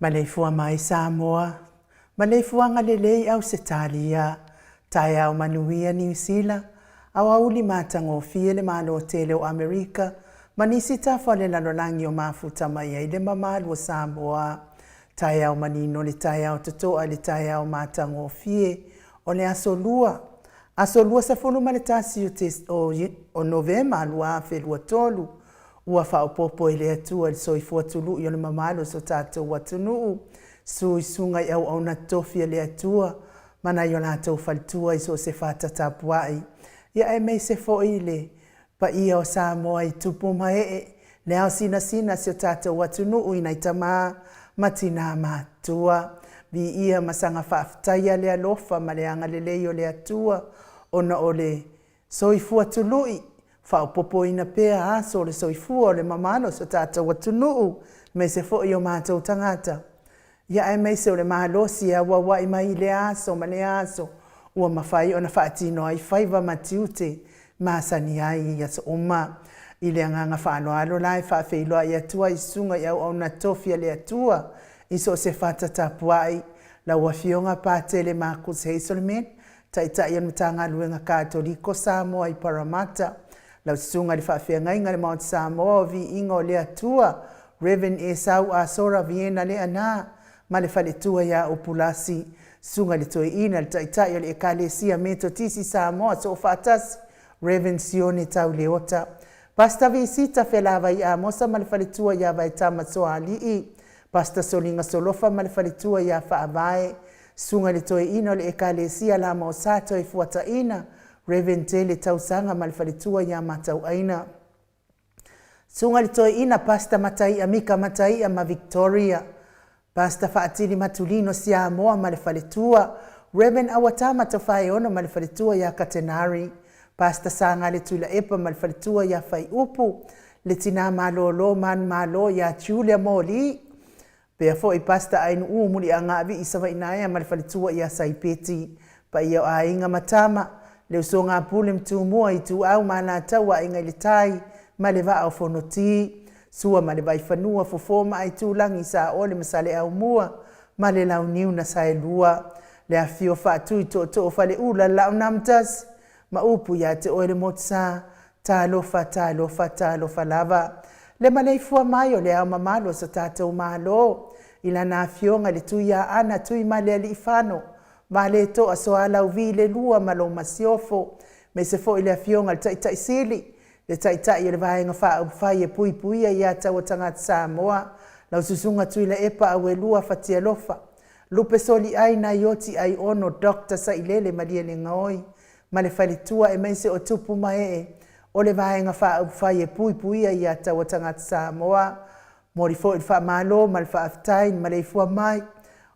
Maleifua mai Samoa, maleifuaga lelei Ausetalia, taeao manuia Niu Sila, aoauli matagofie le Malo tele o Amerika ma nisi tafa o le lalolagi o mafuta mai ai le mamalu o Samoa. Taeao manino le taeao totoa i le taeao matagofie o le aso Lua, aso 21 o Novema 2023, ua faaopoopo e le Atua i le soifua tului o le mamalu o so tatou atunuu, susu i susuga i auauna totofi a le Atua ma nai o latou faletua i so o se fata tapuai, ia aemaise foi le paia o Samoa i tupu ma ee, le ao sinasina o si o tatou atunuu i nai tama ma tina matutua. Viia ma saga faafetaia le alofa ma le agalelei o le Atua ona o le soifua tului, faaopoopoina pea aso o le soifua o le mamalu o si o tatou atunuu, aemaise foi o matou tagata, ia aemaise o le malosi e auauai mai i lea aso ma lea aso ua mafai ona faatino ai faiva ma tiute masani ai i aso uma. I le agaga faaaloalo la e faafeiloai atu ai i susuga i auauna totofi a le Atua i so o se fata tapuai, lau Afioga Patele Markus Hazelman, Taitai o le Matagaluega Katoliko Samoa i Paramata, lau Susuga i le Faafeagaiga i le Maota Samoa o Viiga o le Atua, Rev. Esau Asora Viena Leaana ma le faletua ia Upulasi, Susuga i le Toeaina, le Taitai o le Ekalesia Metotisi Samoa Soofaatasi, Rev. Sione Tauleota, Pastor Visita Felavai Amosa ma le faletua ia Vaetama Soalii, Pastor Soliga Solofa ma le faletua ia Faavae, Susuga i le Toeaina o le Ekalesia Lama o Sa Toefuataina, Rev. Tele Tausaga ma le faletua ia Matauaina. Susuga i le Toeaina Pastor Mataia Mika Mataia ma Victoria, Pastor Faatili Matulino Siamoa ma le faletua, Rev. Auatama Tofaeono ma le faletua ia Katenari, Pastor Sagale Tuilaepa ma le faletua ia Faiupu, le tina malolo manumalo ia Julia Moli, Pea foi Pastor Ainuu Muliagaavii Savainaea ma le faletua ia Saipeti, paia o aiga ma tama, le usoga a Pule ma Tumua, Ituau ma Alataua, Aiga i le Tai ma le Vaa o Fonoti, Sua ma le Vaifanua, Fofo ma Aitulagi, Saole ma Saleaaumua ma le Launiu na Saelua, le afifio o Faatui, Tootoo o Faleula, le Laaunamotasi ma upu ia te oe le Motusa, Talofa, talofa, talofa lava. Le maleifua mai o le Ao Mamalu o so tatou Malo, i Lana Afioga i le Tuiaana Tuimalealiifano Vaaletoa Sualauvi le Lua ma lou Masiofo, aemaise foi le Afioga i le Taitai Sili, le Taitai o le Vaega Faaupufai e Puipuia ia Taua Tagata Samoa, lau Susuga Tuilaepa Auelua Fatialofa, Lupe Soliai Naioti Aiono Doctor Sailele Malielegaoi ma le faletua aemaise o tupu ma ee o le Vaega Faaupufai e Puipuia ia Taua Tagata Samoa. Momoli foi le faamalo ma le faafetai i le maleifua mai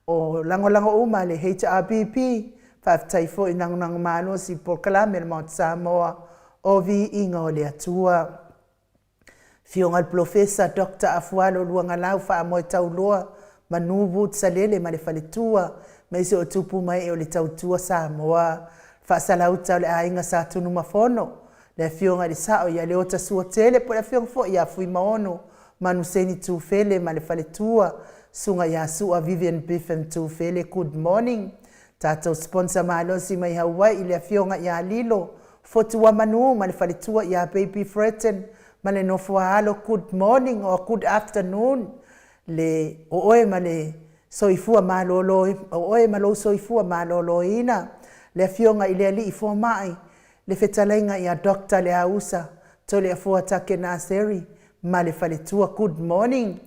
o lagolago uma a le HRPP. Faafetai foi i lagolago malosi i polokalame a le Maota Samoa o Viiga o le Atua. Afioga i le Polofesa Doctor Afualo Luagalau Faamoetauloa Manu Wood Salele ma le faletua, aemaise o tupu ma ee o le Tautua Samoa. Faasalauta o le Aiga Sa Tunumafono, le Afioga i le Sao ia Leota Suatele po o le Afioga foi ia Fuimaono Manuseni Tufele ma le faletua, Susuga ia Sua Vivian Biffin Tufele. Good morning. Tatou sponsor malosi mai Hawaii le Afioga ia Lilo Fotuamanu ma le faletua ia Baby Freton ma le nofo a alo. Good morning or good afternoon le o oe ma le soifua malolo, o oe ma lou soifua maloloina, le Afioga i le Alii Fomai, le fetalaiga ia Doctor Leausa Toleafoa Take Naseri ma le faletua. Good morning.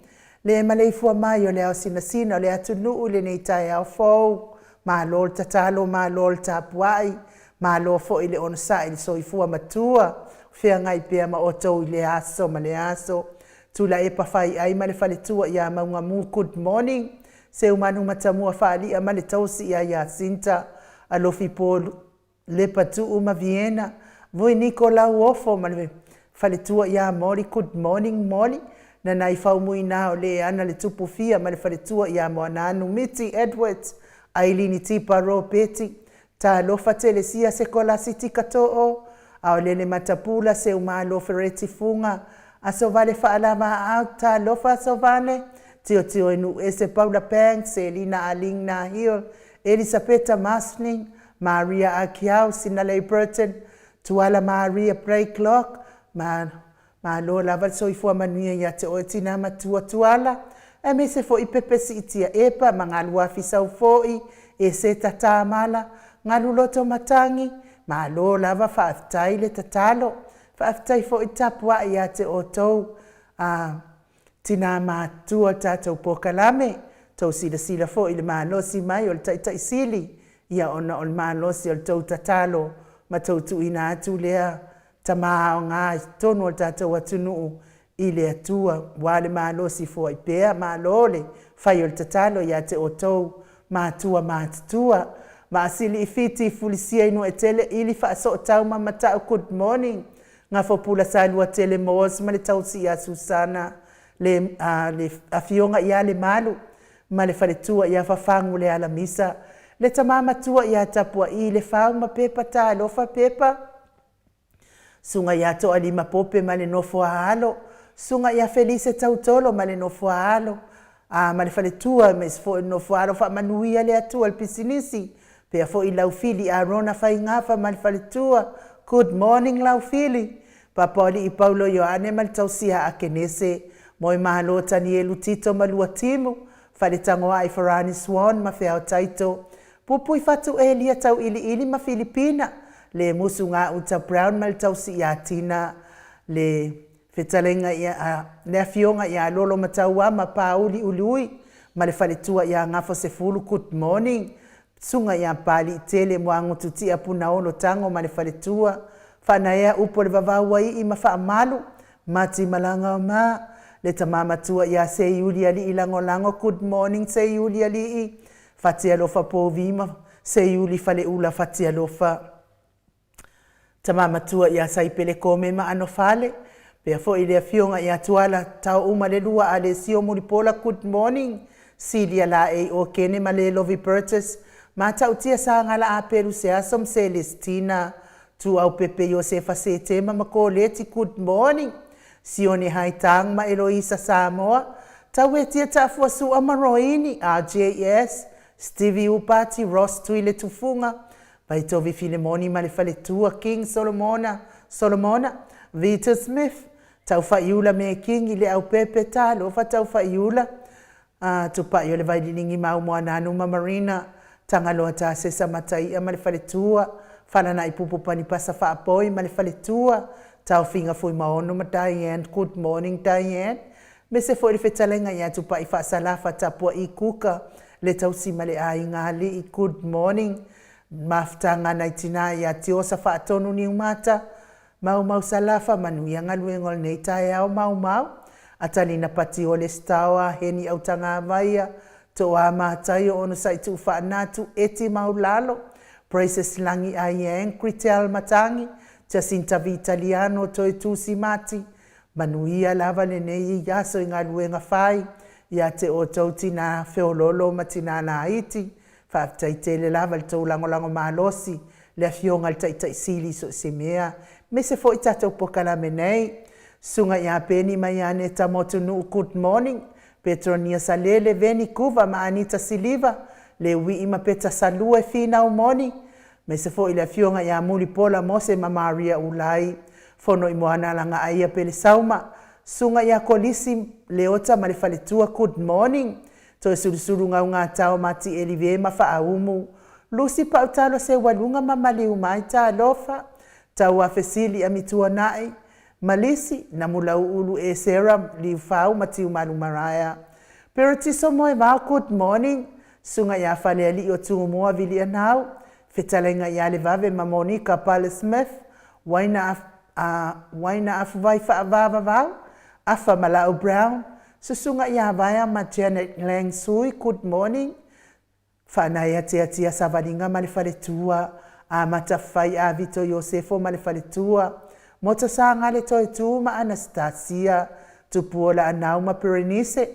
Le maleifua mai o le ao sinasina o le atunuu i lenei taeao fou. Malo le tatalo, malo le tapuai, malo foi le onosai i le soifua matua, feagai pea ma outou i lea aso ma lea aso. Tuilaepa Faiai ma le faletua ia Maugamu. Good morning. Seumanu Matamua Faalia ma le tausi ia Iasinta Alofi Paul Lepa Tuu ma Viena, Vui Niko Lauofo ma le faletua ia Moli. Good morning Moli. Nanai Faumuina o le ana le tupu fia ma le faletua ia Moananu Miti Edwards, Ailini Tipa Ropeti, Talofa Telesia Sekolasi Tikatoo, Aolele Matapula Seumalo Fereti Fuga, Asovale Faalavaau, Talofa Asovale, Tiotio i Nuuese Paula Banks, Selina Aling Nahil, Elisapeta Masning, Maria Akiau, Sinalei Burton, Tuala Maria Blakelock, ma Malo lava le soifua manuia ia te oe tinā matua Tuala, aemaise foi Pepe Siitia Epa ma Galuafi Saufoi, Eseta Tamala, Galuloto Matangi, malo lava faafetai le tatalo. Faafetai foi tapuai ia te outou a tinā matutua o le tatou polokalame, tou silasila foi i le malosi mai o le Taitai Sili, ia ona o le malosi o le tou tatalo ma tou tuuina atu lea tama aoga i totonu o le tatou atunuu i le Atua, ua le malosi foai pea, malo le fai o le tatalo ia te outou matua matutua. Maasili i Fiti Fulisia i Nuuetele ili Faasootau ma Matau good morning. Gafopula Saluatele Moss ma le tausi ia Susana le, a, le afioga ia Lemalu ma le faletua ia Fafagu le Alamisa, le tama matua ia Tapua'i Lefau ma Pepa Talofa Pepa, Susuga ia Toalima Pope ma le nofo a alo, Susuga ia Felise Tautolo ma le nofo a alo, a ma le faletua aemaise foi le nofo a alo faamanuia le Atua i le pisinisi, pea foi Laufili Arona Faigafa ma le faletua, good morning Laufili, Papaoalii Paulo Ioane ma le tausia a Akenese, Moemalo Tanielu Tito ma Luatimu, Faletagoai Farani Swan ma Feao Taito, Pupui Fatu Elia Tauiliili ma Filipina, Le Musu Gauta Brown ma le tausi ia Tina, le fetalaiga ia, le afioga ia Lolo Mataua ma Pauli Uliui ma le faletua ia Gafo Sefulu Good morning Susuga ia Papaliitele Muagututia Punaolo Tago ma le faletua, Faanaea upu o le vavau ai i ma Faamalu, Mati Malaga o ma, le tama matua ia Seiuli Alii Lagolago Good morning Seiuli Alii, Fatialofa Povi ma Seiuli Faleula Fatialofa. Tama matua ia Saipele Kome ma Anofale, pea foi le afioga ia Tuala Taoumalelua Alesio Mulipola Good morning Silia Laei Okene ma Lelovi Burgess, Matautia Sagala Apelu Seaso ma Celestina Tuaupepe Iosefa Setema ma Koleti Good morning Sione Haitang ma Eloisa Samoa, Tauetia Taafuasua ma Roini RJS, Stevie Upati Ross Tuiletufuga, Vaitovi Filemoni ma le faletua King Solomona, Solomona, Vita Smith, Taufaiula Mekingi Leaupepe Talofa Taufaiula, a Tupai o le Vaililigi Mau Moananu ma Marina, Tagaloa Tasesa Mataia ma le faletua, Falanai Pupu Panipasa Faapoi ma le faletua, Taofiga Fuimaono ma Diane, good morning Diane, Mese foi le fetalaiga ia Tupai Faasalafa Tapua'i Kuka, le tausi ma le aiga alii, good morning Mafutaga nai tina ia Tiosa Faatonu Niumata, Maumau Salafa, manuia galuega o lenei taeao Maumau, Atalina Patiole Staoa, Heni Autagavaia, Toa Mataio Onosai Tuufaanatu, Eti Maulalo, Praises Lagi Aiang, Kritel Matangi, Jacinta Vitaliano, Toetusi Mati, Manuia lava lenei aso i galuega fai ia te outou tina feololo ma tina laiti. Faafetai tele lava i le tou lagolago malosi, le Afioga i le Taitai Sili i so o se mea, aemaise foi tatou polokalame nei. Susuga ia Peni ma ia Aneta Motunuu Good morning, Petronia Salele, Veni Kuva ma Anita Siliva, Leuii ma Peta Salue Finau Moni, aemaise foi le Afioga ia Mulipola Mose ma Maria Ulai, Fono i Moana Lagaaia Pelesauma, Susuga ia Kolisi Leota ma le faletua Good morning, Toesulusulu Gaugatao ma Tielive ma Faaumu, Lusi Pautalo Seualuga ma Maliumai Talofa, Tauafesili Amituanai, Malisi, Namulauulu Esera Liufau ma Tiumalu Maraea, Peretiso Moevao Good morning, Susuga ia Falealii o Tumua Vilianau, Fetalaiga ia Levave ma Monica Pale Smith, Waina a Waina Afuvai Faavavavau, Afa Malau Brown, Susuga ia Vaea ma Janet Lang Sui Good morning, Faanaea Tiatia Savaliga ma le faletua, Amata Fai a Vito Iosefo ma le faletua, Moto Sagale Toetu ma Anastasia, Tupuola Anau ma Berenice,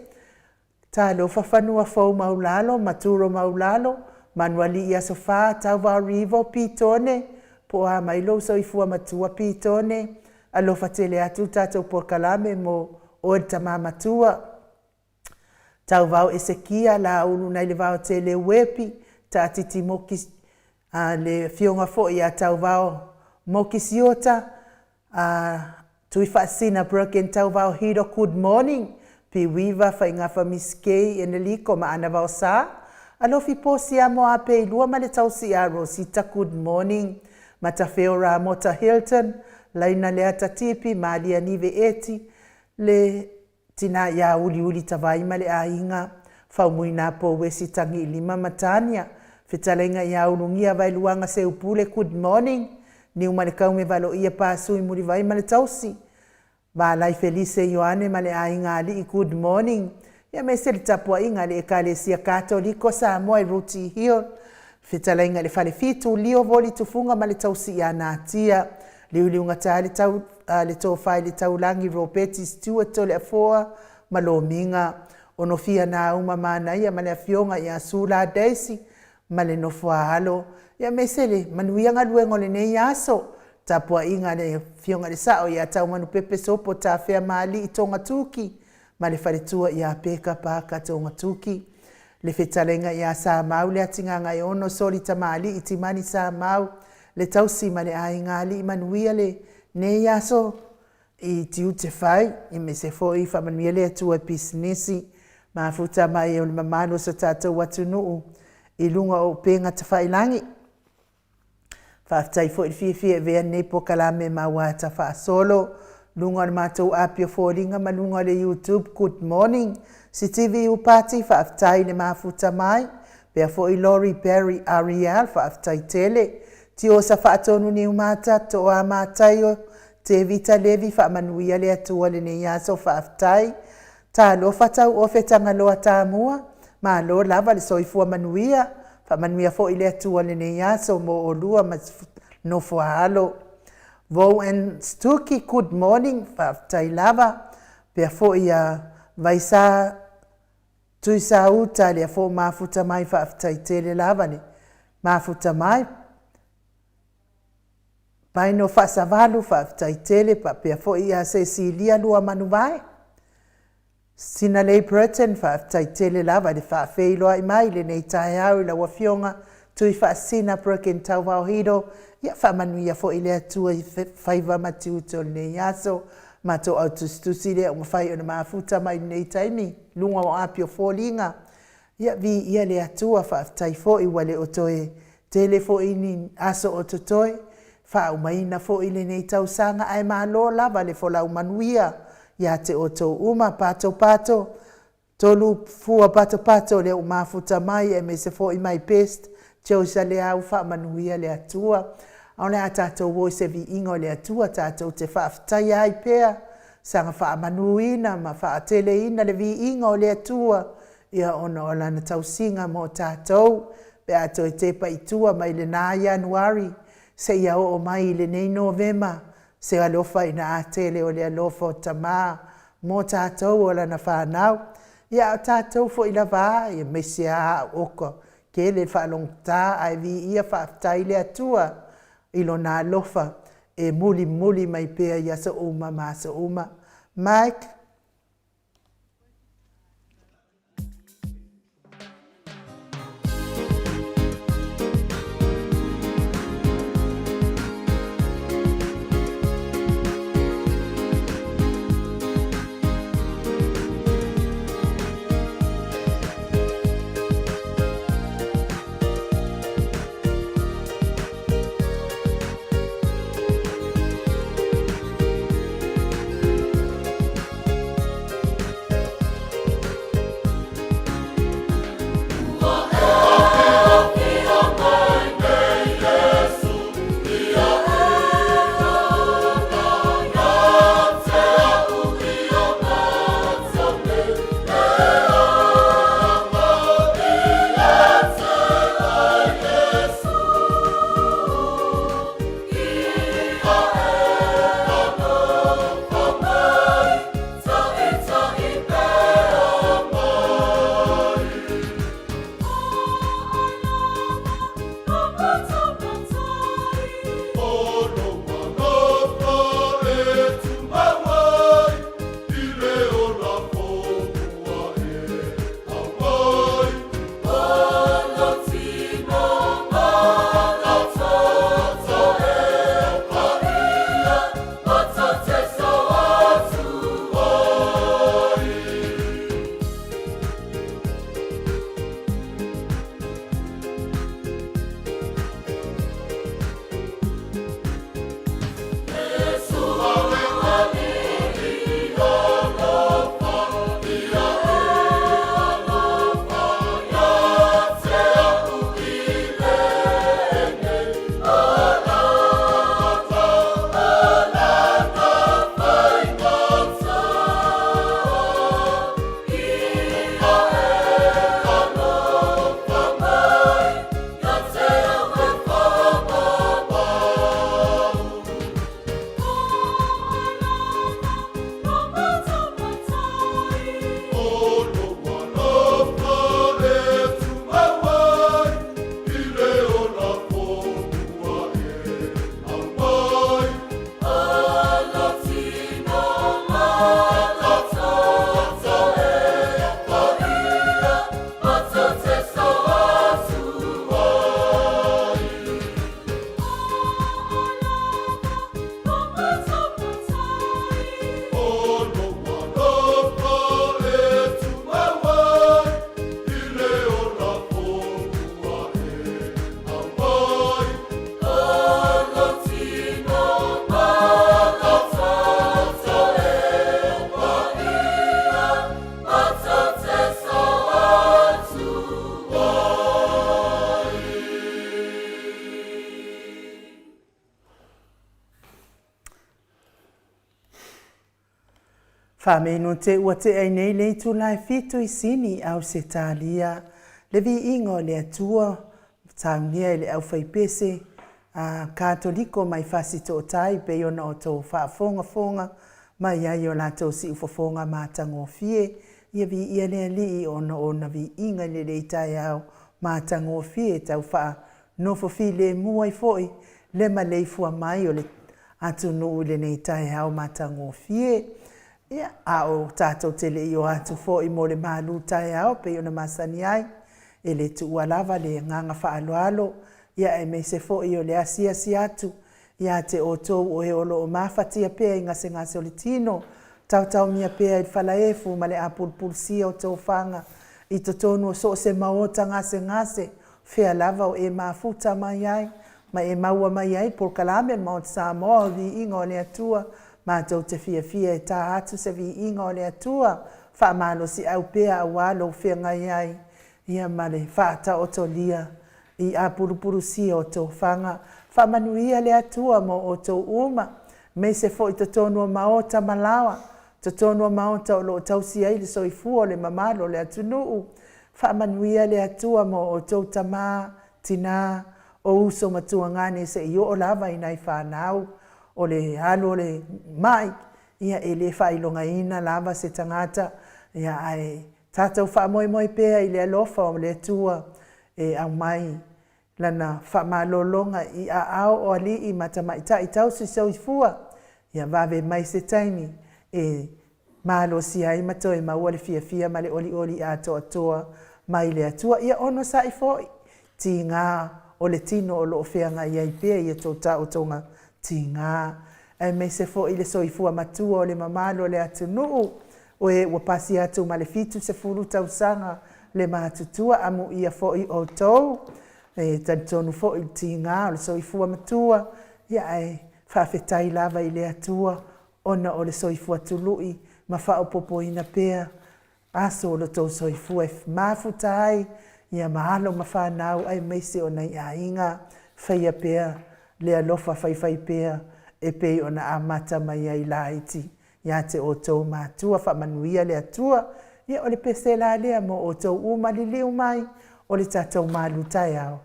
Talofa Fanua Fou Maulalo ma Turo Maulalo, Manualii Aso Fa, Tauva Rivo, Pitone, po o a mai lou soifua matua Pitone, alofa tele atu tatou polokalame mo oe le tama matua. Tauvao Esekia Laulu nai le Vaotele Uepi Taatiti Moki a le afioga foi ia Tauvao Moki Siota a Tuifaasisina Broken Tauvao Hiro Good morning Piuiva Faigafa Miss K Eneliko ma Ana Vaosa Alofi Posi Amo Ape i lua ma le tausi ia Rosita Good morning Matafeo Ramota Hilton Laina Leata Tipi Malia Nive Eti le Tina ia Uliuli Tavai ma le aiga, Faumuina Pouesi Tagiilima ma Tania, Fetalaiga ia Ulugia Vaeluaga Seupule Good morning, Niumalekauge Valoia Pasui Mulivai ma le tausi, Valai Felise Ioane ma le aiga Alii Good morning, ia aemaise le tapuaiga a le Ekalesia Katoliko Samoa i Rooty Hill, Fetalaiga i le Falefitu, Lio Voli Tufuga ma le tausi ia Natia, Liuliugata le tau a le Tofa i le Taulagi Ropeti Stewart Toleafoa ma Lomiga, Onofia Nauma Manaia ma le Afioga ia Sula Daisy ma le nofo a alo, ia aemaise le manuia galuega o lenei aso. Tapuaiga a le Afioga i le Sao ia Taumanupepe Sopo Tafea Maalii Togatuki ma le faletua ia Peka Parker Togatuki. Le fetalaiga ia Samau Leatigagaeono Soli Tamalii Timani Samau le tausi ma le aiga alii manuia le nei aso i tiute fai aemaise foi faamanuia le Atua i pisinisi mafuta mai o le mamalu o so tatou atunuu i luga o upega tafailagi. Faafetai foi le fiafia e avea lenei polokalame ma auata faasolo luga o le matou api o foliga ma luga o le YouTube. Good morning Sitivi Iupati, faafetai le mafuta mai. Pea foi Lori Barry Ariel, faafetai tele. Tiosa Faatonu Niumata, Toa Mataio, Tevita Levi, faamanuia le Atua lenei aso, faafetai. Talofa Tauofe Tagaloa Tamua, malo lava le soifua manuia, faamanuia foi le Atua lenei aso mo olua ma nofo a alo. Voan Stuki, good morning, faafetai lava. Pea foi ia Vaisa Tuisauta, lea foi ua mafuta mai, faafetai tele lava le mafuta mai. Paino Faasavalu, faafetai tele, faapea foi ia Cecilia Luamanuvae. Sinalei Burton, faafetai tele lava i le faafeiloai mai i lenei taeao i lau Afioga Tuifaasisina Broken Tauvaohiro. Ia faamanuia foi le Atua i faiva ma tiute o lenei aso. Matou au tusitusi lea ua mafai ona mafuta mai i lenei taimi luga o api o foliga. Ia viia le Atua, faafetai foi ua le o toe tele foi ni aso o totoe, faaumaina foi lenei tausaga ae malo lava le folau manuia ia te outou uma. Pato pato, tolu fua patopato lea ua mafuta mai aemaise foi my best Josa Leau, faamanuia le Atua. A o le a tatou o i se viiga o le Atua tatou te faafetaia ai pea saga faamanuina ma faateleina le viiga o le Atua ia ona o lana tausiga mo tatou pe a toe tepa i tua mai lena Ianuari seia oo mai i lenei Novema se alofa ina a tele o le alofa o Tama mo tatou o lana fanau. Ia a o tatou foi lava aemaise a au oka tele le faalogogata ae viia faafetai le Atua i lona alofa e mulimuli mai pea i aso uma ma aso uma. Mike. Faameinute ua tea ai nei le itula e fitu i Sini i Ausetalia, le viiga o le Atua, saunia e le aufaipese a Katoliko mai Fasitootai pei ona outou faafogafoga mai ai i o latou siufofoga matagofie. Ia viia le Alii ona o ona viiga i lenei taeao matagofie e tau faanofo filemu ai foi le maleifua mai o le atunuu i lenei taeao matagofie. Ia, a o tatou te le i o atu foi mo le malu taeao pei ona masani ai, e le tuua lava le agaga faaaloalo, ia aemaise foi o le asiasi atu ia te outou o e o lo o mafatia pea i gasegase o le tino, taotaomia pea i le falaefu ma le apulupulusia o tofaga i totonu o so o se maota gasegase, fea lava o e mafuta mai ai ma e maua mai ai polokalame a le Maota Samoa o le Viiga o le Atua. Matou te fiafia e ta atu se viiga o le Atua, faamalosiau pea aua lou feagai ai ia ma le faataotolia i apulupulusia o tofaga. Faamanuia le Atua mo outou uma, aemaise foi totonu o maota ma laoa, totonu o maota o lo o tausi ai le soifua o le mamalu o le atunuu. Faamanuia le Atua mo outou tama, tina, o uso ma tuagane seia oo lava i nai fanau. O le alu o le mai, ia e le faailogaina lava se tagata, ia ae tatou faamoemoe pea i le alofa o le Atua e aumai Lana faamalologa i aao o alii ma tamaitai tausi soifua, ia vave mai se taimi e malosi ai ma toe maua le fiafia ma le olioli atoatoa mai le Atua. Ia onosai foi, tiga o le tino o lo o feagai ai pea i a outou taotoga tiga, aemaise foi le soifua matua o le mamalu o le atunuu, o e ua pasi atu ma le 70 tausaga le matutua. Amuia foi outou, e talitonu foi i le tiga o le soifua matua, ia ae faafetai lava i le Atua ona o le soifua tului ma faaopoopoina pea aso o lo outou soifua e mafuta ai ia ma alo ma fanau aemaise o nai aiga. Faia pea le alofa faifaipea e pei ona amata mai ai laiti ia te outou matua. Faamanuia le Atua. Ia o le pese la lea mo outou uma, liliu mai o le tatou malu taeao.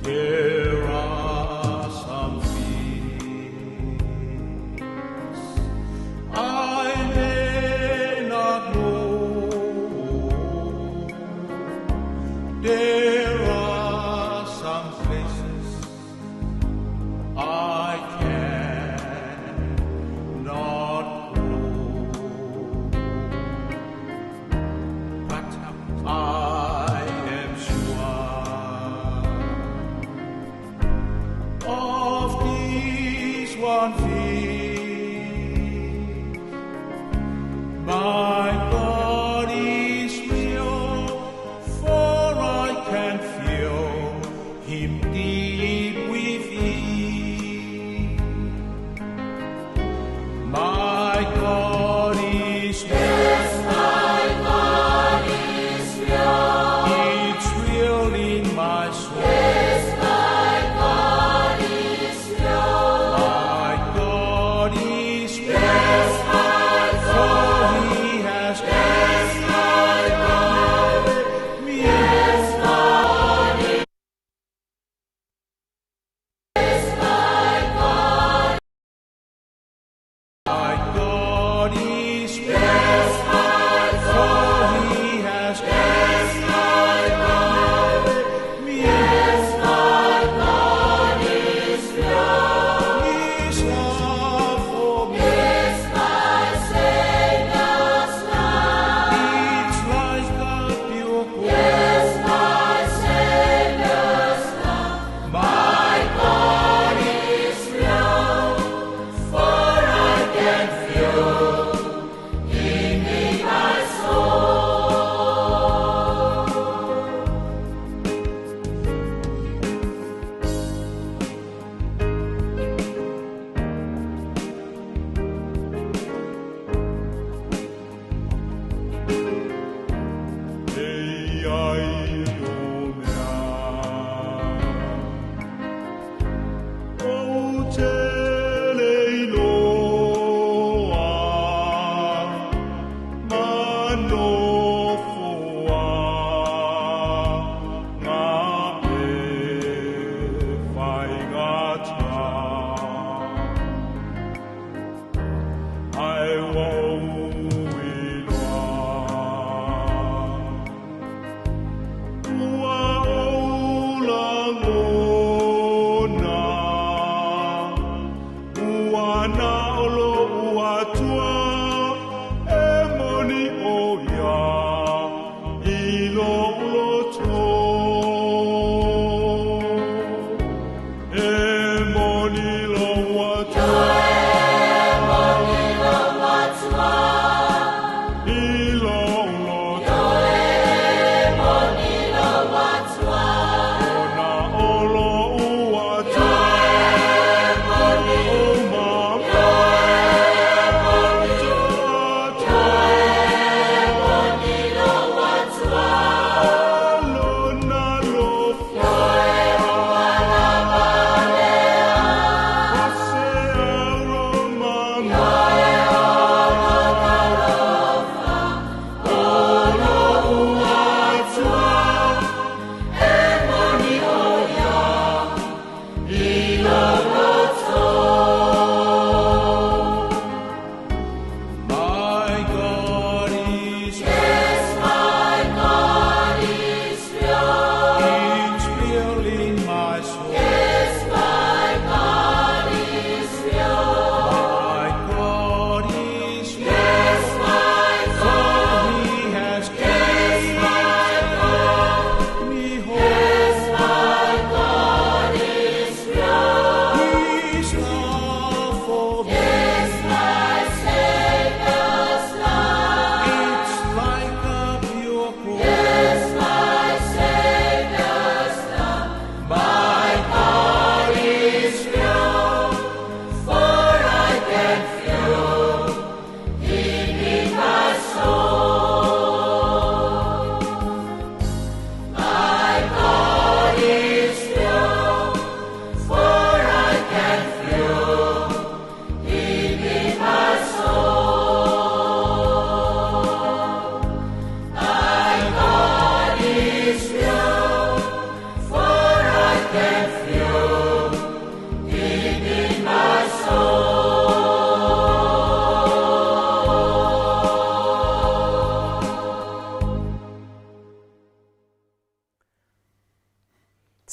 There are some things I may not know. There are some places I cannot go. But I am sure of this one thing, my God is real, for I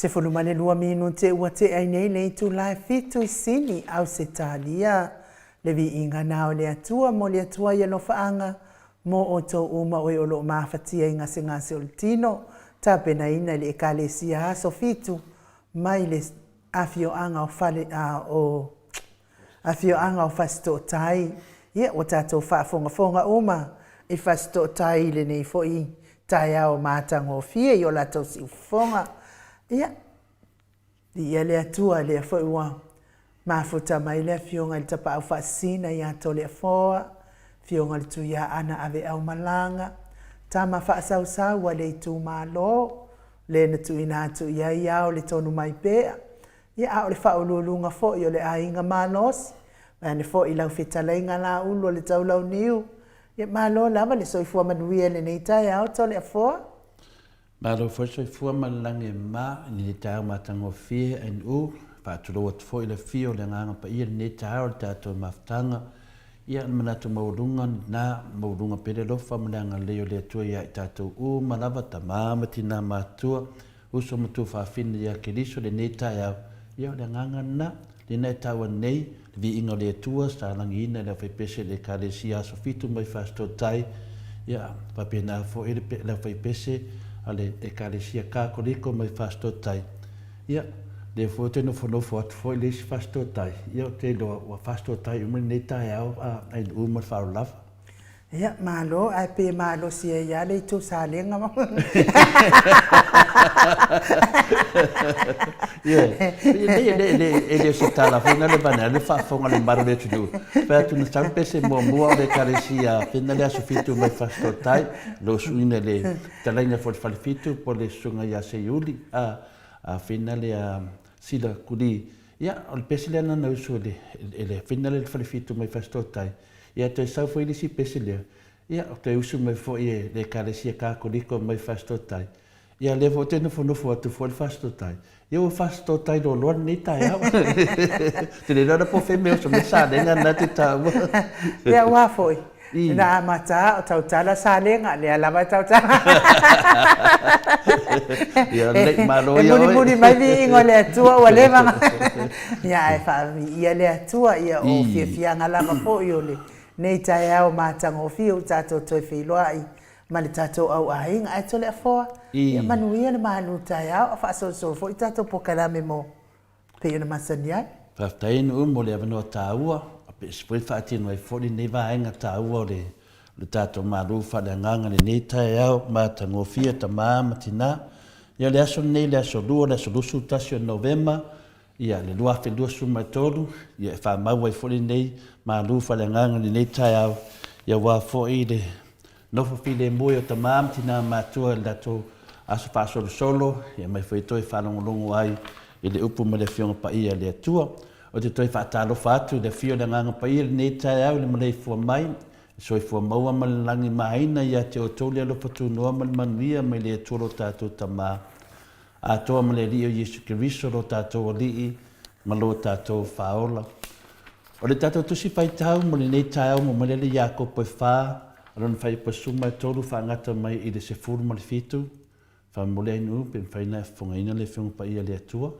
12 minute ua tea ai nei le itula e fitu i Sini, Ausetalia. Le viiga na o le Atua mo le Atua i alofaaga mo outou uma o e o lo o mafatia i gasegase o le tino, tapenaina i le Ekalesia Aso Fitu mai le afioaga o Fale a o afioaga o Fasitootai. Ia, ua tatou faafogafoga uma i Fasitootai i lenei foi taeao matagofie i o latou siufofoga. Ia, viia le Atua, lea foi ua mafuta mai le Afioga i le Tapaau Faasisina ia Toleafoa, Afioga i le Tuiaana Aveaumalaga, tama faasausau a le itumalo, le na tuuina atu i ai ao le tonu mai pea, ia a o le faauluuluga foi o le aiga malosi, vaeane foi lau fetalaiga Laulu o le Taulauniu, ia malo lava le soifua manuia i lenei taeao Toleafoa. Malo foi le soifua ma le lagi e mama i lenei taeao matagofie NU. Faatulou atu foi i le afio o le Agaga Paia i lenei taeao i le tatou mafutaga. Ia, le manatu maualuga lena, maualuga pea le alofa ma le agalelei o le Atua ia i tatou uma lava, tama ma tina matutua, uso ma tuafafine ia Keriso i lenei taeao. Ia, o le agaga lena, lena e taua nei, le viiga o le Atua sa lagiina e le aufaipese i le Ekalesia Aso Fitu mai Fasitootai, ia, faapena foi le, le aufaipese a le Ekalesia Katoliko mai Fasitootai. Ia, lea foi ou te nofonofo atu foi i le isi Fasitootai, ia ou te iloa ua Fasitootai uma lenei taeao a Ainu'u ma le faaaloalo lava. Ia, malo, ae pe malosi ai lava le itu salega ma. Ia, e le, le, e le o se tala foi na le vane le faafofoga le mamalu o le atunuu. Fai atu na sau le pese muamua o le Ekalesia Fena le aso fitu mai Fasitootai, lo suiina i le fetalaiga foi i le Falefitu po o le Susuga ia Seiuli, a, a Fena le a Sila Kuli. Ia, o le pese lea na na usu e le, e le Fena le Falefitu mai Fasitootai. Ia, toe sau foi le isi pese lea, ia, toe usu mai foi e le Ekalesia Katoliko mai Fasitootai. Ia, lea foi ou te nofonofo atu foi i le Fasitootai. Ia, ua Fasitootai loaloa lenei taeao. Te le iloa la po o fea mea oso mai Salega lena te taua. Ia, aua foi, na amata o tautala Salega, lea lava e tautala. Ia, lelei, malo ia oe. E mulimuli mai viiga o le Atua ua leva ona. Ia, ae faaviia le Atua, ia o fiafiaga lava foi o lenei taeao matagofie ua tatou toe feiloai ma le tatou au aiga. Ae Toleafoa, ia manuia le malu taeao a faasolosolo foi tatou polokalame mo pei ona masani ai. Faafetai Nuu mo le avanoa taua, a pe ese foi faatino ai foi lenei vaega taua o le le tatou malu faaleagaga i lenei taeao matagofie tama ma tina. Ia o le aso lenei le aso lua le aso 21 o Novema ia le 2023 ia e faamau ai foi lenei malu faaleagaga i lenei taeao ia aua foi le Nofo filemu e o tama ma tina matua i le latou aso faasolosolo, e aumai foi e toe faalogologo ai i le upu ma le Afioga Paia a le Atua. Ou te toe faatalofa atu i le afio o le Agaga Paia i lenei taeao i le maleifua mai, le soifua maua ma le lagimāina ia te outou le alofa tunoa ma le manuia mai le Atua lo tatou Tama atoa ma le Alii o Iesu Keriso lo tatou Alii ma lo tatou Faaola. O le tatou Tusi Faitau mo lenei taeao mo mai lea Iakopo e fa, a lona fuaiupu e suma e tolu faagata mai i le 17, Faamolemole ai nuu pe mafai ona e fofogaina le Afioga Paia a le Atua.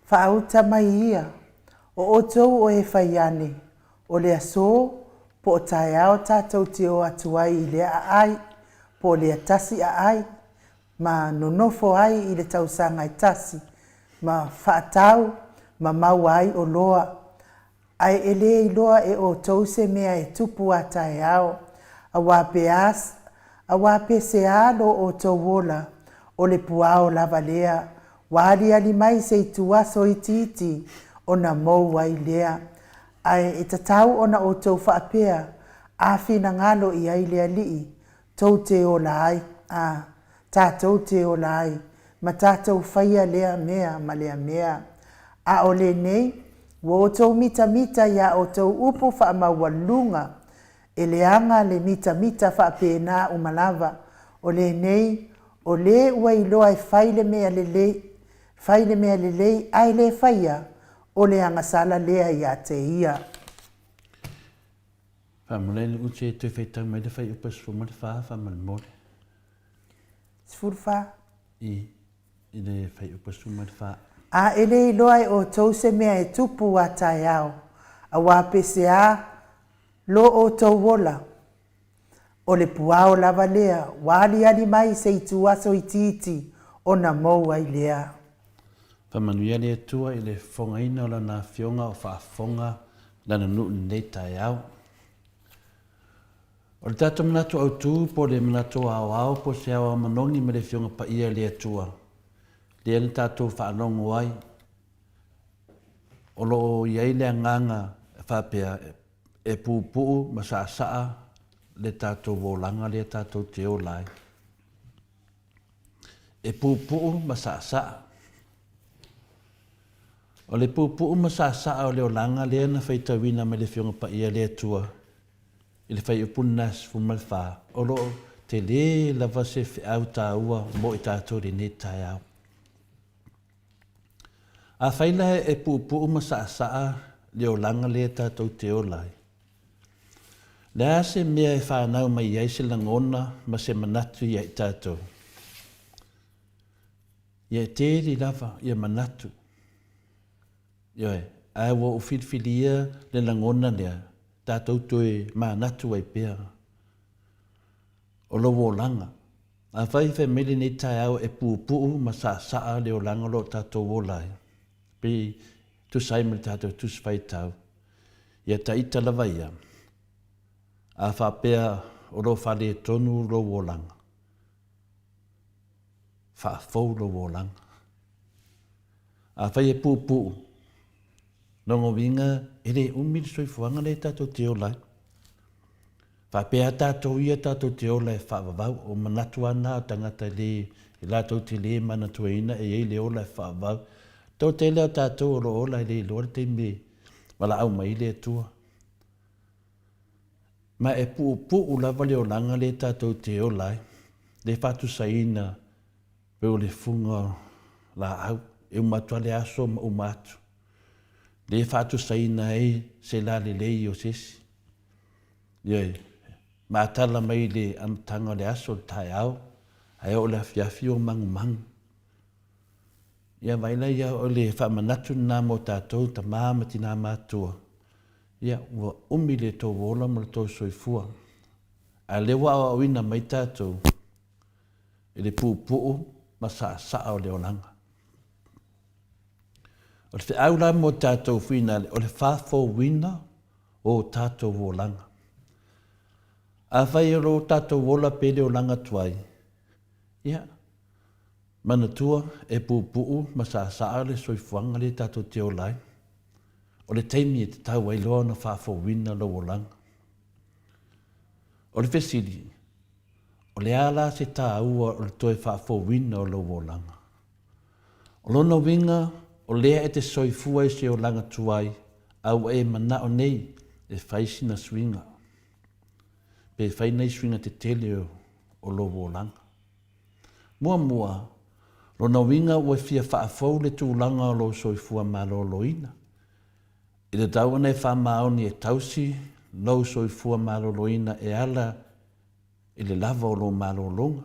Faauta mai ia, o outou o e fai ane, o le asō, po o taeao tatou te o atu ai i lea aai, po o lea tasi aai, ma nonofo ai i le tausaga e tasi, ma faatau ma maua ai oloa, ae e le iloa e outou se mea e tupu a taeao, aua pe a, aua pe se a lo outou ola, o le puao lava lea, ua aliali mai se ituaso itiiti ona mou ai lea. Ae e tatau ona outou faapea, A finagalo i ai le Alii, tou te ola ai, ā, tātou te ola ai, ma tātou whaia lea mea ma lea mea. A o lenei, ua outou mitamita iā outou upu faamaualuluga, e leaga le mitamita faapena uma lava, o lenei, o lē ua iloa e fai le mea lelei, fai le mea lelei ae le faia, o le agasala lea iā te ia. Faamolemole le uti e toe faitau mai le fuaiupu e 14 faamolemole. 14. I, i le fuaiupu 14. A e le iloa e outou se mea e tupu a taeao, auā peseā lo outou ola. O le puao lava lea ua aliali mai i se ituaso itiiti ona mou ai lea. Faamanuia le Atua i le fofogaina o Lana Afioga o faafofoga Lana nuu i lenei taeao. O le tatou manatu autu po o le manatu aoao po o se aoao manogi ma le Afioga Paia a le Atua, lea na tatou faalogo ai, o lo o i ai le agaga e faapea e puupuu ma saasaa le tatou olaga lea tatou te ola ai. E puupuu ma saasaa. O le puupuu ma saasaa o le olaga lea na faitauina mai le Afioga Paia a le Atua i le fuaiupu lena 14, o lo o tele lava se feau taua mo i tatou i lenei taeao. Afai la e puupuu ma saasaa le olaga lea tatou te ola ai, le a se mea e fanau mai ai se lagona ma se manatu ia i tatou? Ia e tele lava ia manatu. Ioe, ae ua ou filifilia le lagona lea, tatou toe manatu ai pea. O lou olaga. Afai fai mai lenei taeao e puupuu ma saasaa le olaga o lo o tatou ola ai, pei tusa ai ma le tatou Tusi Faitau, ia ta ita lava ia, a faapea o lo o faaletonu lou olaga, faafou lou olaga. Afai e puupuu, lona uiga e le umi le soifuaga lea tatou te ola ai. Faapea lava tatou ia tatou te ola e faavavau, o manatu lava na o tagata e le, e latou te le manatuaina e i ai le ola e faavavau. Toatele lava o tatou o lo o ola e le iloa le taimi e valaau mai ai le Atua. Ma e puupuu lava le olaga lea tatou te ola ai, le faatusaina pei o le fuga laau, e uma atu lava le aso ma uma atu. Le faatusaina ai se lalelei o se isi. Ioe, matala mai le amataga o le aso, le taeao, ae oo i le afiafi ua magumagu. Ia vaai la ia, o le faamanatu lena mo tatou tama ma tina matutua, ia ua umi le tou ola ma le tou soifua, a o lea ua aoaoina mai tatou i le puupuu ma saasaa o le olaga. O le feau la mo tatou fuinale, o le faafouina o tatou olaga. Afai o lo tatou ola pea i le olaga tuai, ia, manatua e puupuu ma saasaa le soifuaga lea tatou te ola ai. O le taimi e tatau ai loa ona faafouina lou olaga. O le fesili, o le a la se taua o le toe faafouina o lou olaga? O lona uiga, o lea e te soifua i se olaga tuai, a ua e manao nei e fai sina suiga, pe fai nai suiga tetele o lou olaga. Muamua, lona uiga ua fia faafou le tulaga o lou soifua maloloina. I le tatau ona e faamaoni e tausi lou soifua maloloina e ala i le lava o lou malologa.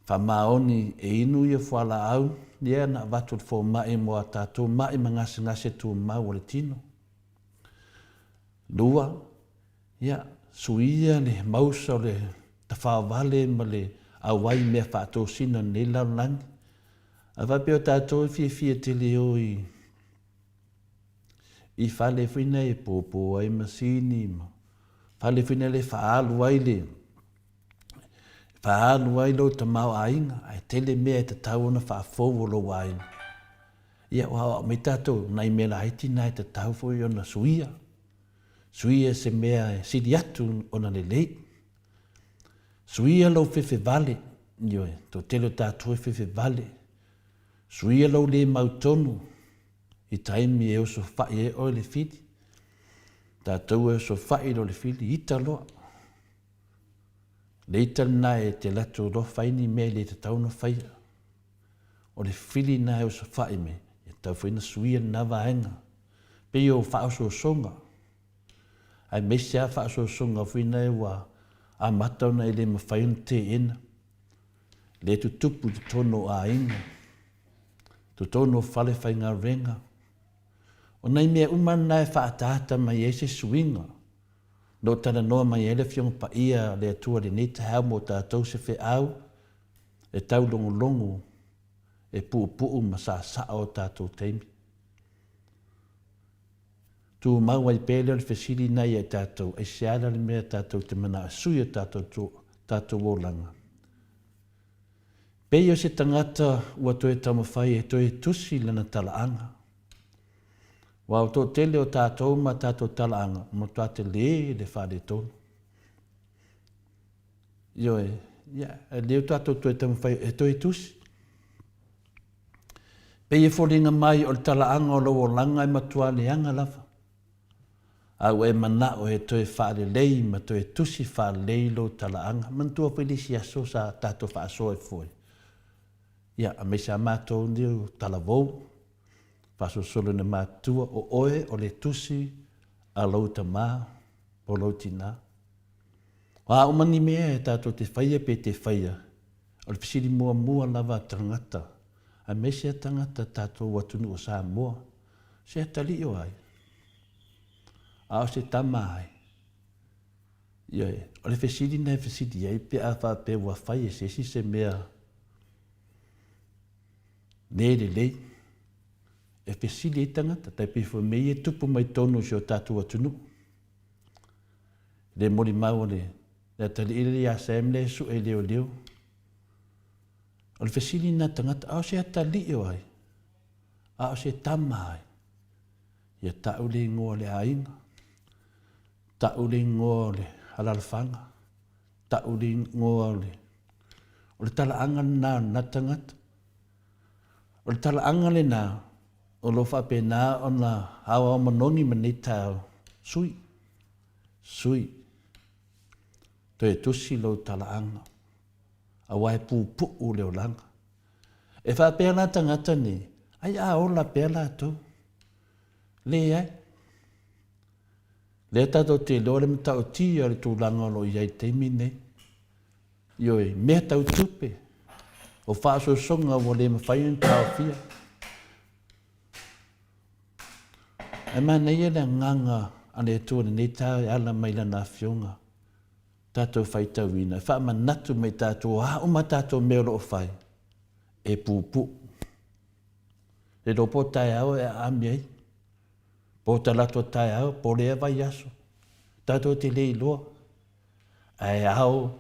Faamaoni e inu ia fualaau lea na avatu e le fomai mo a tatou ma'i ma gasegase tumau o le tino. Lua, ia, suia le mausa o le tafaovale ma le auai i mea faatosina o lenei lalolagi. A faapea o tatou e fiafia tele e o i i fale foi nei e popo ai masini ma fale foi nei e faaalu ai le faaalu ai lou tamaoaiga, ae tele mea e tatau ona faafou o lou aiga. Ia, ua aoao mai tatou, nai mea laiti na e tatau foi ona suia. Suia se mea e sili atu ona lelei. Suia lou fefevale, ioe, toatele o tatou e fefevale. Suia lou le mautonu i taimi e osofai ai oe le fili. Tatou e osofai loa le fili, ita loa. Le ita lena e te alu atu loa fai ni mea e le tatau ona faia. O le fili lena e osofai mai, e tatau foi ona suia lena vaega. Pei o faaosoosoga, aemaise lava faaosoosoga foi na ua amata ona e le mafai ona teena. Lea e tutupu i totonu o aiga, totonu o fale faigaluega. O nai mea uma na e faaataata mai ai se suiga o lo o talanoa mai ai le Afioga Paia a le Atua i lenei taeao mo tatou se feau e taulogologo e puupuu ma saasaa o tatou taimi. Tumau ai pea lea o le fesili na ia i tatou, aisea la le mea tatou te manao e sui o tatou, tatou olaga? Pei o se tagata ua toe taumafai e toe tusi lana talaaga. Aua o toatele o tatou ma tatou talaaga, ua matua tele le faaletonu. Ioe, ia, e le o tatou toe taumafai e toe tusi. Pei e foliga mai o le talaaga o lou olaga e matua leaga lava. A ua e manao e toe faalelei ma toe tusi faalelei lou talaaga, manatua foi le isi aso sa tatou faasoa ai foi, ia, aemaise lava matou nei o talavou, faasolosolo ina matutua, o oe o le tusi a lou tama po o lou tinā. O a uma ni mea e tatou te faia pe tē faia, o le fesili muamua lava a tagata, aemaise a tagata tatou atunuu o Samoa, Se atalii o ai? A o se tama ai? Ioe, o le fesili na e fesili ai pe a faapea ua fai e se isi se mea le lelei, e fesili ai tagata, tai pei foi mea ia e tupu mai totonu o si o tatou atunuu. Le molimau a le atalii lea ia Sam lea e sue leoleo. O le fesili na tagata, a o se atalii o ai? A o se tama ai? Ia ta'u le igoa o le aiga, ta'u le igoa o le alalafaga, ta'u le igoa o le... O le talaaga lena o lena tagata. O le talaaga lena o lo o faapena ona aoao manogi ma lenei taeao, sui, sui, toe tusi lou talaaga, aua e puupuu le olaga. E faapea la tagata nei, ai a ola pea latou. Leai. Lea tatou te iloa le matautia o le tulaga o lo o i ai i le taimi nei. Ioe, mea tau tupe, o faaosoosoga ua le mafai ona taofia. Ae manaia le agaga a le Atua i lenei taeao e ala mai i Lana Afioga. Tatou faitauina, e faamanatu mai i tatou o a uma tatou mea o lo o fai, e puupuu. Le iloa po o taeao e aami ai, po o talaatu a taeao, po o lea vaiaso, tatou te le iloa. Ae ao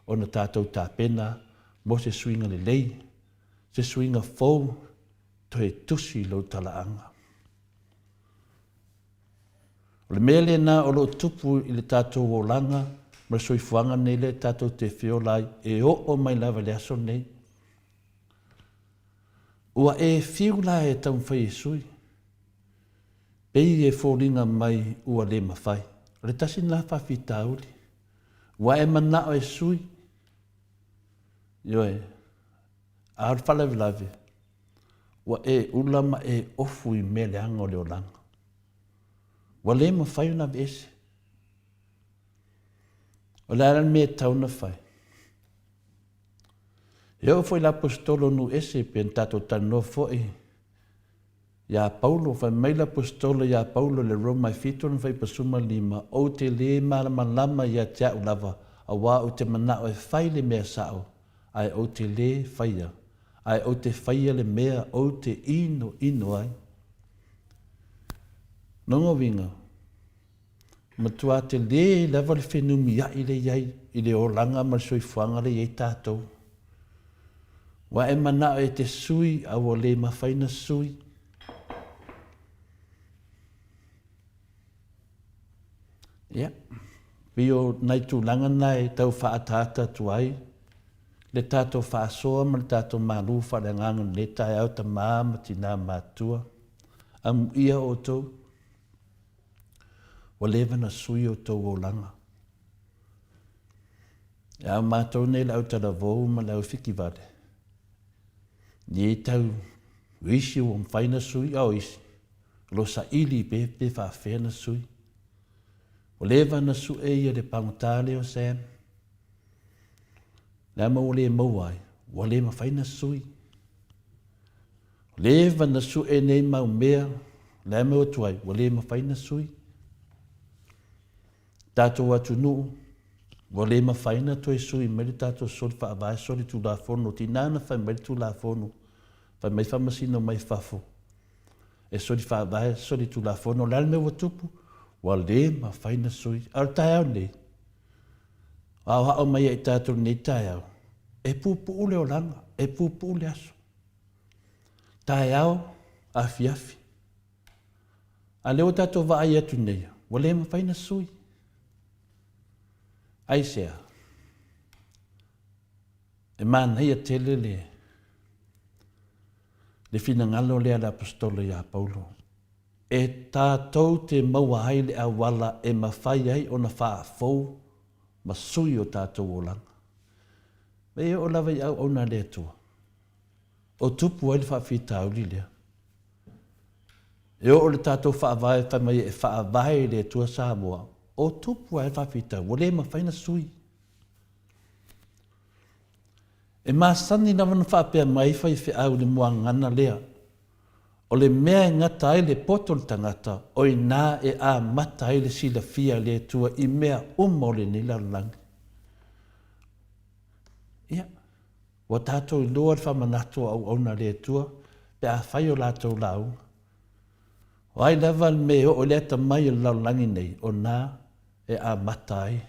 ona tatou tapena mo se suiga lelei, se suiga fou, toe tusi i lou talaaga. O le mea lena o lo o tupu i le tatou olaga ma le soifuaga nei lea tatou te feola ai e oo mai lava i le aso lenei. Ua e fiu la e taumafai e sui, pei e foliga mai ua le mafai. O le tasi lena faafitauli. Ua e manao e sui, ioe, a o le faalavelave, ua e ula ma e ofu i mea leaga o le olaga. Ua le mafai ona aveese. O le a le mea e tatau ona fai? E oo foi i le Aposetolo nuu ese pei ona tatou talanoa foi iā Paulo, fai mai le Aposetolo iā Paulo i le Roma e 7 lona fuaipasuma 5, Ou te lē malamalama ia te a'u lava, auā ou te mana'o e fai le mea sa'o, ae ou te lē faia, ae ou te faia le mea ou te inoino ai. Lona uiga, matua telē lava le fenumia'i lea i ai i le olaga ma le soifuaga lea i ai tatou. Ua e mana'o e te sui a ua le mafai na sui. Ia, pei o nai tulaga na e tau faaataata atu ai le tatou faasoa ma le tatou malu faaleagaga i lenei taeao tama ma tina matutua. Amuia outou, ua leva na sui outou olaga. E a matou nei le au talavou ma le au fitivale, nei tau isi ua mafai na sui, a o isi, o lo o saili pe pe faafefea na sui. Ua leva na sue ia le pagota lea o Sam. Le a ma ua le maua ai. Ua le mafai ona sui. Ua leva na sue nei mau mea, o le a mea ua tuai, ua le mafai ona sui. Tatou atunuu, ua le mafai ona toe sui mai le tatou soli faavae, soli tulafono, tina na fai mai le tulafono, fai mai faamasino mai fafo, e soli faavae, soli tulafono, o le a le mea ua tupu? Ua le mafai ona sui. A o le taeao nei, aoao mai ai tatou i lenei taeao, e puupuu le olaga, e puupuu le aso. Taeao, afiafi. A lea ua tatou vaai atu nei, ua le mafai ona sui. Aisea? E manaia tele le, le finagalo lea a le Aposetolo ia Paulo, e tatou te maua ai le auala e mafai ai ona faafou ma sui o tatou olaga. Me e oo lava i auauna a le Atua, o tupu ai le faafitauli lea. E oo i le tatou faavae fai mai e faavae i le Atua Samoa, o tupu ai le faafitauli, ua le mafai ona sui. E masani lava ona faapea mai faifeau i le muagagana lea, o le mea e gata ai le poto o le tagata, o i ina e amata ai le silafia e le Atua i mea uma o lenei lalolagi. Ia, ua tatou iloa le faamanatu o auauna a le Atua pe a fai o latou lauga. O ai lava le mea e oo i le atamai o le lalolagi nei, o na e amata ai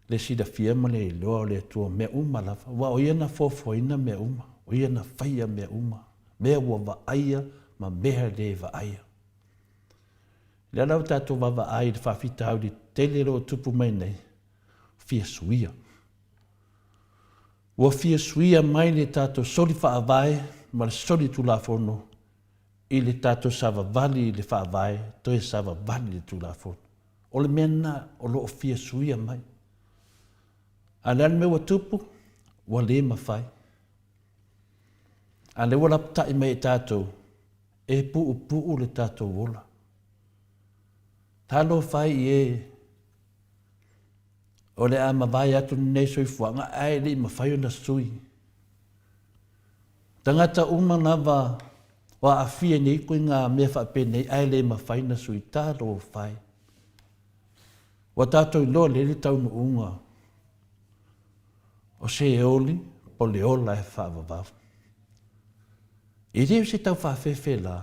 le silafia ma le iloa o le Atua mea uma lava, aua o Ia na foafoaina mea uma, o Ia na faia mea uma, mea ua vaaia ma mea le vaaia. O lea la ua tatou vaavaai i le faafitauli tele o lo o tupu mai nei, fia suia. Ua fia suia mai le tatou soli faavae ma le soli tulafono i le tatou savavali i le faavae, toe savavali i le tulafono. O le mea lena o lo o fia suia mai. A o le a le mea ua tupu? Ua le mafai. A o lea ua lapatai mai e tatou, e puupuu le tatou ola. Talofa ai i e o le a mavae atu lenei soifuaga ae le i mafai ona sui. Tagata uma lava o aafia i nei ituaiga mea faapenei ae le mafai ona sui. Talofa e! Ua tatou iloa lelei le taunuuga o Seoli po o le ola e faavavau. E le o se tau faafefe la,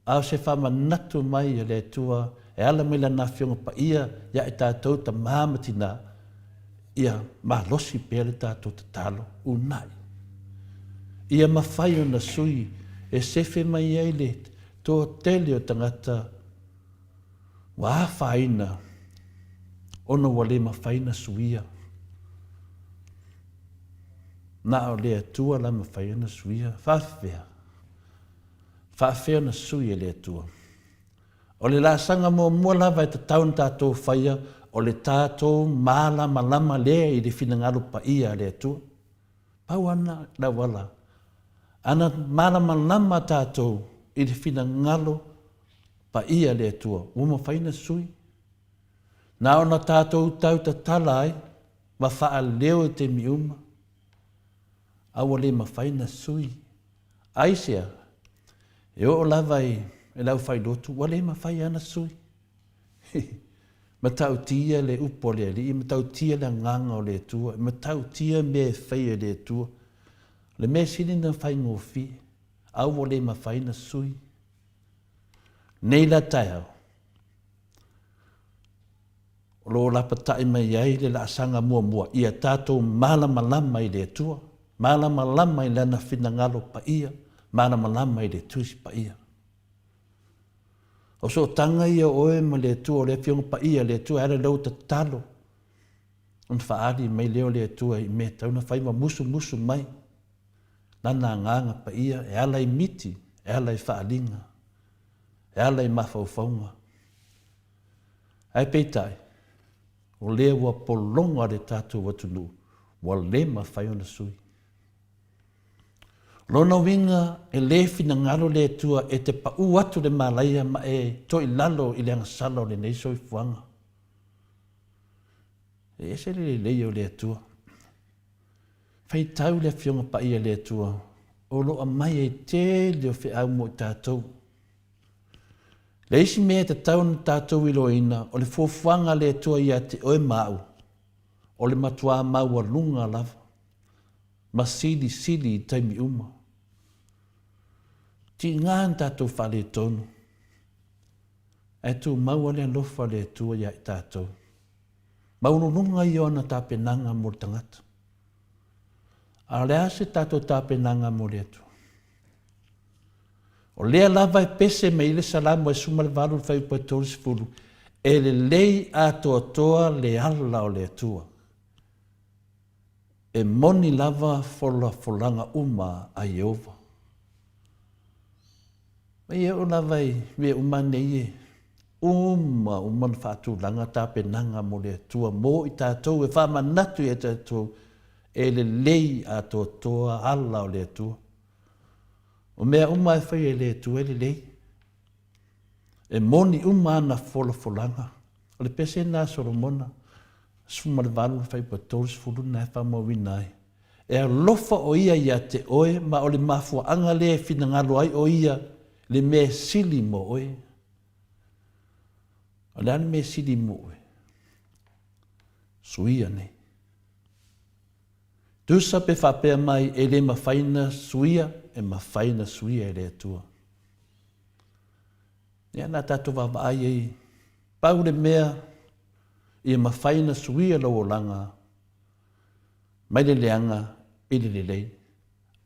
a o se faamanatu mai a le Atua e ala mai Lana Afioga Paia ia i tatou tama ma tina, ia malosi pea le tatou tatalo uunai. Ia mafai ona sui e sefe mai ai le toatele o tagata ua afaina ona ua le mafai ona suia. Na o le Atua la mafai ona suia. Faafefea? Faafefea ona sui e le Atua? O le laasaga muamua lava e tatau ona tatou faia, o le tatou malamalama lea i le finagalo paia a le Atua. Pau lava lena le auala. Ana malamalama tatou i le finagalo paia a le Atua, ua mafai ona sui. Na ona tatou tau tatala ai ma faaleo i taimi uma, a ua le mafai ona sui. Aisea? E oo lava i le aufailotu, ua le mafai lava ona sui. Matautia le upu a le Alii, matautia le agaga o le Atua, matautia mea e faia e le Atua. O le mea sili ona faigofie, a ua le mafai ona sui. Nei la taeao, o lo o lapatai mai ai le laasaga muamua ia tatou malamalama i le Atua, malamalama i Lana finagalo paia, malamalama i le Tusi Paia. O sootaga ia o oe ma le Atua, o le Afioga Paia a le Atua e ala i lau tatalo, ona faaali mai lea o le Atua i mea e tatau ona fai ma musumusu mai Lana Agaga Paia e ala i miti, e ala i faaaliga, e ala i mafaufauga. Ae peitai, o lea ua pologa le tatou atunuu, ua le mafai ona sui. O lona uiga, e le finagalo le Atua e te pau atu le malaia ma e toi lalo i le agasala o lenei soifuaga. E ese le lelei o le Atua. Faitau le Afioga Paia a le Atua o lo o aumai ai tele o feau mo i tatou. Le isi mea e tatau ona tatou iloaina, o le fuafuaga a le Atua ia te oe ma au, o le matuā maualuga lava, ma silisili i taimi uma. Tiga na tatou faaletonu, ae tumau lava le alofa o le Atua ia i tatou. Maualuluga ia o ana tapenaga mo le tagata. A o le a se tatou tapenaga mo le Atua? O lea lava e pese mai ai le Salamo e 18 i le fuaiupu e 30, E lelei atoatoa le ala o le Atua. E moni lava folafolaga uma a Ieova. Ma e oo lava i mea uma nei e uma uma ona faatulaga tapenaga mo le Atua mo i tatou e faamanatu ia tatou e lelei atoatoa ala o le Atua. O mea uma e faia e le Atua e lelei. E moni uma ana folafolaga. O le pese lena a Solomona, 18 le fuaiupu 30 lena e faamauina ai. E alofa ʻo ia iā te ʻoe ma o le mafuaaga lea e finagalo ai ʻo ia le mea e sili mo ʻoe. O le a le mea e sili mo ʻoe? Suia nei. Tusa pe faapea mai e le mafai na suia, e mafai na suia e le Atua. Ia na tatou vaavaai ai, pau le mea ia mafai na suia lou olaga mai le leaga i le lelei,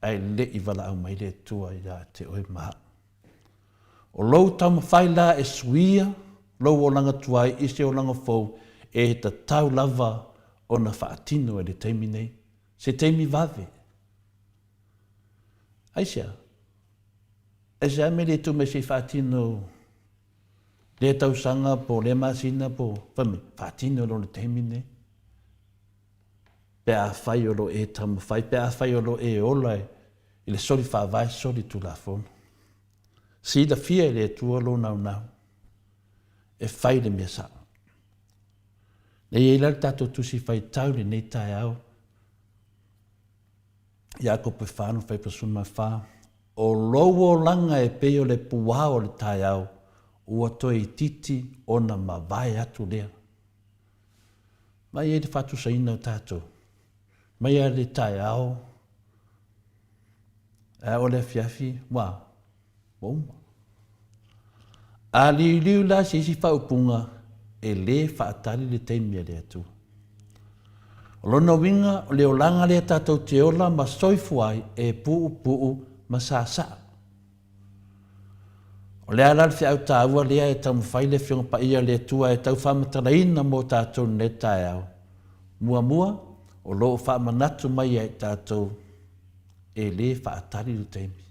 ae le i valaau mai le Atua ia te oe ma au. O lou taumafai la e suia lou olaga tuai i se olaga fou e tatau lava ona faatino i le taimi nei, se taimi vave. Aisea? Aisea mea le tuu mai se i faatino lea tausaga po o lea masina po o fai mai, faatino loa i le taimi nei. Pe afai o lo o e taumafai, pe afai o lo o e ola i le soli faavae, soli tulafono. Silafia e le Atua lou naunau e fai le mea sao. Nei ai la le tatou tusi faitau i lenei taeao, Iakopo e 4 no 14, O lou olaga e pei o le puao o le taeao, ua toe itiiti ona mavae atu lea. Mai ai le faatusaina o tatou, mai lava le taeao, ae oo le afiafi, ua, ua uma. A liuliu la se isi faaupuga, e lē faatali le taimi a le Atua. O lona uiga, o le olaga lea tatou te ola ma soifua ai e puupuu ma saasaa. O le a la le feau taua lea e taumafai le Afioga Paia a le Atua e tau faamatalaina mo tatou i lenei taeao? Muamua, o lo o faamanatu mai ia i tatou e lē faatali le taimi.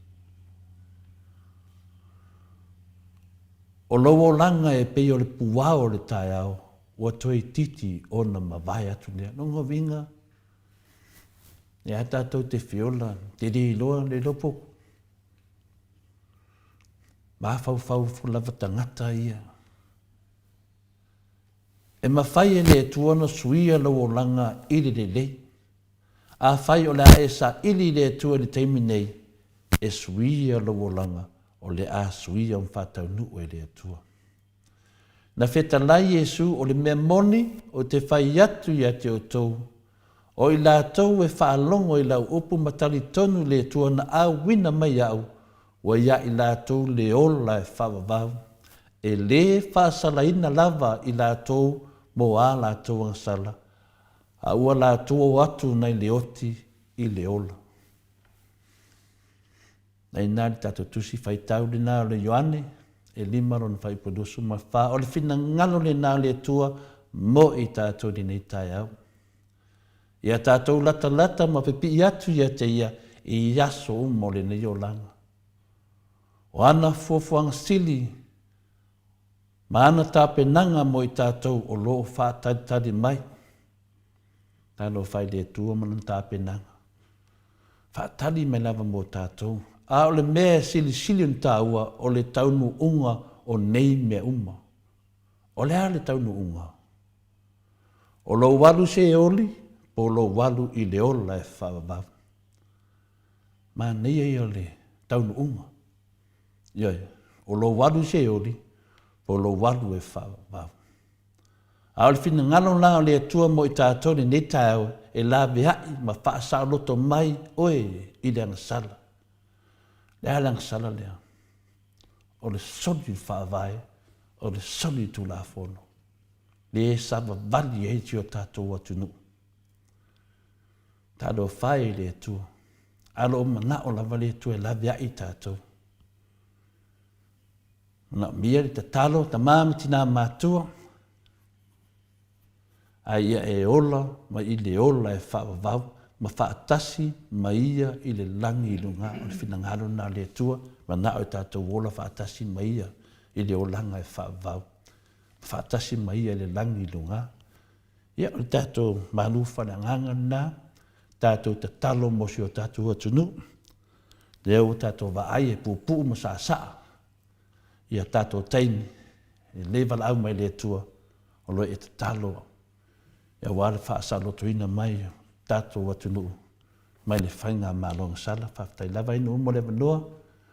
O lou olaga e pei o le puao o le taeao ua toe itiiti ona mavae atu lea. Lona uiga, e a tatou te fiola, te le iloa, le iloa po mafaufau lava tagata ia. E mafai e le Atua ona suia lou olaga i le lelei. Afai o le a e saili i le Atua i le taimi nei, e suia lou olaga, o le a suia ma faataunuu e le Atua. Na fetalai Iesu, O le mea moni ou te fai atu ia te outou, o i latou e faalogo i lau upu ma talitonu i le Atua na auina mai iaʻu, ua ia i latou le ola e faavavau, e lē faasalaina lava i latou mo a latou agasala, a ua latou o atu nai le oti i le ola. Na inā le tatou Tusi Faitau lenā o le Ioane, e lima lona fuaiupu 24, o le finagalo lenā o le Atua mo i tatou i lenei taeao. Ia tatou latalata ma pipii atu ia te Ia i aso uma o lenei olaga. O ana fuafuaga sili ma ana tapenaga mo i tatou o lo o faatalitali mai. Talofa i le Atua ma Lana tapenaga. Faatali mai lava mo tatou. A o le mea e silisili ona taua, o le taunuuga o nei mea uma. O le a le taunuuga? O lou alu Seoli, po o lou alu i le ola e faavavau. Manaia ia o le taunuuga. Ioe, o lou alu i Seoli, po o lou alu e faavavau. A o le finagalo la o le Atua mo i tatou i lenei taeao, e laveai ma faasaoloto mai oe i le agasala. O le a le agasala lea? O le soli i le Faavae, o le soli i le Tulafono, lea e savavali ai si o tatou atunuu. Talofa e i le Atua, a o lo o manao lava le Atua e laveai i tatou. Manaomia le tatalo, tama ma tina matua, a ia e ola mai i le ola e faavavau ma faatasi ma Ia i le lagi i luga. O le finagalo lena o le Atua, manao e tatou ola faatasi ma Ia i le olaga e faavavau, ma faatasi ma Ia i le lagi i luga. Ia, o le tatou malu faaleagaga lena, tatou tatalo mo si o tatou atunuu, lea ua tatou vaai e puupuu ma saasaa ia tatou taimi, e lelei valaau mai le Atua, o lo o e tatalo aua le faasaolotoina mai o tatou atunuu mai le faigamalo gasala. Faafetai lava inu mo le avanoa,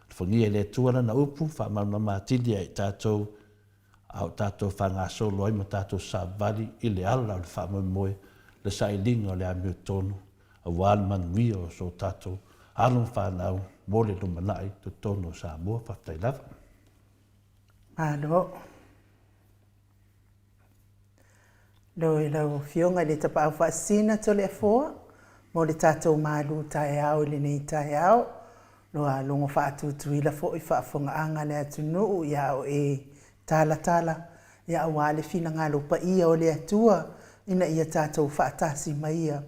alofagia e le Atua lana upu, faamalamalama atili ia i tatou a o tatou faagasolo ai ma tatou savali i le ala o le faamoemoe, le sailiga o le amiotonu, aua le manuia o so tatou alo ma fanau mo le lumanai i totonu o Samoa. Faafetai lava. Malo. Lo i lau Afioga i le Tapaau Faasisina Toleafoa mo le tatou malu taeao i lenei taeao. Loa logo faatutuila foi faafofogaaga a le atunuu ia oe talatala, ia aua le finagalo paia o le Atua ina ia tatou faatasi maia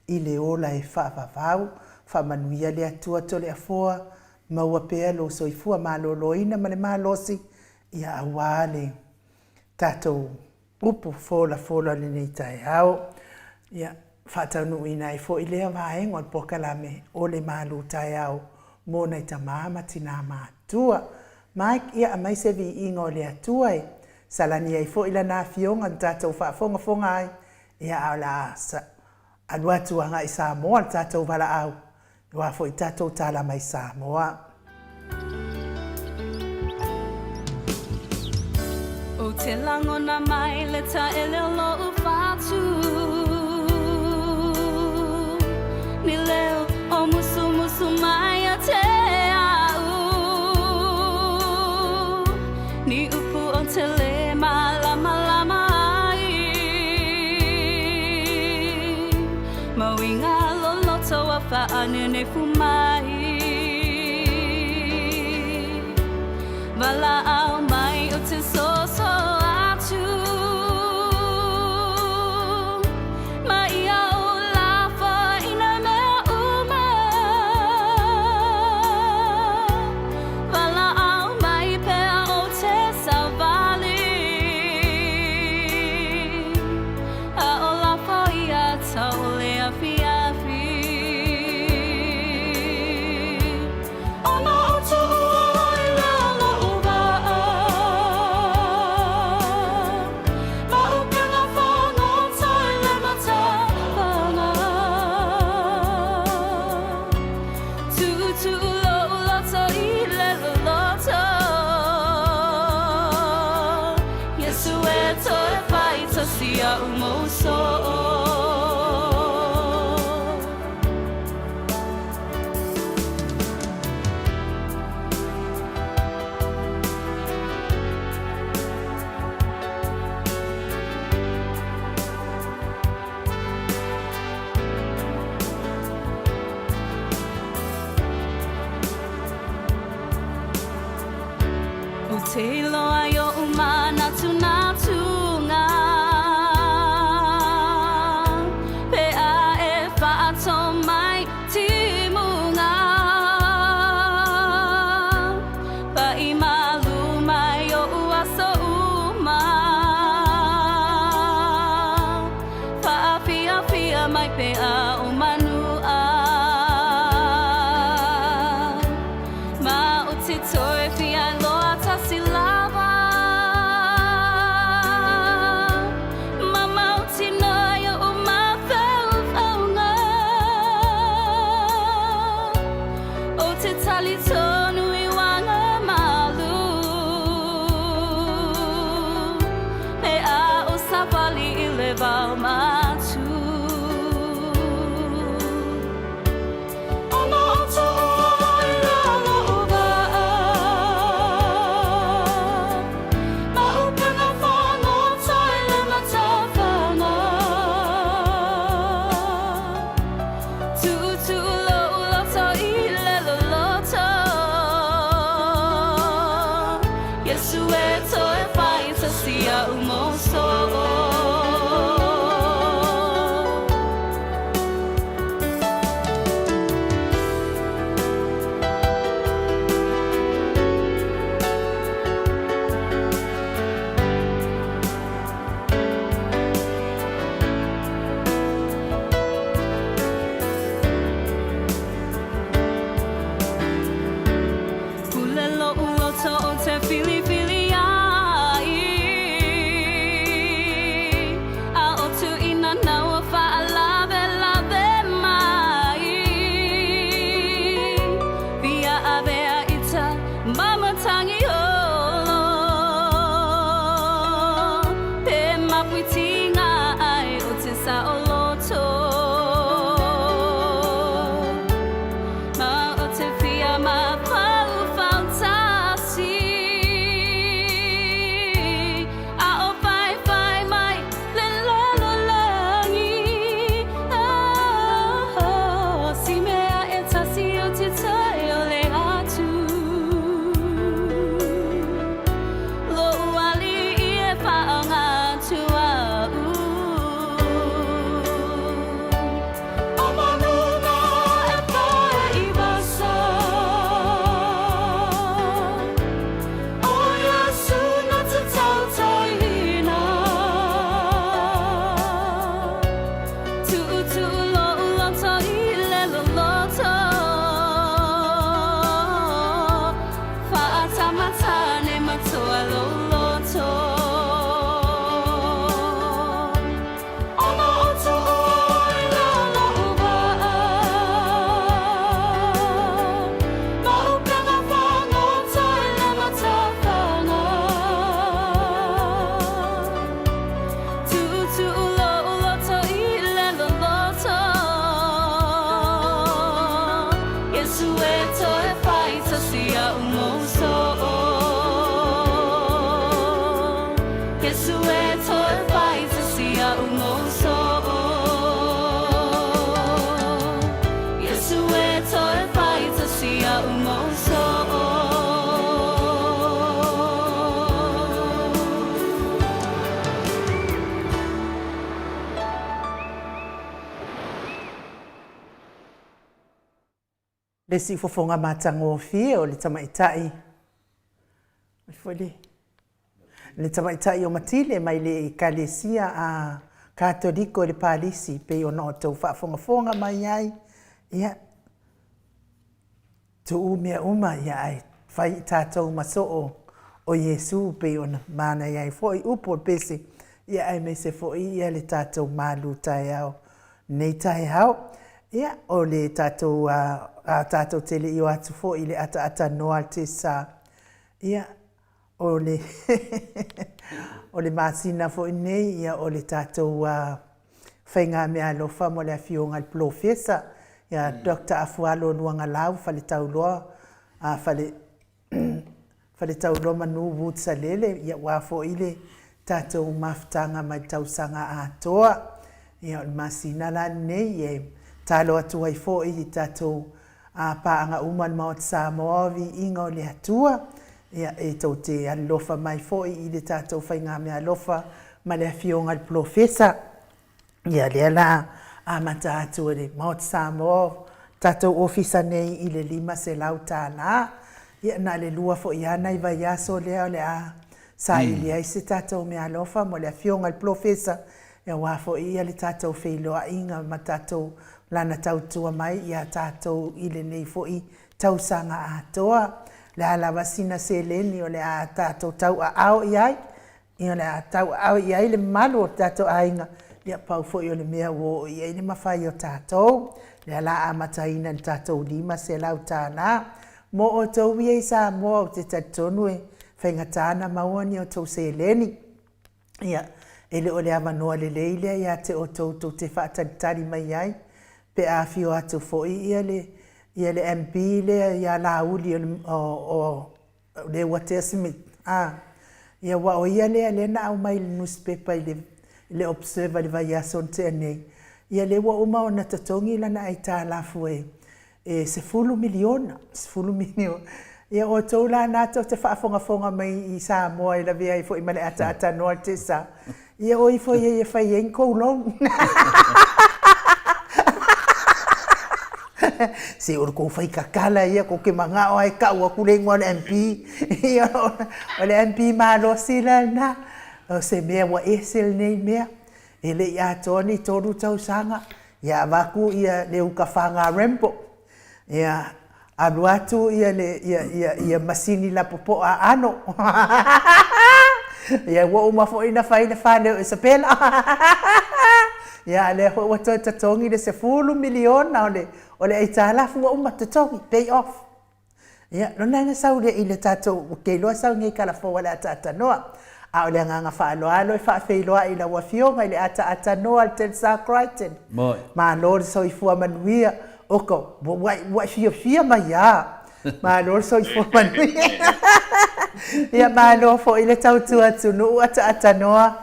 i le ola e faavavau. Faamanuia le Atua Toleafoa, maua pea lou soifua maloloina ma le malosi, ia aua le tatou upu folafola o lenei taeao. Ia, faataunuuina ai foi lea vaega o le polokalame o le malu taeao mo nai tama ma tina matua. Mike, ia aumai se viiga o le Atua e salani ai foi lana afioga na tatou faafogafoga ai, ia a o le a alu atu agai i Samoa le tatou valaau Aua foi tatou tala mai Samoa. Ou te lagona mai le taele o lou fatu Ni leo o musumusu mai ia te au Ni upu o te le malamalama ai Mau i ngā loloto a whaanenefu mai Valaau mai o te soso atu Ma ia o lafa i nā mea uma Valaau mai pea o te savali A o lafo ia tau le awhiawhi. Ona o tuua ai lea lo'u waa. Ma upega whāngata i le matawhanga. Tuutuu lo'u loto i le loloto. Iesu e toe whai tasi a'u mou soo. Ou te iloa i oʻu mānatunatuga Pe a e whaato mai timuga Paʻi malu mai oʻu aso uma Whaafiafia mai pe a o manua Ma o te toe whia loa tasi lava Ma mau tino i oʻu mafaufauga. Le siufofoga matagofie o le tamaitai foi le le tamaitai o Matile mai le Ekalesia a Katoliko i le Palisi pei ona outou faafogafoga mai ai, ia, tuu mea uma, ia, ae fai i tatou ma soo o Iesu pei ona manaia ai foi upu o le pese, ia aemaise foi ia le tatou malu taeao nei taeao. Ia, o le tatou, a tatou te le i o atu foi i le ataatanoa a le Tesa, ia, o le o le masina foi nei, ia, o le tatou faigameaalofa mo le Afioga i le Polofesa, ia Doctor Afualo Luagalau Faletauloa, Fale Faletauloa Manu Wood Salele, ia aua foi le tatou mafutaga mai le tausaga atoa. Ia o le masina la lenei e tatalo atu ai foi i tatou paaga uma o le Maota Samoa o Viiga o le Atua, ia e tou te alolofa mai foi i le tatou faigameaalofa ma le Afioga i le Polofesa. Ia lea la amata atu e le Maota Samoa tatou ofisa nei i le $500. Ia na o le 2 foi lava nai vaiaso lea o le a saili ai se tatou meaalofa mo le Afioga i le Polofesa, aua foi ia le tatou feiloaiga ma tatou lana tautua mai ia tatou i lenei foi tausaga atoa. O le a lava sina seleni o le a tatou tauaao i ai, ia o le a tauaao i ai le mamalu o le tatou aiga, ia pau foi o le mea ua oo i ai le mafai o tatou. Lea o le a amataina i le tatou $500. Mo outou ia i Samoa ou te talitonu e faigata ona maua ni outou seleni. Ia, e le o le avanoa lelei lea ia te outou tou te faatalitali mai ai pe a afio atu foi ia le ia le MP lea ia Laauli o o Leuatea Smith, a, ia aua o ia lea lea na aumai i le nusipepa i le i le Observer i le vaiaso na tea nei, ia lea ua uma ona totogi lana aitalafu e e $10 miliona, 10 miliona. Ia o outou la na tou te faafogafoga mai i Samoa e lavea ai foi ma le ataatanoa le tesa, ia o ifo ia e fai ai ni kou loan. Se o le kou faikakala ia, kou te manao lava e tau atu le igoa o le MP. Ia o le MP malosi la lena. O se mea ua ese lenei mea. E le i atoa ni 3 tausaga, ia avatu ia le uta faga Rambo, ia alu atu ia le ia ia ia masini lapopoa aano. Ia ua uma foi ona fai le fale o Isabela. Ia a lea foi ua toe totogi le $10 miliona o le o le aitalafu ua uma totogi, pay off. Ia, lona na sau lea i le tatou, ou te iloa sau nei kalafou a le ataatanoa. A o le agaga faaaloalo e faafeiloai i lau Afioga i le ataatanoa le Tensar Crichton. Moi. Malo le soifua manuia. Oka, ua, ua e fiafia mai lava. Malo le soifua manuia. Ia, malo foi le tautua atunuu ataatanoa.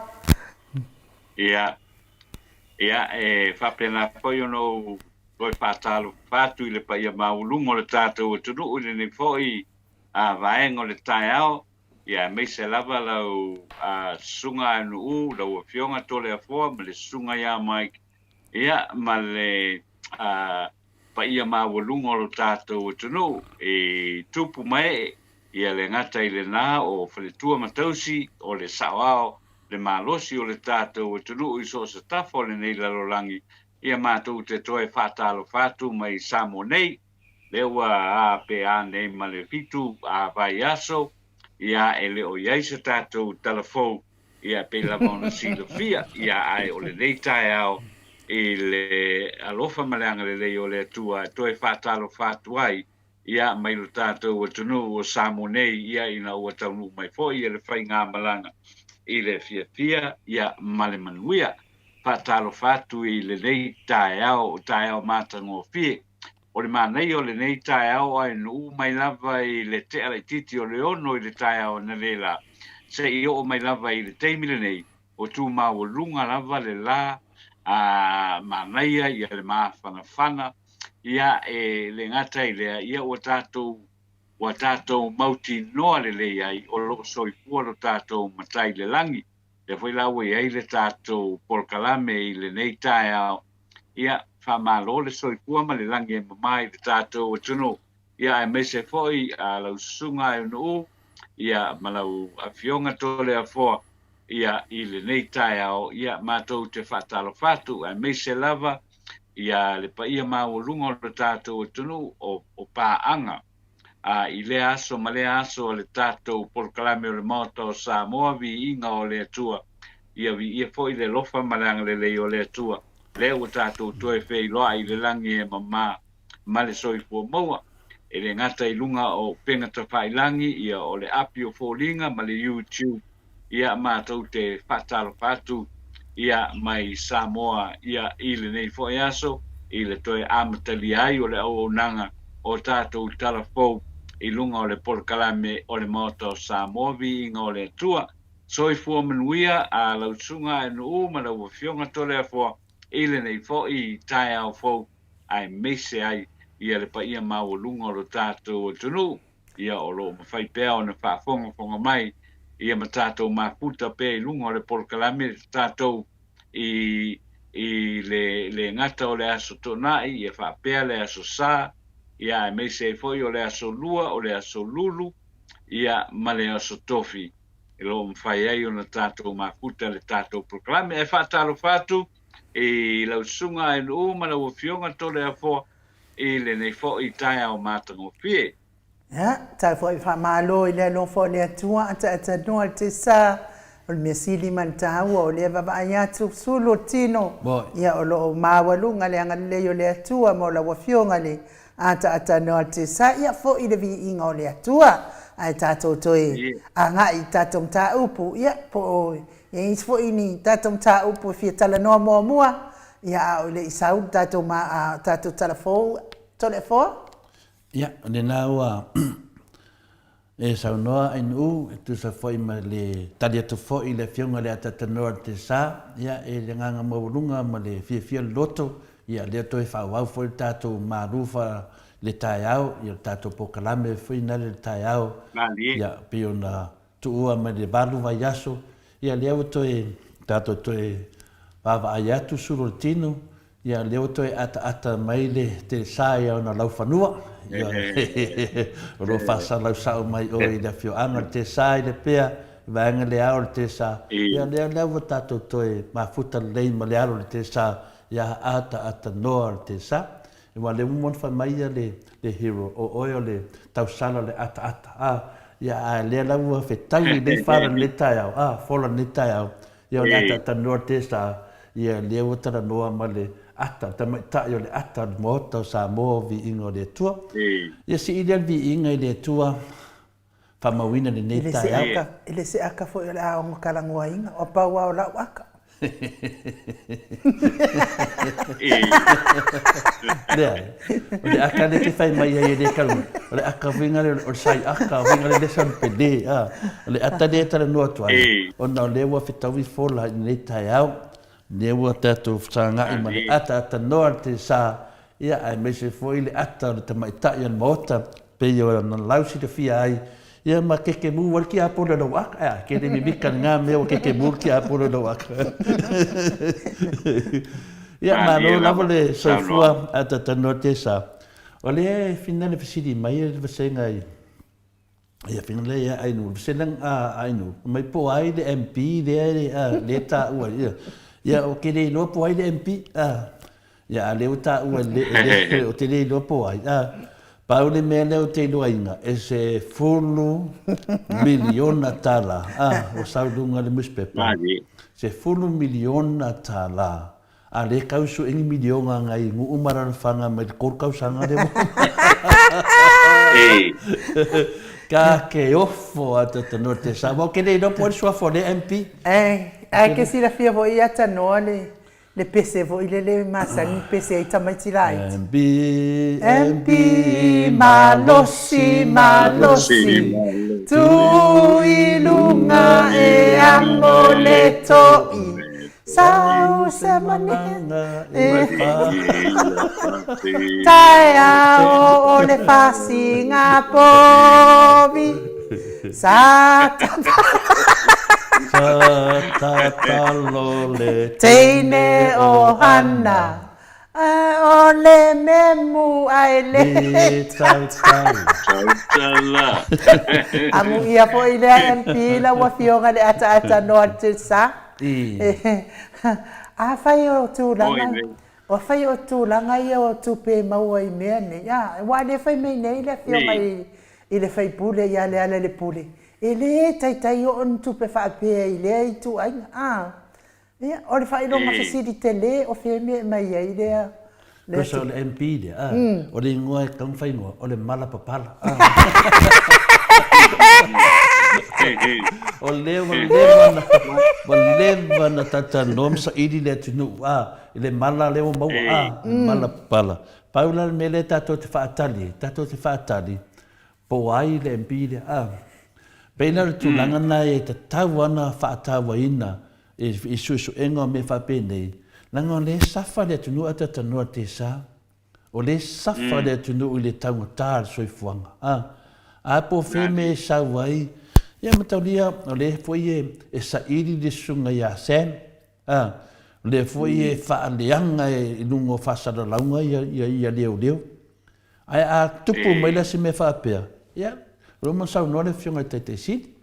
Ia, ia, e faapena foi ona ou toe faatalofa atu i le paia maualuga o le tatou atunuu i lenei foi vaega o le taeao, ia aemaise lava lau Susuga Aenu'u, lau Afioga Toleafoa ma le Susuga ia Mike, ia ma le paia maualuga o lo tatou atunuu i tupu ma ee, ia le gata i lena o faletua ma tausi, o le saoao, le malosi o le tatou atunuu i so o se tafa o lenei lalolagi, ia matou te toe faatalofa atu mai Samoa nei, lea ua a pe a nei ma le 7 a vaiaso, ia e le o i ai se tatou tala fou, ia e pei lava ona silafia, ia ae o lenei taeao i le alofa ma le agalelei o le Atua e toe faatalofa atu ai, ia mai lo tatou atunuu o Samoa nei, ia ina ua taunuu mai foi ia le faigamalaga i le fiafia, ia ma le manuia. Faatalofa atu i lenei taeao, o taeao matagofie. O le manaia o lenei taeao ae nuu mai lava i le tea laitiiti o le 6 i le taeao analeila, seia oo mai lava i le taimi lenei, o tu maualuga lava le la, a manaia ia le mafanafana, ia e le gata i lea, ia ua tatou ua tatou mautinoa lelei ai o lo o soifua lo tatou Matai i le lagi. Lea foi la ua i ai le tatou polokalame i lenei taeao, ia, Faamalo le soifua ma le lagi e mama i le tatou atunuu, ia aemaise foi a lau susuga Aenu'u, ia ma lau afioga Toleafoa, ia i lenei taeao, ia matou te faatalofa atu, aemaise lava ia le paia maualuga o le tatou atunuu o, o paaga a i lea aso ma lea aso o le tatou polokalame o le Maota o Samoa, viiga o le Atua, ia viia foi le alofa ma le agalelei o le Atua, lea ua tatou toe feiloai i le lagi e mama ma le soifua maua, e le gata i luga o upega tafailagi, ia o le api o foliga ma le YouTube, ia matou te faatalofa atu ia mai Samoa ia i lenei foi aso i le toe amatalia ai o le auaunaga o tatou tala fou i luga o le polokalame o le Maota o Samoa Viiga o le Atua. Soifua manuia a lau susuga Aenuu ma lau Afioga Toleafoa i lenei foi taeao fou aemaise ai ia le paia maualuga o lo tatou atunuu. Ia o lo o mafai pea ona faafogafoga mai ia ma tatou mafuta pea i luga o le polokalame tatou i i le le gata o le Aso Toonai ia faapea le Aso Sa ia aemaise ai foi o le Aso Lua, o le Aso Lulu ia ma le Aso Tofi e lo o mafai ai ona tatou mafuta le tatou polokalame. Ae faatalofa atu i lau susuga Aenuu ma lau Afioga Toleafoa i lenei foi taeao matagofie. Ia, tau foi faamalo i le alofa o le Atua ataatanoa le tesa o le mea sili ma le taua o lea vaavaai atu sulu o tino ia o lo o maualuga le agalelei o le Atua mo lau Afioga le ataatanoa le tesa ia foi le viiga o le Atua ae tatou toe agai i tatou mataupu ia po o i ai foi ni tatou mataupu e fia talanoa muamua ia a o le i sau le tatou ma tatou tala fou Toleafoa. Ia, o lena ua e saunoa Ainuu e tusa foi ma le tali atu foi i le Afioga i le Atatanoa o le Sa, ia, e le agaga maualuga ma le fiafia o le loto, ia, lea toe faaauau foi le tatou malu fa le taeao, ia, le tatou polokalame foi na le taeao, ia, pei ona tuua mai le valu vaiaso, ia lea ua toe tatou toe vaavaai atu sulu o le tino, ia lea ua toe ataata mai le telesa ia ona laufanua, ia o lo o faasalau sao mai oe i le afioaga o le telesa i Lepea, i vaega le ao o le telesa, ia lea lea ua tatou toe mafuta lelei ma le alo o le telesa ia ataata noa o le telesa. Aua o lea ua uma ona fai mai ia le le hero, o oe o le tausala o le ataata, a, ia a lea la ua fetaui nei fala lenei taeao, a, fola lenei taeao, ia o le ataata noa te sa, ia lea ua talanoa ma le ata, tamaitai o le ata o le Maota o Samoa o Viiga o le Atua. Ia sii lea le viiga i le Atua, faamauina lenei taeao. E le se aka foi o le a ono talanoaina, o pau lava o lau aka. Leai, o le aka lea e te fai mai ai e le talanoa, o le aka uiga lea o le sai aka, uiga lea le sau pele, a. O le ata lea e talanoa atu ai, ona o lea ua fetaui fola i lenei taeao, lea ua tatou fesagai ma le ataatanoa le sa, ia, aemaise foi le ata o le tamaitai o le Maota, pei ona lausilafia ai, ia ma kekemū ai le tiapolo i lou aka. Ea, ke le mimika lena mea ua kekemū le tiapolo i lou aka. Ia, malo lava le soifua ataatanoa te sa. O lea e fina le fesili mai le vasega i Ia fina le ia ainu, le a ainu, mai po ai le MP lea lea taua ia. Ia o ke le iloa po ai le MP. A ia a lea ua taua le le o te le iloa po ai. A pau le mea lea o te iloaina e se fulu miliona tala a ua sau luga le newspaper. Se fulu miliona tala A le kau sue ni miliona ngai nuu ma alalafaga mai le kolu kausaga lea ua Ka ke ofo a te tanoa te sa. Wa ke le iloa po o le suafa o lea MP. Ae ke silafia foi ia tanoa le le pese foi lele e masani pese ai tamaiti laiti. MB, MB, malosi, malosi, tu i luga e amo le toi. Sau se mananga e Taeao o le fasiga povi Sa Sa tatalo le teine o Hana. O le memu ae le Le tautala. Tautala. Amuia foi lea MP lau afioga le ataatanoa le sa. Afai o tulaga, afai o tulaga ia o tupe e maua i mea nei, a, aua o lea e fai mai nei le afioga i le sui usufono ia Lealailepule, e le taitai oo ni tupe faapea i lea ituaiga, a. Ia, o le faailoga fesili tele o fea mea e mai ai lea lea Tusa o le MP lea, a, o le igoa e tatau ona faaigoa, o le mala papala. O lea ua leva ona, ua leva ona talatalanoa ma saili le atunuu, a, i le mala lea ua maua, a, le mala papala. Pau la le mea lea tatou te faatali ai, tatou te faatali po o ai le MP lea, a. Pei la o le tulaga lena e tatau lava ona faatauaina i suesuega o mea faapenei, leaga o lea e safa le atunuu ae talatalanoa i le tesa. O lea e safa le atunuu i le taugata o le soifuaga. A, a po o fea mea e sau ai, ia mataulia o lea foi e saili le susuga ia Sam, a, o lea foi e faaleaga i luga o faasalalauga ia leoleo. Ae a tupu mai la se mea faapea, ia, o lea ua saunoa le Afioga i le Taitai Sili,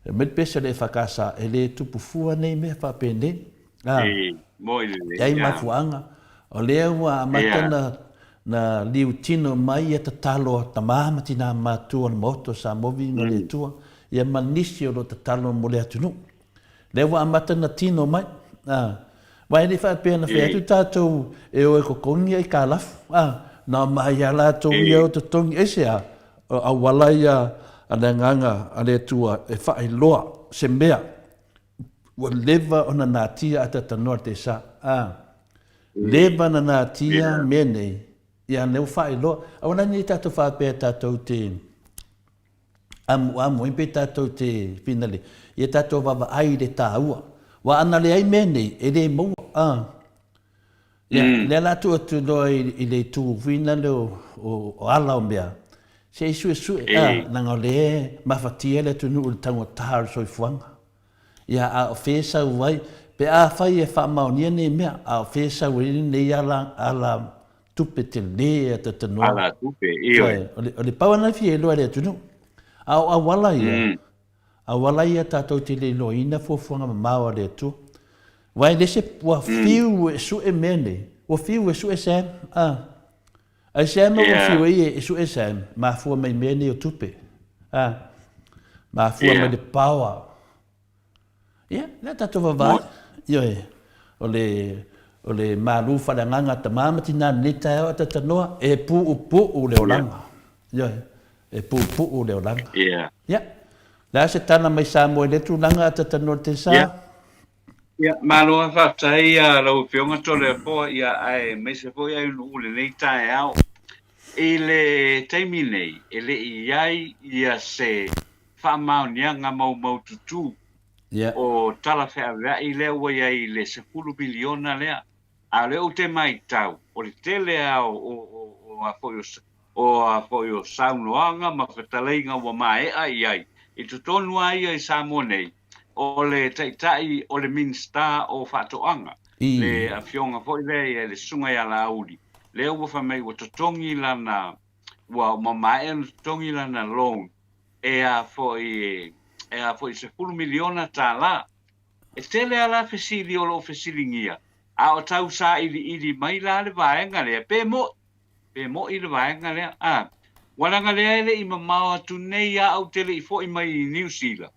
e aumai le pese a le EFKS, e le tupu fua nei mea faapenei. A, e ai mafuaaga, o lea ua amata ona na liutino mai ia tatalo a tama ma tina matutua o le Maota o Samoa Viiga o le Atua, ia ma nisi o lo o tatalo mo le atunuu. Lea ua amata ona tino mai. A, aua e le faapea na fai atu tatou e o e totogi aitalafu. A, na omai lava latou ia o totogi. Aisea? O auala ia a le Agaga a le Atua e faailoa se mea ua leva ona natia ataatanoa le tesa. A, leva ona natia mea nei, ia lea ua faailoa. Aua la ne i tatou faapea tatou te amuamu ai pe tatou te finale, ia tatou vaavaai i le taua. Aua ana leai mea nei, e le maua. A. Ia, lea la tuu atu loa i le itu finale o ala o mea, se i suesue, a, leaga o lea e mafatia le atunuu i le taugata o le soifuaga. Ia, a o fea e sau ai, pe afai e faamaonia nei mea, a o fea e sau ai lenei ala, ala tupe tele a Tatanoa. Ala tupe, ioe. O le pau ana fia iloa e le atunuu. A o auala ia, auala ia tatou te le iloaina fuafuaga mamao a le Atua. Aua e le se, ua fiu e sue mea nei, ua fiu e sue Sam, a. Aisea mea ua fiu ai e sue Sam, mafua mai mea nei o tupe, a. Mafua mai le power. Ia, lea tatou vaavaai. Ioe, o le, o le malu faaleagaga a tama ma tina i lenei taeao a Tatanoa, e puupuu le olaga. Ioe, e puupuu le olaga. Ia, le a se tala mai Samoa i lea tulaga a Tatanoa le Tesa? Ia, malo lava faafetai lau Afioga Toleafoa, ia aemaise foi Ainu'u i lenei taeao. I le taimi nei, e le i i ai ia se faamaoniaga maumaututu o tala feaveai lea ua i ai i le 10 miliona lea. A o lea ou te matau, o le tele lava o saunoaga ma fetalaiga ua maea i ai i totonu lava ia i Samoa nei, o le taitai o le Minisita o Faatoaga, le afioga foi lea le Susuga ia Laauli, lea ua fai mai ua totogi lana, ua maea ona totogi lana loan e a foi e a foi $10 miliona. E tele lava la fesili o lo o fesiligia, a o tau sailiili mai la le vaega lea, pe mo'i, pe mo'i le vaega lea, a. Ua leaga lea e le i mamao atu nei a ou te le i foi mai i Niu Sila.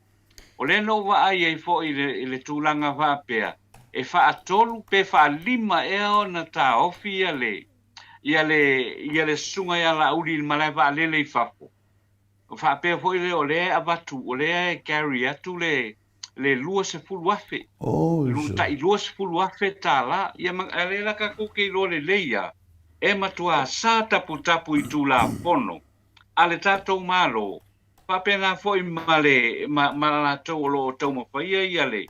O lea na ou vaai ai foi i le, i le tulaga faapea, e faatolu pe faalima ea ona taofi ia le, ia le, ia le susuga ia Laauli i le malae vaalele i fafo. Faapea foi lea o lea e avatu, o lea e carry atu le, le 20,000, tai $20,000. Ia ma, a lea la tatou te iloa lelei lava, e matua sa taputapu i Tulafono a le tatou Malo, faapena foi ma le, ma, ma latou o lo o taumafaia ia le,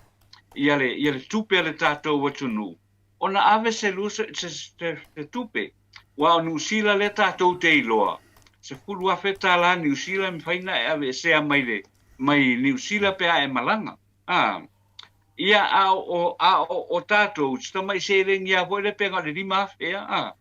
ia le, ia le tupe a le tatou atunuu, ona ave se, se, se, se tupe. Aua o Niu Sila lea tatou te iloa, $10,000 Niu Sila e mafai ona e aveesea mai le, mai Niu Sila pe a e malaga. A. Ia, a o, a o, o tatou, si tamai seleni lava foi lea pe na o le $5,000 ea, a.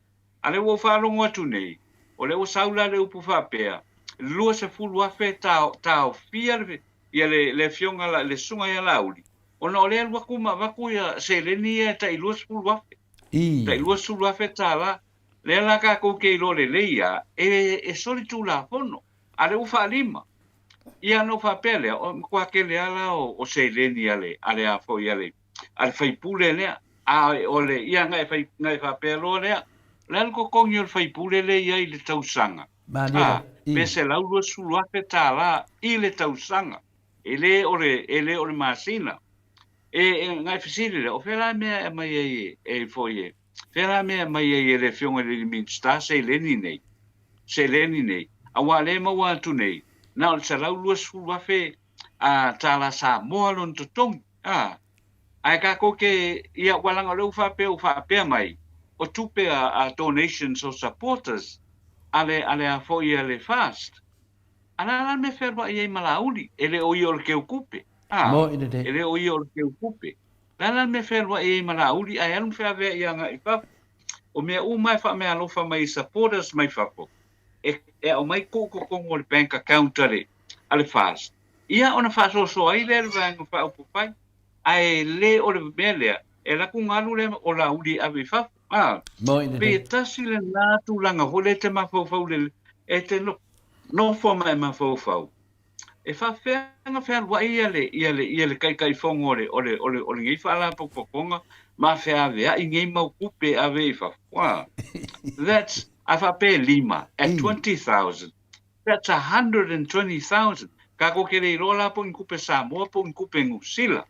A lea ua ou faalogo atu nei, o lea ua sau la le upu faapea, $20,000 tao, taofia le, ia le, le afioga la, le susuga ia Laauli, ona o lea e alu atu ma avatu ia seleni ia e tai $20,000. Ii. Tai $20,000. Lea la tatou te iloa lelei lava, e, e solitulafono, a lea ua faalima. Ia ona ou faapea lea, o matua tele lava la o, o seleni a le, a le a foi a le, a le faipule lea. A o le, ia na e fai, na e faapea loa lea, o le a le totogi o le faipule lea e i ai i le tausaga? Malie A, la, pe ii. $120,000 i le tausaga. E le o le, e le o le masina. E, e, na e fesili lea, o fea la mea e aumai ai e, e foi e, fea la mea e aumai ai e le Afioga i le Minisita seleni nei, seleni nei, aua o lea e maua atu nei, na o le $120,000 a tala Samoa lona totogi, a. Ae tatou te, ia, ua leaga o lea ua faapea, ua faapea mai, o tupe a, a donations o supporters a le, a le a foi a le FAST. A le a la le mea e fealuai ai ma Laauli? E le o ia o le keukupe, a. Moe lelei. E le o ia o le keukupe. Le a la le mea e fealuai ai ma Laauli ae alu ma feaveai agai i fafo? O mea uma e faameaalofa mai i supporters mai fafo, e, e aumai tuu totonu o le bank account a le, a le FAST, ia ona faasoasoa ai lea e le Vaega Faaupufai. Ae le o le mea lea, e alu atu galu lea o Laauli e ave i fafo, a. Moe Pei lelei. e tasi lena tulaga foi lea e te mafaufau lelei, e te nofo ma e mafaufau, e faapefea ona fealuai ia le, ia le, ia le Taitaifono o le, o le, o le, o lenei Faalapotopotoga ma feaveai nei mau tupe e ave i fafo? A. That's, a faapea e lima, at 20,000, that's 120,000. Tatou te le iloa la po o ni tupe Samoa po o ni tupe Niu Sila.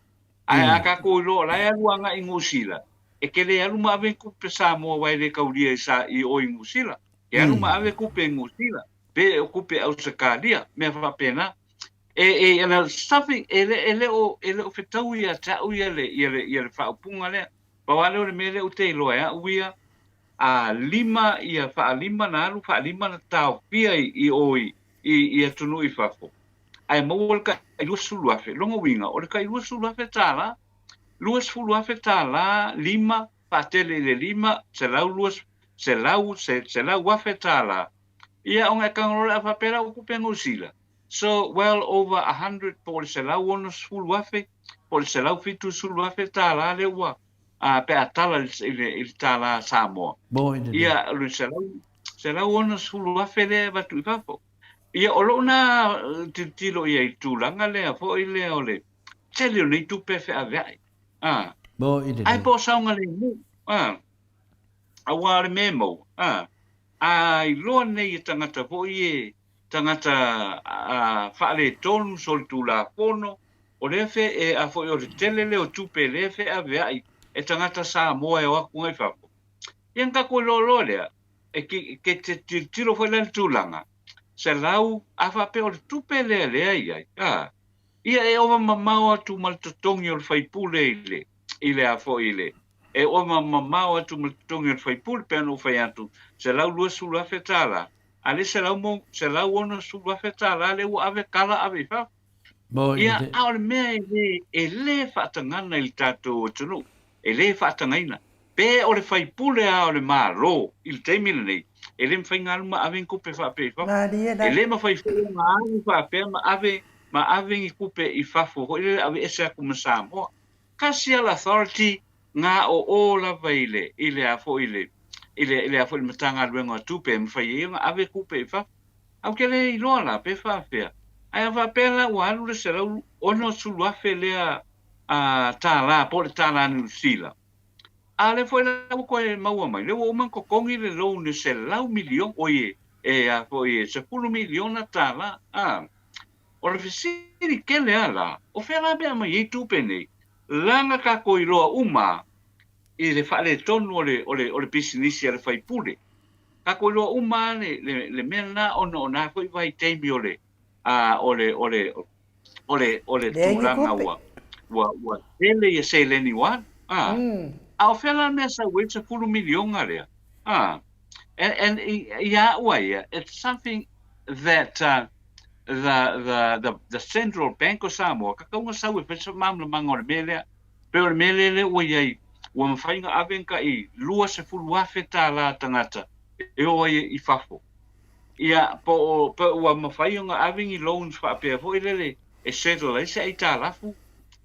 Ae a tatou iloa o la e alu agai i Niu Sila, e te le alu ma ave ni tupe Samoa aua e le taulia i sa, i o i Niu Sila. E alu ma ave tupe Niu Sila, pe o tupe Ausetalia, mea faapena. E, e, and something, e le, e le o, e le o fetau ia te au ia le, ia le, ia le faaupuga lea. Pau lava lea o le mea lea ou te iloa e au ia, a lima ia faalima na alu faalima na taofia i, i o i, i, i atunuu i fafo, ae maua le tai 20,000. Lona uiga, o le tai 20,000 tālā, 20,000 tālā lima faatele i le lima, selau lua, selau, se, $100,000 tālā. Ia, ona e tago loa lea a faapea la ua tupe Niu Sila. So, well over 100 po o le $160,000, po o le $170,000 tālā lea ua, a, pe a tala i le, i le tālā Samoa. Ia, o le selau, $160,000 lea e avatu i fafo. Ia, o lou na tilotilo i ai i le tulaga lea foi lea o le tele o nei tupe e feaveai. A, ae po o saogalemu, a, aua o le mea e maua, a, a iloa nei e tagata foi e, tagata a, faaletonu solitulafono, o lea fe, e, a foi o le tele lea o tupe lea e feaveai e tagata Samoa e o atu ngai fafo. Ia na tatou iloa loa lea, e ke, ke te tilotilo foi la i le tulaga, 100, a faapea o le tupe lea lea e i ai, a, Ia e ova mamao atu ma le totogi o le faipule i le, i le a foi i le, e ova mamao atu ma le totogi o le faipule, pei ona ou fai atu, $120,000, a le selau mo, $160,000 lea ua ave tala ave i fafo. Mo i Ia, le. a o le mea e le, e le faatagana i le tatou atunuu, e le faatagaina. Pe o le faipule lava o le Malo i le taimi lenei, e le mafai ona alu ma ave ni tupe faapea i fafo. Malie E la. le mafai foi ona alu faapea ma ave ma ave ni tupe i fafo foi lele aveese atu ma Samoa. Tasi lava le authority na o o lava i le i le a foi i le i le i le a foi i le Matagaluega o Tupe e mafai ai ona ave tupe i fafo. Ae ou te le iloa la pe faapefea. Ae a faapea la ua alu le $160,000 lea a tālā po o le tālā Niu Sila, a lea foi la ua toe maua mai, lea ua uma ona totogi le loan e selau miliona, oi e a foi e $10 miliona tālā, a. O le fesili tele lava la, o fea la mea aumai ai tupe nei, leaga tatou iloa uma i le faaletonu o le, o le, o le pisinisi a le faipule. Tatou iloa uma lava le, le, le mea lena ona o na foi vaitaimi o le, a, o le, o le, o le, o le Leai ni tulaga tupe. ua, ua, ua tele ia seleni ua alu. A, a o fea la le mea sau ai le $10 miliona lea? A, and, and i, ia au a ia, it's something that uh, the, the, the, the Central Bank o Samoa, ka tau ona sau e fai se faamalamalamaga o le mea lea. Pei o le mea lea lea ua i ai, ua mafai ona ave ni tai $20,000 tagata e o ai i fafo. Ia, po o, pe ua mafai ona ave ni loans faapea foi lele e settle ai se aitalafu,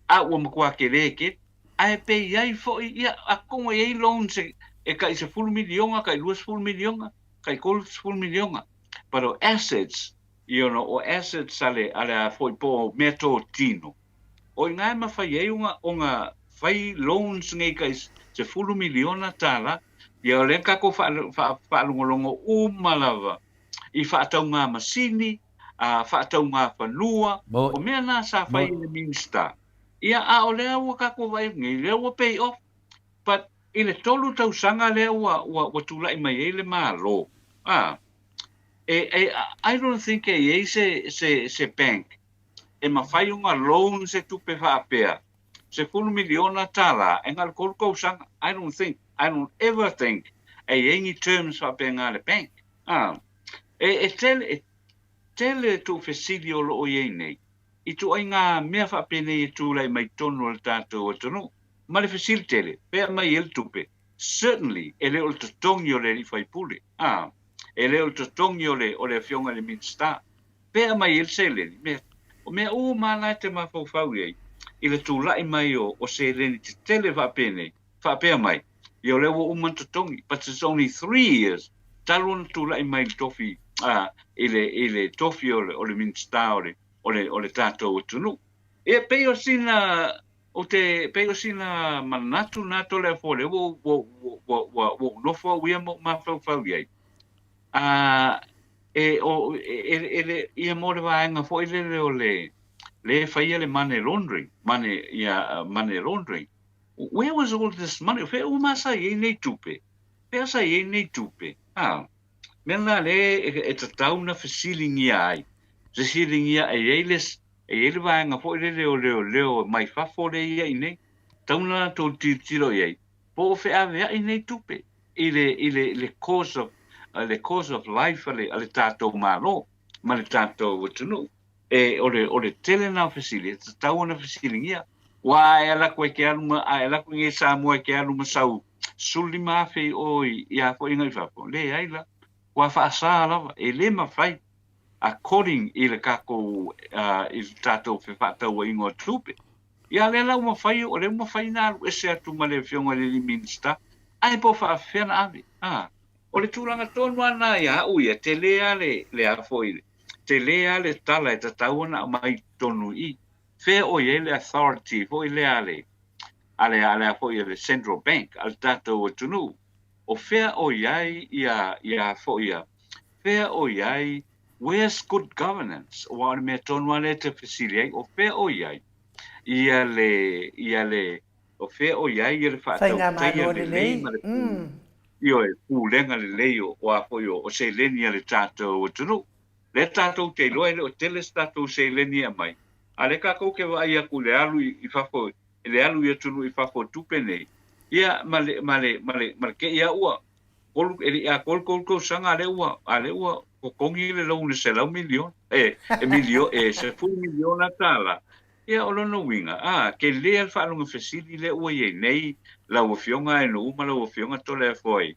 a ua matua tele tele. Ae pe i ai foi, ia, atonu e i ai loans e tai $10 miliona, tai $20 miliona, tai $30 miliona. But o assets, you know, o assets a le, a le a foi po o meatotino, O i ina e mafai ai ona, ona fai loans nei tai $10 miliona, ia o lea tatou faalogologo uma lava i faatauga masini, faatauga fanua, o mea na sa fai e le Minisita. Ia, a o lea ua tatou vaai atu nei, lea ua pay off. But i le tolu tausaga lea ua, ua, ua tulai mai ai le Malo, a, e, e, I don't think e i ai se, se, se bank e mafai ona loan se tupe faapea, $10 miliona e na o le tolu tausaga. I don't think, I don't ever think e i ai ni terms faapena a le bank. A, e, e tele, e tele tuufesili o lo o i ai nei, i ituaiga mea faapenei e tulai mai totonu o le tatou atunuu. Ma le fesili tele, fea mai ai le tupe? Certainly, e le o le totogi o le alii faipule. A, e le o le totogi o le, o le afioga i le Minisita. Pea mai ai le seleni, mea, o mea uma lava la e te mafaufau i ai, i le tulai mai o, o seleni tetele faapenei, faapea mai, ia o lea ua uma ona totogi, but it's only 3 years talu ona tulai mai i le tofi, a, i le tofi o le, o le Minisita o le, o le, o le tatou atunuu. Ia, pei o sina, o te, pei o sina manatu na Toleafoa lea ua, ua, ua, ua, ua, ua ou nofo au ia ma ou mafaufau i ai. A, e, o, e, e, le, ia mo le vaega foi lele o le, le e faia le money laundering, money, ia, money laundering. Where was all this money? Fea uma sa i ai nei tupe? Fea sa i ai nei tupe? A, mea la le e, e tatau na fesiligia ai. Fesiligia e i ai le, e i ai le vaega foi lele o leoleo mai fafo le ia i nei. Tau na latou tilotilo i ai. Po o feaveai nei tupe i le, i le, le course of, le course of life a le, a le tatou Malo ma le tatou atunuu. E, o le, o le tele na o fesili, e tatau ona fesiligia. Ua a e ala atu ai ke alu ma, a e ala atu i nei Samoa e ke alu ma sau 15,000 i o i, i a foi i fafo. Leai la. Ua faasa lava, e le mafai according i le tatou, i le tatou fefaatauaiga o tupe. Ia lea la ua mafai, o lea ua mafai ona alu ese atu ma le afioga i le alii Minisita, ae po o faafefea ona ave. A, o le tulaga tonu lava lena ia au ia, tele lava le, le a foi, tele lava le tala e tatau ona aumai i totonu i i. Fea o i ai le authority foi lea a le, a le, a le a foi a le Central Bank a le tatou atunuu. O fea o i ai ia, ia foi ia, fea o i ai, where's good governance? Aua o le mea tonu lava lea e te fesili ai, o fea o i ai ia le, ia le, o fea o i ai ia le faatautaia lelei ma le ioe, pulega lelei o, o a foi o, o seleni a le tatou atunuu. Lea tatou te iloa e le o tele se tatou seleni e aumai, a lea tatou te vaai atu i le alu i fafo, i le alu i atunuu i fafo o tupe nei, ia ma le, ma le, ma le, ma le te i lava ua tolu, e le i atoa le tolu tausaga a lea ua, a lea ua totogi le loan e $100 miliona, e, e milio, e $10 miliona. Ia, o lona uiga, a, tele lava le faalogo fesili lea ua i ai nei lau Afioga Ainoa ma lau Afioga Toleafoa i,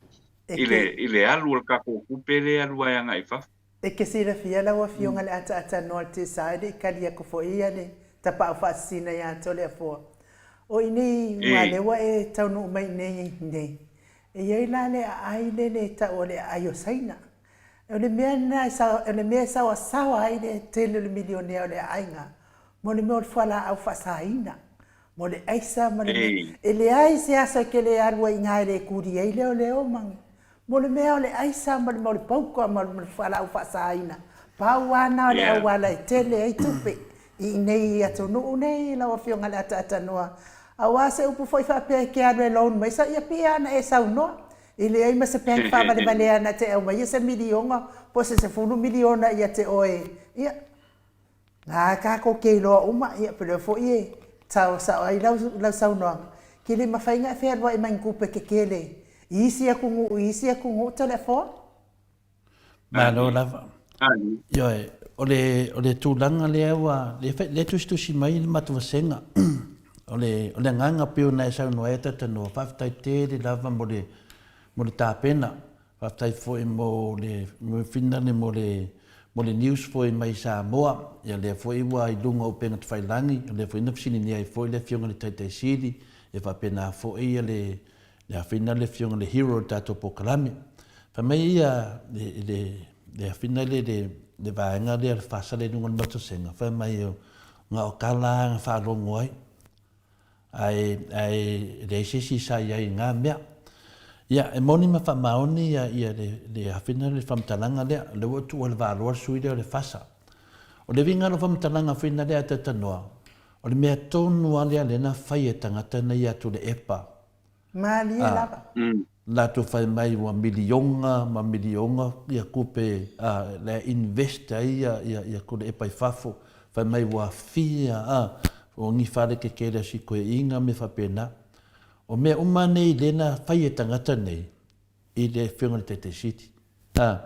i le, i le alu o le tatou tupe lea e alu ai agai i fafo. E ke silafia lau Afioga le ataatanoa le tsa e le i kali aku foi ia le tapaau faasisina ia Toleafoa. O i nei ua lea ua e taunuu mai i nei nei, e i ai la le aai le le tau o le aai o Saina. O le mea lena e sao, o le mea e saoasaoa ai le tele o le milionea o le aaiga, mo le mea o le fualaau faasaina, mo le aisa ma le mea, e leai se aso e ke le alu ai i ina e le kuli ai leoleo ma ni, mo le mea o le aisa ma le mea o le pauka ma le fualaau faasaina, pau lava na o le auala e tele ai tupe i inei i atunuu nei lau Afioga i le Ataatanoa. Aua se upu foi faapea e ke alu e loan mai sa ia pia ana e saunoa, E leai ma se bank faavalevalea na te aumaia se miliona po o se $10 miliona ia te oe. Ia, na tatou ke iloa uma, ia pe lea foi e sao sao ai lau, lau saunoaga, ke le mafai ona e fealuai mai ni tupe tetele i isi atunuu, i isi atunuu Toleafoa. Malo lava. Ioe, o le, o le tulaga lea ua, lea, lea tusitusi mai le matou vasega. O le, o le agaga pei ona e saunoa ai e Tatanoa, faafetai tele lava mo le, mo le tapena. Faafetai foi mo le, mo le finale mo le, mo le news foi mai Samoa. Ia lea foi ua i luga o upega tafailagi, o lea foi na fesiligia ai foi le Afioga i le Taitai Sili, ia faapena foi ia le, le afina le Afioga i le Hero o le tatou polokalame. Fai mai ia le, le, le afina le, le, le vaega lea le FASA lea i luga o le Matasega, fai mai o, Na o tala na faalogo ai, ae, ae leai se isi sa i ai i na mea. Ia, e moni ma faamaoni ia, ia le, le afina le faamatalaga lea, o lea ua tuua i le valoa le sui lea o le FASA. O le uiga o lau faamatalaga foi na lea a Talanoa, o le mea tonu lava lea lea na fai e tagata nei ia Tuilaepa, Malie lava. Latou fai mai ua miliona ma miliona ia tupe la e invest ai ia Tuilaepa i fafo, fai mai ua fia o ni fale tetele a si toeaina mea faapena. O mea uma nei lea na fai e tagata nei i le afioga i le Taitai Sili. A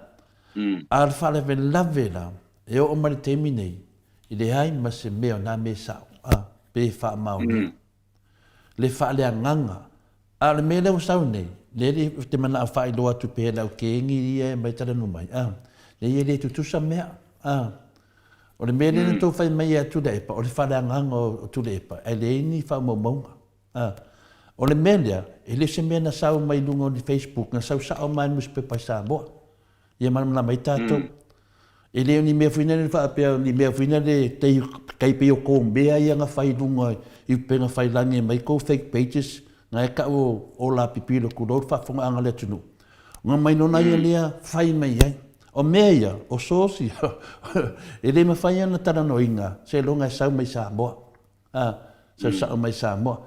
o le faalavelave la, e oo mai le taimi nei, e leai ma se mea o na mea e sao pe faamaonia. Le faaleagaga. A o le mea lea ua sau nei, lea le ou te manao faailoa atu pea i lau kegi ia e mai talanoa mai, a, leai e le tutusa mea, a. O le mea lea na tou fai mai ia Tuilaepa, o le faaleagaga o Tuilaepa, ae leai ni faamaumauga, a. O le mea lea, e le o se mea na sau mai luga o ni Facebook, na sau sao mai le nusipepa i Samoa. Ia malamalama ai tatou. E le o ni mea foi lea faapea o ni mea foi lea tai, tai pei o kou mea ia na fai i luga i upega tafailagi e aumai kou fake pages na e tau o ola pipilo tulou le faafofogaaga a le atunuu. Ona mai lona ia lea fai mai ai. O mea ia, o source ia, e le mafai ona talanoaina seiloga e sau mai Samoa. A, sau sao mai Samoa.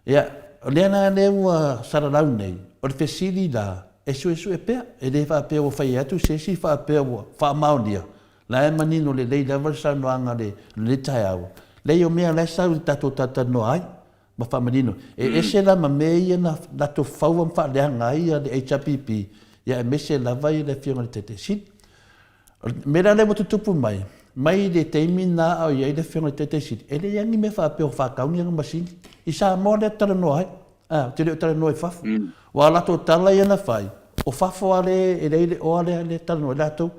Ia, o lea la lea ua salalau nei, o le fesili la, e suesue pea, e le faapea ua fai atu se isi faapea ua faamaonia, la e manino lelei lava le saunoaga i lenei taeao, leai o mea la e sau i le tatou talatalanoa ai ma faamanino. E ese la ma mea ia na latou faua ma faaleaga ai le HRPP, ia aemaise lava le Afioga i le Taitai Sili. O le mea la lea ua tutupu mai, mai le taimi na a o i ai le Afioga i le Taitai Sili, e leai lava ni mea faapea o faatau ni ana masini. I Samoa lea e talanoa ai, a, ou te le o talanoa i fafo. Aua o latou tala ia na fai, o fafo lava lea e leai le oa lea e talanoa ai latou.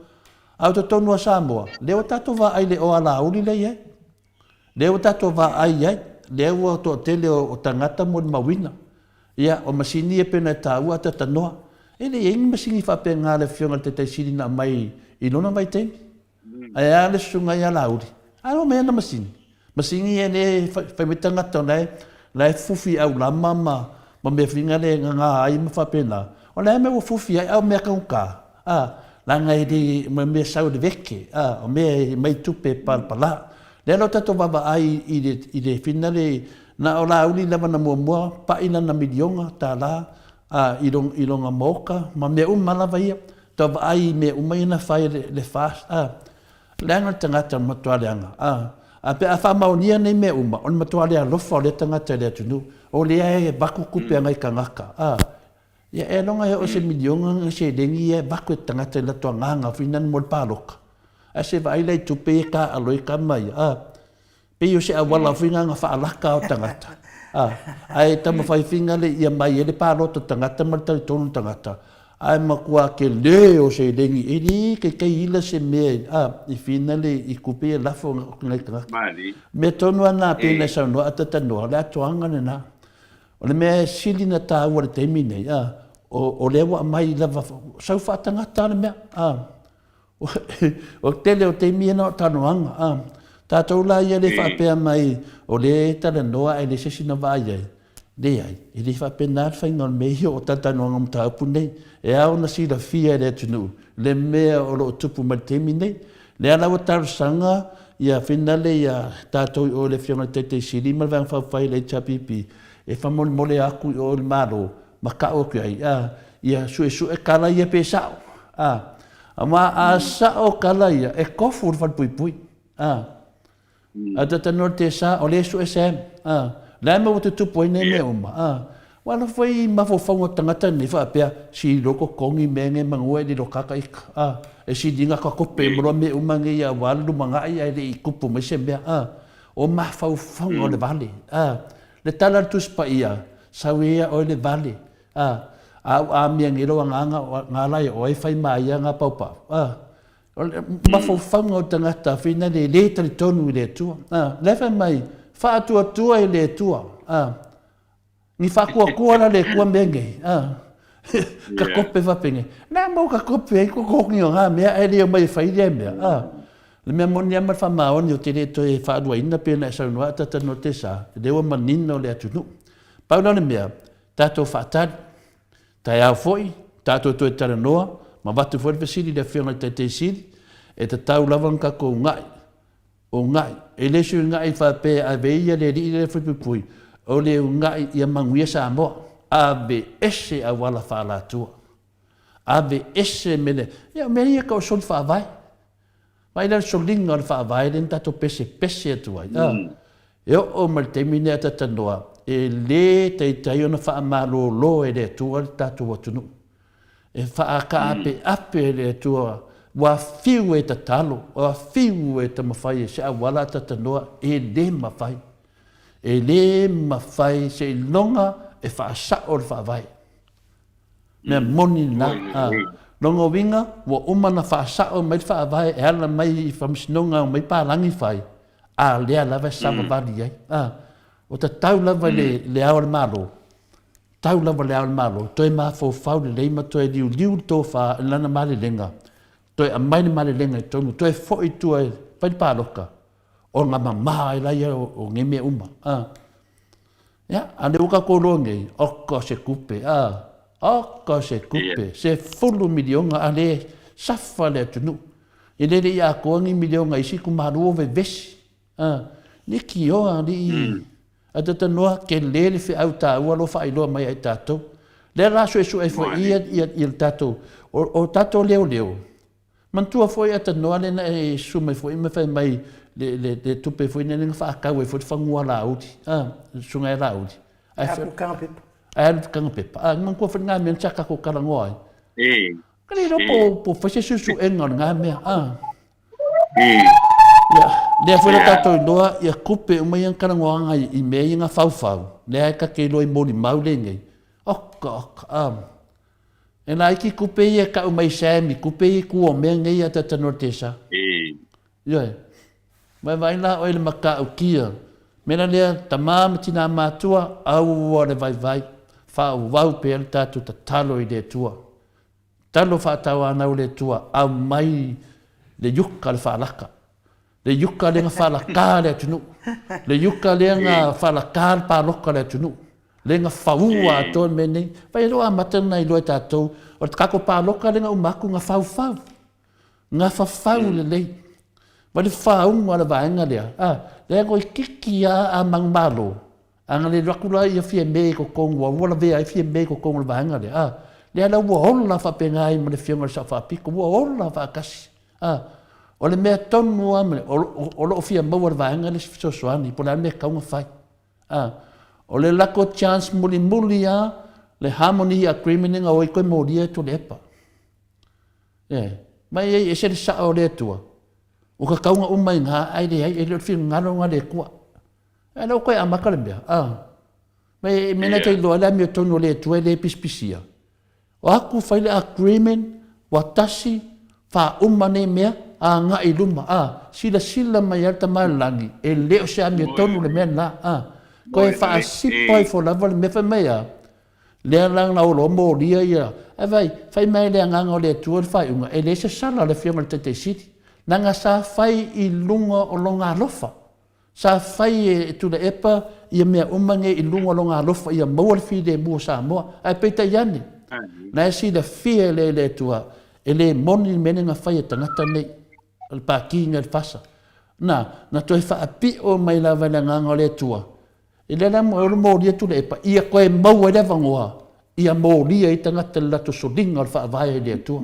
A o totonu o Samoa, lea ua tatou vaai i le oa alauli lea e i ai. Lea ua tatou vaai i ai, lea ua toatele o tagata molimauina. Ia, o masini ia pei ona e taua a tatanoa. E le i ai ni masini faapena a le Afioga i le Taitai Sili na aumai i lona vaitaimi. Ae a le susuga ia Laauli? A na omai ana masini. Masini ia lea e fai mai tagata o la e, la e fufi i aulama ma, ma mea foi na le gaga ai ma faapena. O le a mea ua fufi ai, a o mea taugata? A, leaga e le, ma mea sau i le veke, a, o mea e mai tupe palapala. Lea la o tatou vaavaai i le, i le finale, na o Laauli lava na muamua pa'i lana miliona tālā, a, i lona, i lona maoka ma mea uma lava ia. Tau vaai i mea uma ia na fai e le, le FAST, a. Leaga le tagata, matua leaga, a. A pe a faamaonia nei mea uma, o le matua le alofa o lea tagata i le atunuu. O lea e avatu tupe a nai tagata, a. Ia e loga e oo se miliona na seleni ia e avatu e tagata i latou agaga foi nani mo le paloka. Ae se vaai la i tupe ia e taaalo ai tama ia, a. Pei o se auala foi na na faalaka o tagata, a. Ae taumafai foi na le ia mai ai le palota o tagata ma le talitonu o tagata. Ae matua tele o seleni e le kaikai ila se mea, a, i fina le i tupe ia lafo i nai tagata. Mea tonu a na pei na saunoa a tatanoa, o le atoaga lena. O le mea e sili na taua i le taimi nei, a, o, o lea ua aumai lava, sau faatagata le mea, a. O le tele o taimi ia na o talanoaga, a. Tatou la ia le faapea mai o lea e talanoa ae leai se isi na vaai ai. Leai, e le faapena le faiga o le mea ia o talatalanoaga o mataupu nei. E ao ona silafia e le atunuu le mea o lo o tupu mai i le taimi nei. Lea la ua talosaga ia finale ia tatou i o i le Afioga i le Taitai Sili ma le Vaega Faaupufai a le HRPP e faamolemole atu i o i le Malo ma tau atu i ai, a, ia suesue tala ia pe sao. A, aua a sao tala ia, e tofu le falepuipui. A, A talanoa le TSA, o lea e sue Sam. A, le a mea ua tutupu ai nei mea uma? A, ua alofa foi i mafaufauga o tagata nei faapea, sili loa totogi mea nei manu e lilo kaka ika. A, e sili na ka kope ma loa mea uma nei aua le lumanai ae le i tupu mai se mea. A, o mafaufauga o le vale. A, Le tala a le Tusi Paia, Sau ia oe le vale, a, a ua amia nei lou agaga o nga la e oe fai ma ia nga paupau, a. O le mafaufauga o le tagata whina le le talitonu i le Atua, a. Lea fai mai, faatuatua i le Atua, a. Ni faakuakua la le Atua mea nei, a. Ka kope faapene, na mo ka kope ai ko koki o ngā mea, ae le omai e fai lea mea, a. Le mea moni lava ma le faamaoni ou te le toe faaluaina pei ona e saunoa a tatanoa te sa, lea ua manino le atunuu. Pau la o le mea, tatou faatali, taeao foi, tatou toe talanoa, ma avatu foi le fesili i le Afioga i le Taitai Sili, e tatau lava ona tatou una'i, una'i. E le o se una'i faapea e ave ia le alii lea e fuipuipui, o le una'i ia manuia Samoa, aveese auala faaalatua. Ave ese mea lea. Ia o mea ia e tau o soli faavae. Vaai la le soliga o le faavae lea na tatou pesepese atu ai. A, e oo mai le taimi lenei a tatanoa, e le taitai ona faamalolo e le Atua le tatou atunuu. E faakaapeape e le Atua, ua fiu e tatalo, ua fiu e taumafai e se auala a tatanoa, e le mafai. E le mafai seiloga e faasao le faavae. Mea moni lena. A. Lona uiga, ua uma ona faasao mai le Faavae e ala mai i Faamasinoga o mai palagi fai, a lea lava e savavali ai. A. Ua tatau lava i le, le Ao o le Malo, tatau lava i le Ao o le Malo, toe mafaufau lelei ma toe liuliu le tofa i lana malelega, toe aumai le malelega i totonu, toe foi i tua e fai le palota, ona mama ai laia o nei mea uma. A. Ia, a lea ua tatou iloa nei, oka se tupe, a, oka se tupe, 10 miliona, a le safa le atunuu. E le le i atoa ni miliona i isi itumalo ua vevesi, a, leitioa alii, a talanoa tele le feau taua lo faailoa mai ia i tatou. Lea la suesue foi ia, ia, ia le tatou, o tatou leoleo, Manatua foi Atanoa lea na e susu mai foi ma fai mai le, le, le tupe foi lea na faatau ai foi le fanua a Laauli, a, le susuga ia Laauli. Ae alu kanga pepa. Ae alu kanga pepa. A, manatua foi ngā mea na sa tatou talanoa ai. E. Ka le iloa po, po fai se suesuega o lena mea, a. E. Ia, lea foi la tatou iloa ia tupe uma ia na talanoaga i mea ia na faufau, lea e ta te iloa i molimau lenei. Oka, oka, a. E laiti tupe ia e tau mai Sam i tupe ia i tua o mea nei a Tatanoa Tesa. Ioe. Vaevaai la oe i le matautia. Mea la lea, tama ma tina matua, aua le vaivai. Faaauau pea le tatou tatalo i le Atua. Tatalo faatauanau le Atua, aumai le iuka le faalaka. Le iuka lea na falaka le atunuu. Le iuka lea na falaka le palota le atunuu. Lea na faua atoa le mea nei. Fai loa amata ona iloa e tatou, o le tatou palota lea na uma atu na faufau. Na fafau lelei. Vai le faauga o le vaega lea, a, lea toeitiiti lava a manumalo, a na le alu atu la ia Fiame i totonu ua ua lavea ai Fiame i totonu o le vaega lea, a, lea la ua ola faapena ai ma le Afioga i le Sao Faapito, ua ola faatasi. A, o le mea tonu lava o lo o fia maua e le vaega le isi fesoasoani, po o le a le mea e tatau ona fai. A, o le lako chance mulimuli lava le harmony agreement lea na o ai toe molia e Tuilaepa. E, ma e i ai ese le sao o le Atua, ua tatau ona uma i ina, ae leai, e le o le finagalo lena o le Atua. Ae lea ua toe amata le mea, a, ma e mea na te iloa ai le amiotonu o le Atua e le pisipisia. O atu fai le agreement ua tasi faauma nei mea agai i luma a silasila mai a le Tama i le Lagi e le o se amiotonu le mea lena a toe faasipa ifo lava le mea fai mai a lea la na olo molia ia ae vaai fai mai le agaga o le Atua le faaiuga e le se sala le afioga i le Taitai Sili leaga sa fai i luga o lona alofa. Sa fai e Tuilaepa ia mea uma nei i luga o lona alofa ia maua le filemu o Samoa. Ae peitai ane, na e silafia e le Atua, e le moni le mea lea na fai e tagata nei, o le Pati nei o le FASA. Na, na toe faapio mai lava e le Agaga o le Atua, i lea la e molia Tuilaepa, ia toe maua ai le avanoa, ia molia ai tagata i le latou soliga o le Faavae i le Atua.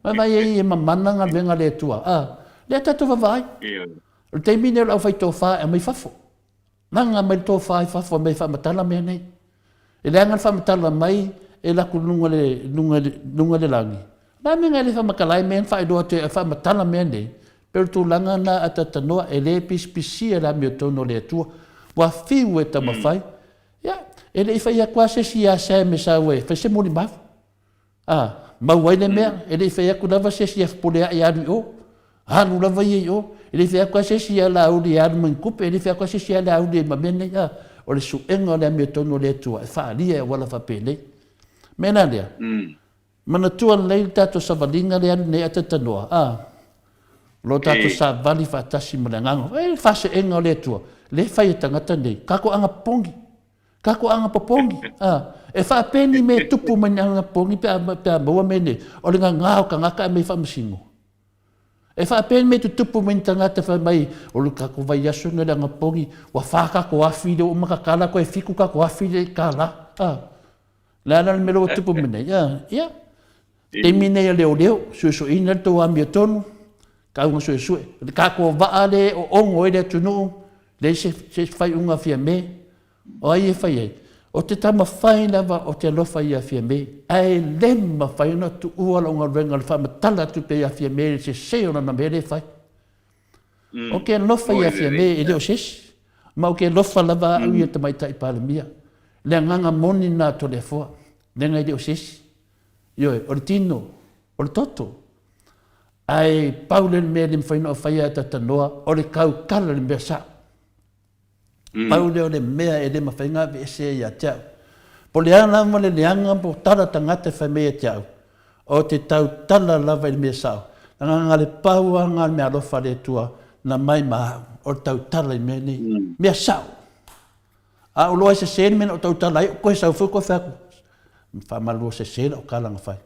Vaavaai ai e mamana galuega a le Atua, a, lea tatou vaavaai. O le taimi lenei o le aufai tofa e aumai fafo. Laga mai le tofa i fafo e aumai e faamatala mea nei. E leaga le faamatala mai e laku luga le, luga le, luga le lagi. O le a mea e le faamatala ai mea na faailoa atu e faamatala mea nei? Pei o le tulaga lena a Tatanoa e le pisipisia le amiotonu o le Atua. Ua fiu e taumafai. Ia, e le i fai atu lava se isi ia Sam e sau e fai se molimau. A, mau ai le mea, e le i fai atu lava se isi ia Fepuleai e alu i o. Alu lava ia i o. E le i fai atu lava se isi ia Laauli e alu ma ni tupe, e le i fai atu lava se isi ia Laauli ma mea nei. A, o le suega o le amiotonu a le Atua e faaalia e auala faapenei. O le mea la lea, manatua lelei le tatou savaliga lea e alu nei a Talanoa, a, o lo tatou savali faatasi ma le Agaga. E le faaseega o le Atua, lea e fai e tagata nei, tatou aga popogi. Tatou aga popogi, a, e faapeni mea e tupu mai ni aga popogi pe a, pe a maua mea nei, o le gagā o tagata ae mea faamasino. E faapeni mea e tutupu mai ni tagata fai mai, o le tatou vaiaso nei o le aga popogi, ua fa tatou afi lea ua uma tatala toe fitu tatou afi lea i $1, a. O le a la le mea lea ua tupu mai nei, a, ia. Taimi nei a leoleo, suesueina le tou amiotonu, tau na suesue. O le tatou vaa lea e oogo ai le atunuu, leai se, se faaiuga a Fiame. O ai e fai ai? O te taumafai lava o te alofa ia Fiame, ae le mafai ona tuua lau galuega o le faamatala atu pea ia Fiame i le sese o lana mea lea e fai. Ou te alofa ia Fiame e le o se isi, ma ou te alofa lava au ia Tamaitai Palemia. Le agaga moni lena a Toleafoa, leaga e le o se isi. Ioe, o le tino, o le toto. Ae pau lea o le mea e le mafai ona ou faia e Tatanoa, o le tautala i le mea sao. Pau lea o le mea e le mafai ona aveesea ia te au. Po o le a lava le leaga po o tala tagata e fai mai ia te au, ou te tautala lava i le mea sao. Leaga na o le pau lava lena o le meaalofa a le Atua na mai ma au, o le tautala i mea nei. Mea sao. A ou iloa e sese le mea na ou tautala ai, ou toe sau foi toe fai atu, faamalulu sese lau tala na fai.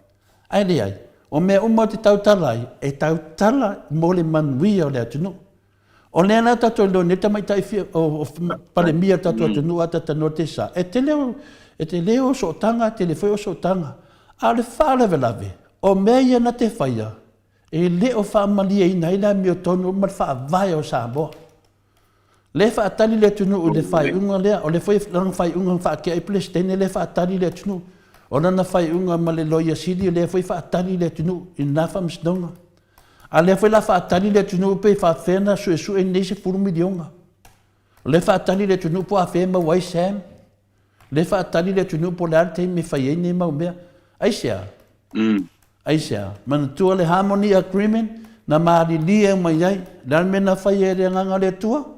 Ae leai, o mea uma ou te tautala ai, e tautala mo le manuia o le atunuu. O lea la tatou iloa nei tamaitai o Palemia o le tatou atunuu a talanoa te sa, e tele e tele o sootaga, e tele foi o sootaga. A o le faalavelave, o mea ia na te faia, e le o faamalieina ai le amiotonu ma le faavae o Samoa. Lea e faatali le atunuu i le faaiuga lea, o lea foi lana faaiuga na faatea ai Peresetene lea e faatali le atunuu. O lana faaiuga ma le Loia Sili lea foi e faatali le atunuu i lena faamasinoga. A lea foi la faatali le atunuu pe faafefea ona suesue nei $10 miliona. O lea e faatali le atunuu po o afea e maua ai Sam. O lea e faatali le atunuu po o le a le taimi e fai ai nei mau mea. Aisea? Aisea? Manatua le Harmony Agreement na malilie mai ai. O le a le mea na fai e le Agaga o le Atua?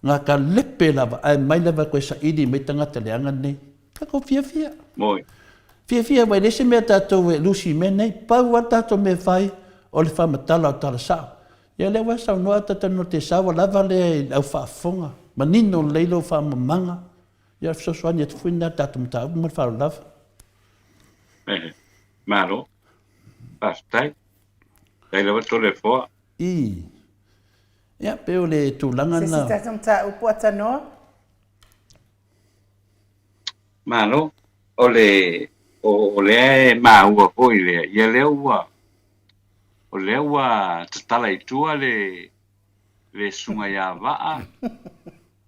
Na kalepe lava ae mai lava e toe saili mai tagata leaga nei. Tatou fiafia. Moi. Fiafia mai leai se mea tatou e lusi i mea nei. Pau lava le tatou mea e fai o le faamatala o tala sao. Ia lea ua e saunoa Tatanoa Tesau ua lava lea i lau faafofoga. Manino lelei lou faamalamalamaga. Ia o le fesoasoani atu foi lena i le tatou mataupu ma le faaaloalo lava. Malo. Faafetai. Faafetai lava Toleafoa. Ii. Ia, pei o le tulaga lena. Se isi tatou mataupu Atanoa? Malo. O le, o lea e maua foi lea, ia lea ua, o lea ua tatala i tua le, le susuga ia Vaa,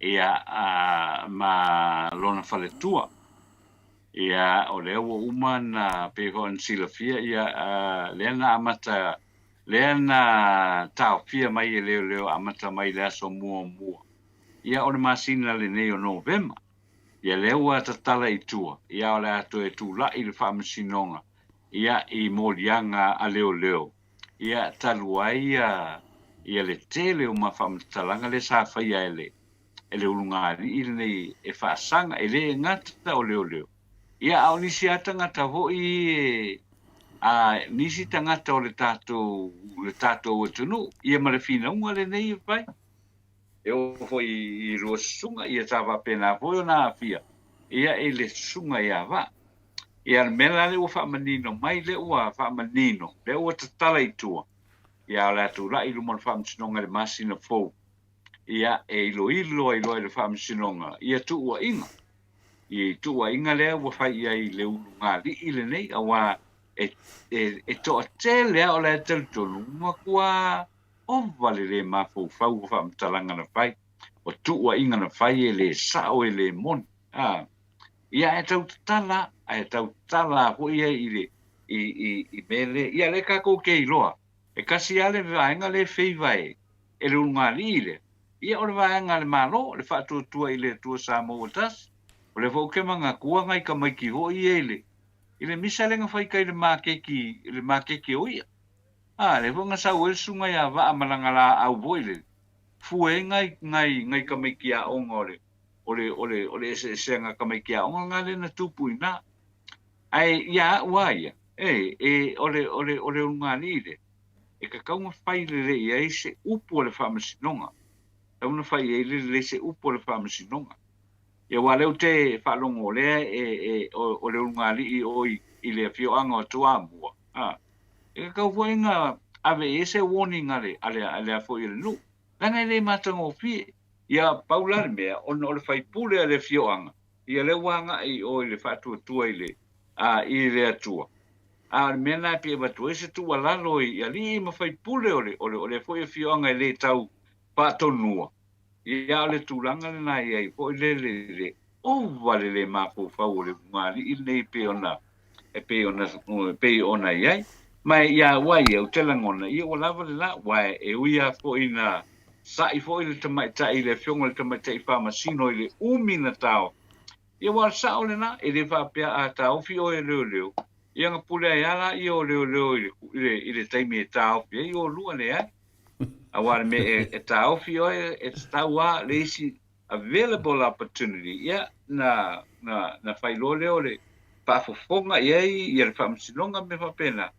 ia, a, ma lona faletua. Ia, o lea ua uma na, pei foi ona silafia, ia, a, lea na amata, lea na taofia mai e leoleo amata mai i le aso muamua. Ia, o le masina lenei o Novema. Ia lea ua tatala i tua, ia o le a toe tulai i le faamasinoga, ia i moliaga a leoleo, ia talu ai ia, ia le tele o ma faamatalaga lea sa faia e le, e le ulugalii lenei e faasaga, e le gata o leoleo, ia a o nisi lava tagata foi e, a nisi tagata o le tatou, le tatou atunuu, ia ma le finauga lenei e fai. E oo foi i lua susuga, ia sa faapena foi ona aafia ia i le susuga ia Vaa. Ia le mea la lea ua faamanino mai, lea ua faamanino, lea ua tatala i tua, ia o le a tulai i luma o le Faamasinoga i le masina fou, ia e iloilo ai loa e le Faamasinoga ia tuuaiga, i tuuaiga lea ua fai i ai le ulugalii lenei, aua e, e, e toatele lava o la e talitonu, ua matua Ova le le mafaufau o faamatalaga na fai, o tuuaiga na fai e le sao e le moni. A, ia ae tau tatala, ae tau tatala foi ia i le, i, i, i mea le, ia lea tatou te iloa, e tasi lava le vaega lea e feiva e, e le ulugalii lea. Ia, o le vaega a le Malo, le faatuatua i le Atua Samoa ua tasi. O lea foi ou te manatua nai tamaiti foi ia i le, i le misa lea na fai tai i le maketi, i le maketi o i'a. A, lea foi na sau ai le susuga ia Vaa ma lana laau foi lele, fue ai nai, nai, nai tamaiti aoga o le, o le, o le, o le eseeseaga tamaiti aoga lena lea na tupu i ina. Ae ia au a ia, e, e, o le, o le, o le ulugalii lea, e tatau ona fai lelei ai se upu a le Faamasinoga. Tatau ona fai i ai lelei se upu a le Faamasinoga. Ia aua o lea ou te faalogo o lea e, e, o, o le ulugalii o i, i le afioaga o Toamua, a, e tatau foi ona ave i ai se warning a le, a le, a le a foi a le nuu. Leaga e le matagofie. Ia pau la le mea, ona o le faipule a le afioaga, ia lea ua agai i o i le faatuatua i le, a, i le Atua. A o le mea lena e pei e avatu ai se tuualalo i alii ma faipule o le, o le, o lea foi afioaga e le tau faatonua, ia o le tulaga lena e i ai foi lele i le ova le le mafaufau o le ulugalii lenei e pei ona, e pei ona, e pei ona i ai. Ma ia au a ia, ou te lagona, ia ua lava le la, aua e ui lava foi ina sa'i foi le tamaitai i le afioga i le tamaitai faamasino i le umi na taofi, ia aua o le sa'o lena, e le faapea a taofi oe e leoleo, ia ona pule ai lava laia o leoleo i le, i le, i le taimi e taofi ai oulua, leai. Aua o le mea e, e taofi oe, e tatau lava le isi available opportunity, ia, na, na, na fai loa lea o le faafofoga i ai ia le faamasinoga ma mea faapena,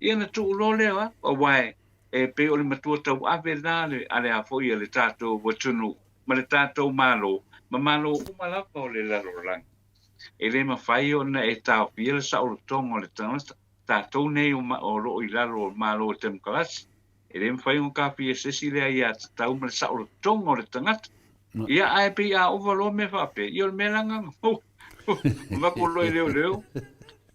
ia na tuu loa lea lava, aua e, e pei o le matua tauave lena a le, a le a foi a le tatou atunuu ma le tatou Malo, ma Malo uma lava o le lalolagi. E le mafai ona e taofia le saolotoga o le tagata, tatou nei o, o lo o i lalo o Malo o Temokarasi, E le mafai ona kafia e se isi le aiatatau ma le saolotoga o le tagata. Ia, ae pei a ova loa mea faapea, ia o le mea la na avatu loa i leoleo,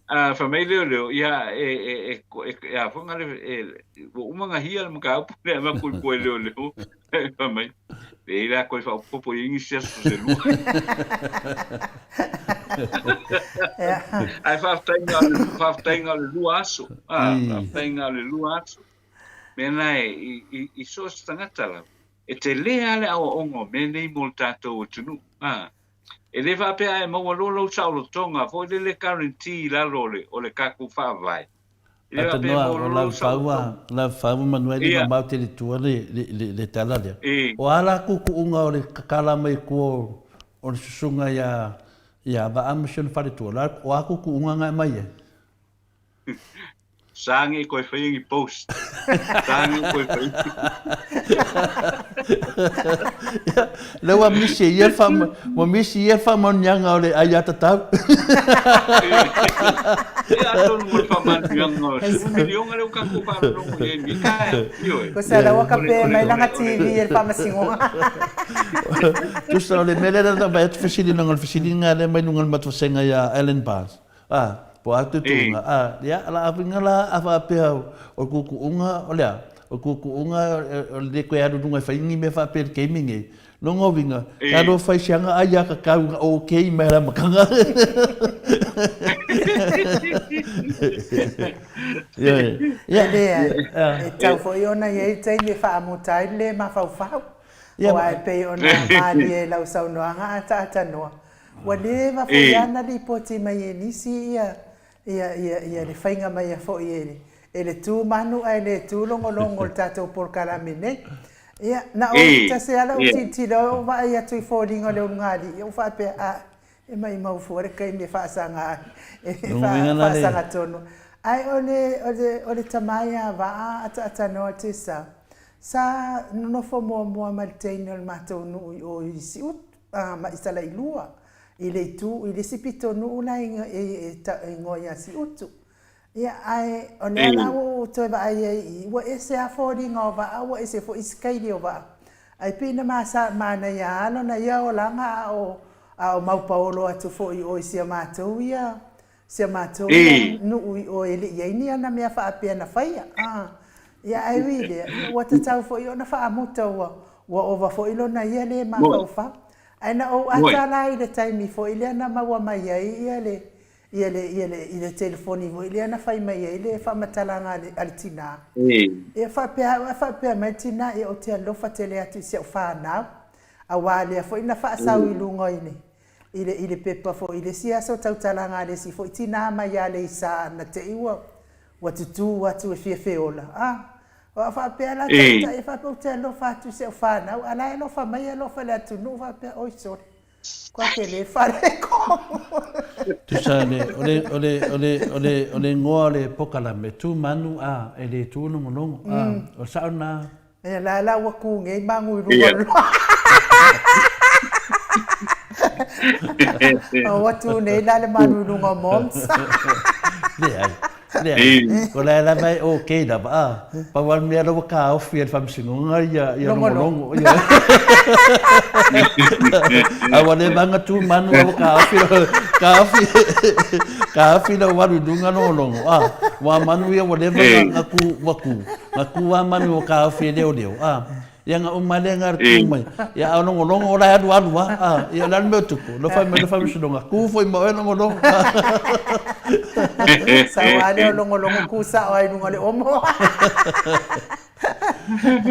a fai mai leoleo, ia e, e, e, e, e a foi na le, e, ua uma ona hia le mataupu lea avatu i tua i leoleo, fai mai, leai la toe faaopoopo i ai nisi aso se lua. Ae faafetai na o le, faafetai na o le lua aso. Ah, faafetai na o le lua aso. Mea na e, i, i, i so o se tagata lava, e tele lava le aoaoga o mea nei mo le tatou atunuu. A, e le faapea a e maua loa lou saolotoga foi lele guarantee i lalo o le, o le tatou faavae. E le faapea e Atanoa, maua o loa lou lau fau a, saolotoga. lau fau Manueli Ia. mamao tele tua le, le, le, le tala lea. E. O a la kukuuga o le kakala mai tua o, o le susuga ia, ia Vaa ma si ona faletua, la, o a kukuuga na e aumai ai? Sa nge koe whai ngi post. Sa nge koe whai. Le ua misi e ia wha, ua misi ia wha manuianga o le ai atatau. E atonu mo le wha manuianga o se milionga le uka ko wha longo i mi ka. Ioe. Ko sa lawa ka pe mai langa TV e le whamasingoga. Tusa o le mea lea na vai atu fesilinga o le fesilinga lea mai luga o le matuasenga ia Alan Barnes. Ā, po o a tutuunga, ā, ia, la awinga la a faapea o le kukuunga, o le a? O le kukuunga o le le koe alu i lunga e whai ngi mea faapea i le gaming e. Longa winga, ka no whai sianga ai a ka kau nga okay mai la makanga. Ia, ia. E leai, e tatau foi ona i ai taimi e faamuta ai le le mafaufau. Aua e pei ona malie i lau saunoaga ataatanoa, Ua leva foi lava na lipoti mai e nisi ia ia ia ia le faiga mai foi e le e le tu manu ae le tu logologo o le tatou polokalame nei. Ia, na o tasi lava lau tilotilo ou vaai atu i foliga o le ulugalii, ou faapea, a, e maimau fua le taimi e faasaga ai, e faasaga tonu. Ae o le, o le, o le tama ia Vaa Ataatanoa Tessa, sa nonofo muamua ma le teine o le matou nuu i o i Siutu. ma i Salailua, i le itu, i le isi pitonuu la e igoa ia Siutu. Ia, ae o lea la ua ou toe vaai ai i i, ua ese lava foliga o Vaa, ua ese foi sikaili o Vaa. Ae pei na manaia lava lona ia olaga a o, a o maupaolo atu foi i o i si a matou ia, Si a matou ia nuu i o e le i ai ni ana mea faapea na faia. Ia ae ui i lea, ia ua tatau foi ona faamuta ua ua ova foi lona ia le mafaufau. Ae na ou ata la i le taimi foi lea na maua mai ai ia le Ia le, ia le, i le telefoni foi lea na fai mai ai le faamatalaga a le, a le tinā. Ia faapea au, ae faapea mai le tinā, ia ou te alofa tele atu i si au fanau, auā lea foi na faasau i luga i le, i le, i le pepa foi i le isi aso tautalaga a le isi foi tinā mai Aleisa na te i ua, ua tutū atu e fia feola, a, o au faapea la taitai, faapea ou te alofa atu i si au fanau, a la e alofa mai e alofa i le atunuu, faapea, oi sole. Kua tele whareko. Tusa le, o le, o le, o le, o le, o le ingoa o le pokalame, tu manu a, e le tu logologo, a, o le sao lena. Ia la la ua ku nei magu i luga o le Ua tu nei la le manu i luga o Moms. Leai. Leai, o la e lava e ok lava, a. Pau lava le mea la ua taofi e le Faamasinoga ia, ia logologo. Ia. A ua leva ona tu manu a ua taofi, taofi, taofi lau alu i luga logologo, a. Ua manu ia ua leva ona ku, ua ku. Na ku lava manu ua taofi e leoleo, a. Ia na uma lea na tu mai. Ia a logologo o la e alualu lava. A, ia o le a le mea o tupu? Alofa mai le Faamasinoga, ku foi ma oe logologo. Sau lava lea o logologo ku sao lava i luga o le omo.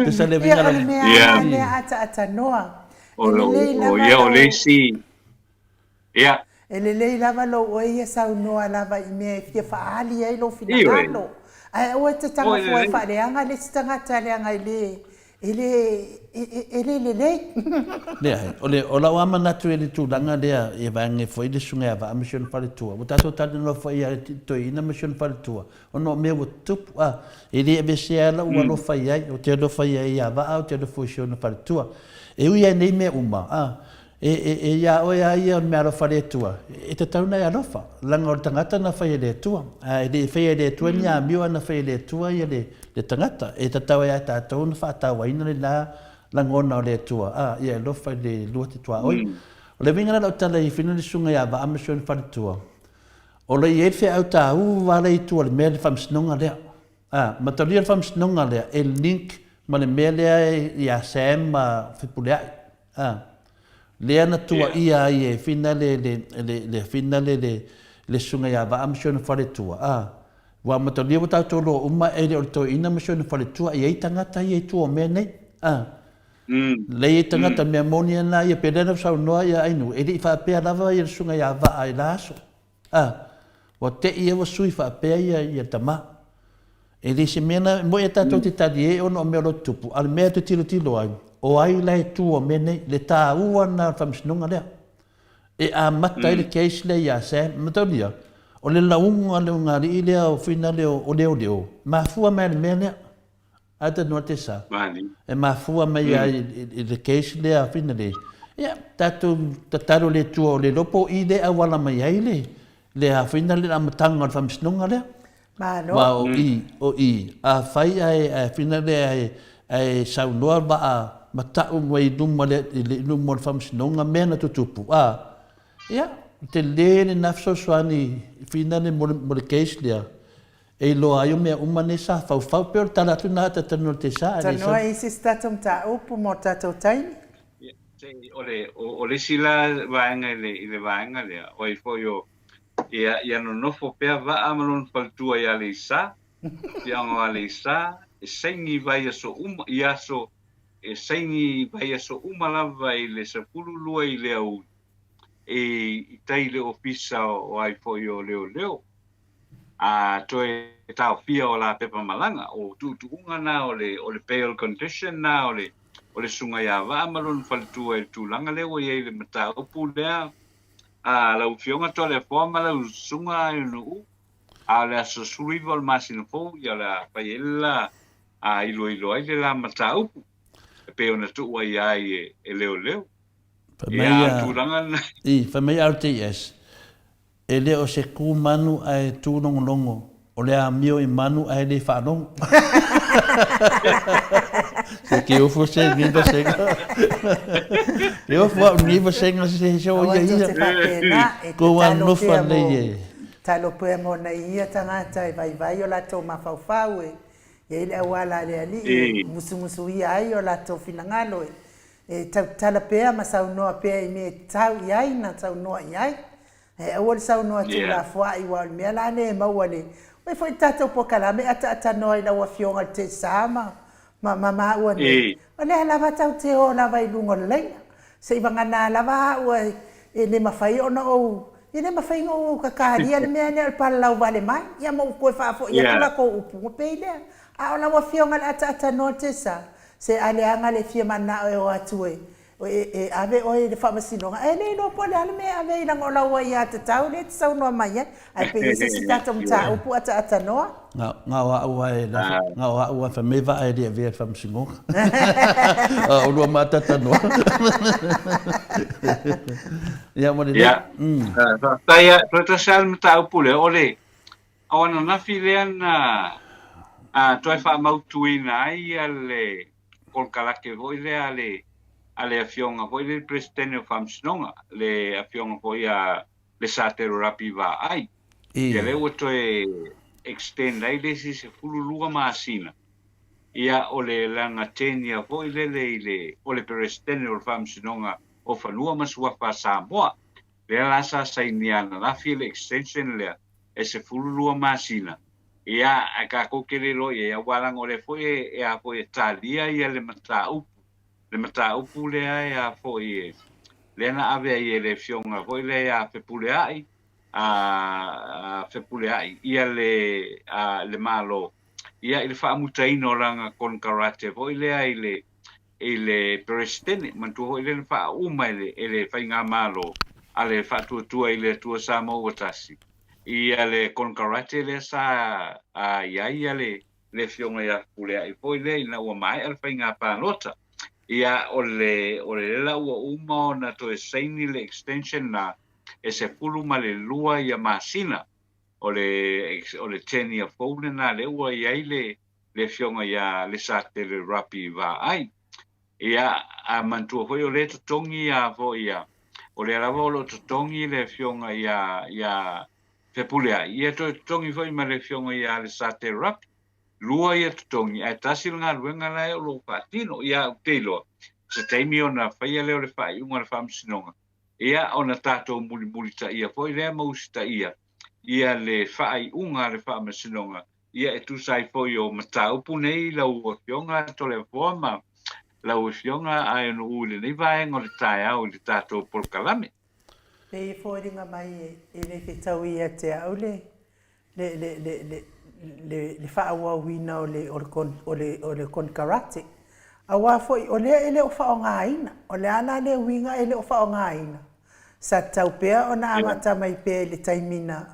Tusa le uiga Ia o le mea lava lea ataatanoa. E lelei lava Ia o le isi ia. E lelei lava lou oe ia saunoa lava i mea e fia faaali ai lou finagalo. Ae aua e te taga fua e faaleaga le isi tagata leaga e le, e le, e le lelei. Leai, o le, o lau lava manatu i le tulaga lea ia vaeane foi le Susuga ia Vaa ma si ona faletua. Ua tatou talanoa foi ia Toeaina ma si ona faletua, ona o mea ua tutupu, a, e le aveesea lava lou alofa i ai, ou te alofa i ai ia Vaa, ou te alofa i si ona faletua. E ui lava i nei mea uma, a, E, e, e iā oe a ia o le meaalofa a le Atua, e tatau ona e alofa, leaga o le tagata na fai e le Atua. A e le i faia e le Atua ni amio a na fai e le Atua ia le, le tagata. E tatau ai ia tatou ona faatauaina lena lagona o le Atua, a ia e alofa i le lua te tuaoi. O le uiga la o lau tala i whina le susuga ia Vaa ma si ona faletua, o lo o i ai le feau tāua lea i tua o le mea le faamasinoga lea. A, matalia le faamasinoga lea e link ma le mea lea ia Sam ma Fepuleai. A, lea na tuaia ai e whina le, le, le, le whina le, le, le susuga ia Vaa ma si ona faletua. A, ua matalia ua tatou loa uma e le o le toeaina ma si ona faletua e i ai tagata ia i tua o mea nei. A, lea i ai tagata, mea moni ana ia, pe lea na saunoa ia Ainu, e le i faapea lava ia le susuga ia Vaa i la aso. A, ua te'i ia ua sui faapea ia ia tama. E le se mea na moe tatou te talie ona o mea o lo tutupu, a o le mea e te tilotilo ai, o ai la e tu o mea nei, le taua lena o le faamasinoga lea. E amata ai le case lea ia Sam, mataulia, o le lauga lea o Galii lea o Fina lea o Leoleo, mafua mai le mea lea. Ai te noa te sa. E mafua mai ai i le case lea fina le. Ia, tatou tatalo le Atua o le iloa po o i le auala mai ai le le afina le amataga o le faamasinoga lea. Malo. Aua o i, o i, afai ae ae fina le ae ae saunoa vaa ma ta'u mai i luma le i luma o le faamasinoga mea na tutupu, a, ia, tele lena fesoasoani fina le mo le case lea. E iloa ai o mea uma nei sa faufau. Pei o le tala atu lena a Tatanu o le Tesa ae le sau. Tanoa isi se tatou mataupu mo le tatou taimi. Ia, se o le, o, o le isi la vaega i le, i le vaega lea, o ai foi o, ia, ia nonofo pea Vaa ma lona faletua i Aleisa, afioaga o Aleisa, e saini vaiaso uma, i aso, e saini vaiaso uma lava i le 12 i le aoauli, e, i tai i le ofisa o ai foi o Leoleo. A toe taofia o la pepa malaga, o tuutuuga na o le, o le bail condition na o le, o le susuga ia Vaa ma lona faletua i le tulaga lea ua i ai le mataupu lea a lau Afioga Toaleafoa ma lau Susuga Ionuu, a o le aso 19 o le masina fou, ia o le a fai ai le la, a iloilo ai le la mataupu e pei ona tuu ai ai e, e leoleo. Fai mai Ia, a o tulaga na. I, fai mai RTS, E le o se ku manu ae tu logologo, o le amio i manu ae le faalogo. Se ke ofo se ni vasenga. Ke ofo au ni vasenga se se o ia ia. Aua faapena, e Ko wa tatalo nofa pea mo, nei e. tatalo pea mo nai ia tagata e vaivai o latou mafaufau e i ai le auala a le Alii e musumusuia ai o latou finagalo e tautala pea ma saunoa pea i mea e tatau i ai na saunoa i ai. Ae aua le saunoa tuulafoai aua o le mea la lea e maua le Oi foi le tatou polokalame ataatatanoa i lau Afioga i le Tesa ma ma ma maua nei, o lea lava tatou te o lava i luga o le laina. Seivagana lava au e le mafai ona ou, e le mafai ona ou kakalia le mea lea o le palalau vale mai, ia ma ou toe faafoi atu latou upu ona pei lea. A o lau Afioga i le ataatanoa Tesa, se a leaga le fia manao e o atu e E ave oe i le faamasinoga, ae le iloa po o le a le mea e ave ai leaga o lau aiatatau lea e te saunoa mai ai. Ae pe i ai se isi tatou mataupu ataatatanoa? Na o a'u a e na o a'u a fai mai vaa e le avea i le faamasinoga. A o lua ma ataatanoa. Ia ma le Ia. Faafetai a toe tasi lava le mataupu lea o le o ananafi lea na toe faamautuina ai le konekarate foi lea a le a le afioga foi lea le Peresetene o Faamasinoga, le afioga foi ia Lesatelo Rapi Vaai. Ia lea ua toe extend ai le isi 12 masina, ia o le lana tenure foi lele i le o le Peresetene o le Faamasinoga o Fanua ma Suafa a Samoa. Lea la sa sainia ananafi le extension lea e 12 masina. Ia, ae tatou te le iloa i ai, aua leaga o lea foi e a foi e talia ia le mataupu, le mataupu lea e a foi e, lea na ave ai e le afioga foi lea ia Fepuleai, a, a Fepuleai ia le, a, le Malo, ia i le faamutaina o lana konekarate foi lea i le, i le Peresetene, manatua foi lea na faauma e le, e le Faigamalo a le Faatuatua i le Atua Samoa ua Tasi, ia le konekarate lea sa i ai ia le, le Afioga ia Fepuleai foi lea ina ua maea le faiga palota. Ia, o le, o le la ua uma ona toe saini le extension la e 12 ia masina o le, o le tenure fou lena lea ua i ai le, le Afioga ia Lesatele Rapi Vaai. Ia, a manatua foi o lea e totogi a foi ia, o lea lava o lo o totogi le Afioga ia, ia Fepuleai, ia toe totogi foi ma le Afioga ia Lesatele Rapi. Lua ia totogi, ae tasi le galuega la e o lo o faatino. Ia, ou te iloa, se taimi ona faia lea o le faaiuga a le Faamasinoga, ia ona tatou mulimulitaia foi lea ma usitaia ia le faaiuga a le Faamasinoga Ia e tusa ai foi o mataupu nei lau Afioga Toleafoa ma lau Afioga Aenu'u i lenei vaega o le taeao i le tatou polokalame. Pei e foliga mai e le fetaui ia te au le le le le le le le faaauauina o le o le o le o le konekarate. Aua foi o lea e le o faaaogaina. O le a la le uiga e le o faaaogaina? Sa tatau pea ona amata mai pea i le taimi na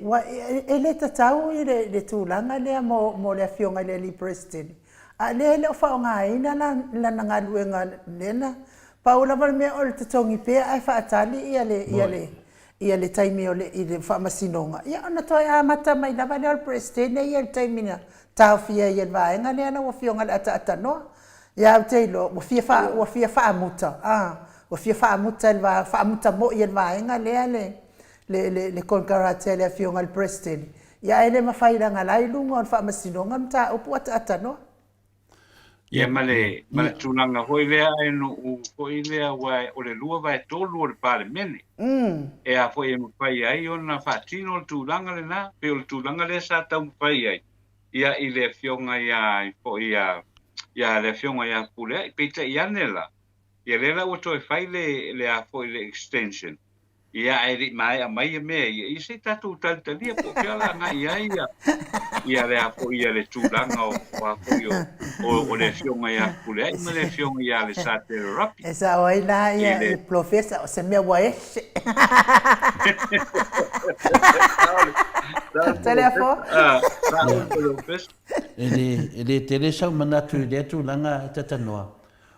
ua e le tatau i le tulaga lea mo le Afioga i le Alii Peresetene, a o lea e le o faaaogaina lana galuega lea na pau lava le mea o le totogi pea ae faatali ia le taimi o le i le Faamasinoga, ia ona toe amata mai lava lea o le Peresetene ia i le taimi na taofia ai e le vaega lea lau Afioga i le Ataatatanoa. Ia ou te iloa ua fia ua fia faamuta a ua fia faamuta e le faamuta moi e le vaega lea le le le le konekarate a le Afioga i le Peresetene, ia ae le mafai leaga la i luga o le Faamasinoga le mataupu ataatanoa. Ia ma le ma le tulaga foi lea e nuu foi lea aua o le 2/3 o le Palemene e a foi e mafai ai ona faatino le tulaga lena, pei o le tulaga lea sa taumafai ai ia i le Afioga ia foi ia ia le Afioga ia Fepuleai, peitai ane la, ia lea la ua toe fai le le a foi le extension, ia ae le i maea mai ia mea ia, ia se i tatou talitalia po o fea o le a agai i ai ia ia le a foi ia le tulaga o o a foi o o le Afioga ia Fepuleai ma le Afioga ia Alesatele Rapi. E sao ai la ia le Professor o se mea ua ese. Toleafoa. E le, e le tele sau manatu i lea tulaga e tatanoa,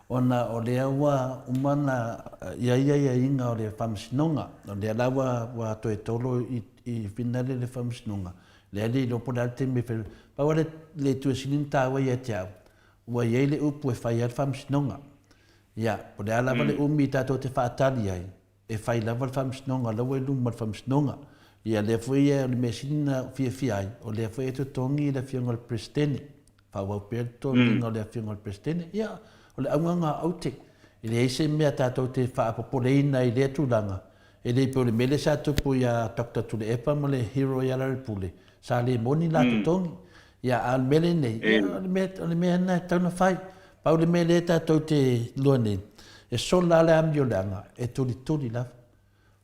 ona o lea ua uma ona i ai aiaiga o le Faamasinoga, o lea la ua, ua toe tolo i, i finale le Faamasinoga, lea le iloa po o le a le taimi e fai, pau lava le, le itu e sili ona taua ia te au, ua i ai le upu e fai ai le Faamasinoga. Ia, po o le a lava le umi tatou te faatali ai, e fai lava le Faamasinoga, o la ua i luma o le Faamasinoga. Ia, lea foi o le mea sili ona fiafia ai, o lea foi e totogi le Afioga i le Peresetene, faaauau pea le totogiga o le Afioga i le Peresetene. Ia, o le auga lena aute, e leai se mea tatou te faapopoleina i lea tulaga, E le pei o le mea lea sa tupu ia Doctor Tuilaepa ma le hero ia Larry-Pule, sa le moni la totogi. Ia, a o le mea lenei, ia, o le mea, o le mea lena e tatau ona fai. Pau le mea lea tatou te iloa nei, e sola lava le amioleaga, e tulituli lava.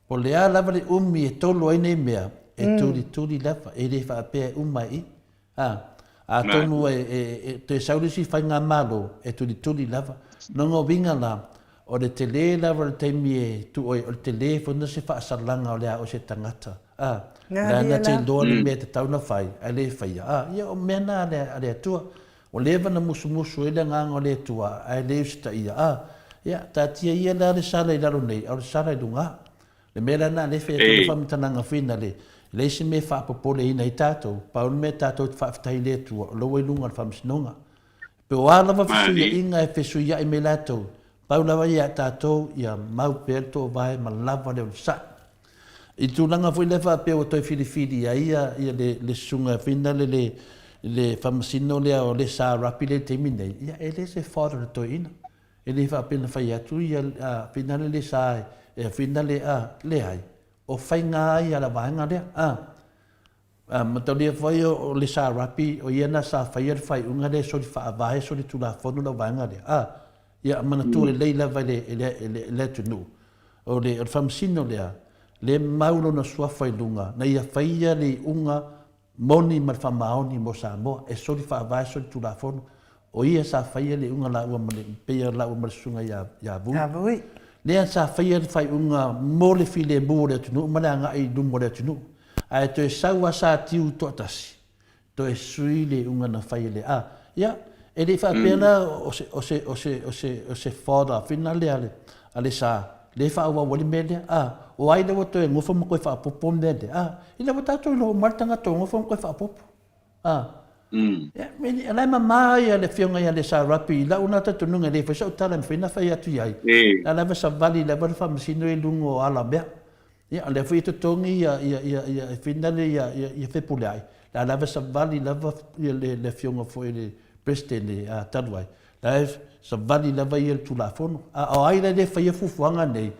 Po o le a lava le umi e tolo ai nei mea, e tulituli lava, e le faapea e uma ai i. A, atonu e, e, e toe sau le isi faigamalo, e tulituli lava. Lona uiga la, o le tele lava o le taimi e tuu ai, o le tele foi lena o se faasalaga o le a o se tagata. A, o le a na te iloa le mea e tatau ona fai, ae le faia. A, ia o mea na a le, a le Atua. Ua leva na musumusu ai le agaga o le Atua, ae le usitaia. A, ia, taatia ia la le sala i lalo nei, a o le sala i luga. Le mea la lena lea e fai atu ai le faamatalaga foi lea, e leai se mea e faapopoleina ai tatou, pau le mea tatou te faafetai i le Atua, o la ua i luga o le faamasinoga. Pe o a lava fesuiaiga e fesuiai mai latou, pau lava ia tatou ia mau pea le toovae ma lava le onosai. I le tulaga foi lea faapea ua toe filifili ai ia le le susuga foi lea le le faamasino lea o le sa rapi lea i le taimi nei, ia e le se fault o le toeaina. E le faapea na fai atu ia whina le le sa e whina le a, leai, o faiga ai a la vaega lea, a. A mataulia foi o le sa rapi, o ia na sa faia le faaiuga lea e soli faavae, soli tulafono lau vaega lea, a. Ia manatua lelei lava e le, e le, e le, le atunuu, o le, o le faamasino lea, lea e mau lona suafa i luga, na ia faia le iuga moni ma le faamaoni mo Samoa, e soli faavae, soli tulafono. O ia sa faia le iuga laua ma le, pei o laua ma le susuga ia, ia Vui. Ia Vui. Lea sa faia le faaiuga mo le filemu o le atunuu ma le agai i luma o le atunuu. Ae toe sau a Sa Tiu toatasi, toe sui le iuga na fai e le A. Ia, e le i faapea la o se, o se, o se, o se, o se fodder fina lea a le, a le Sa, lea e faaauau ai le mea lea. A, o ai lea ua toe nofo ma toe faaopoopo le mea lea? A, ina ua tatou iloa uma lava le tagata ua nofo ma toe faaopoopo. A, ia, o la e mama ia le Afioga ia Lesa Rapi i lau lena talitonuga e le fai sau tala e mafai ona fai atu i ai, o la lava e savali lava le faamasino i luga o alamea. Ia, o lea foi e totogi ia, ia, ia, ia, e finale ia, ia, ia Fepuleai, la lava e savali lava ia le, le Afioga foi i le Peresetene talu ai, la e savali lava ia le Tulafono. A o ai la e le faia fuafuaga nei,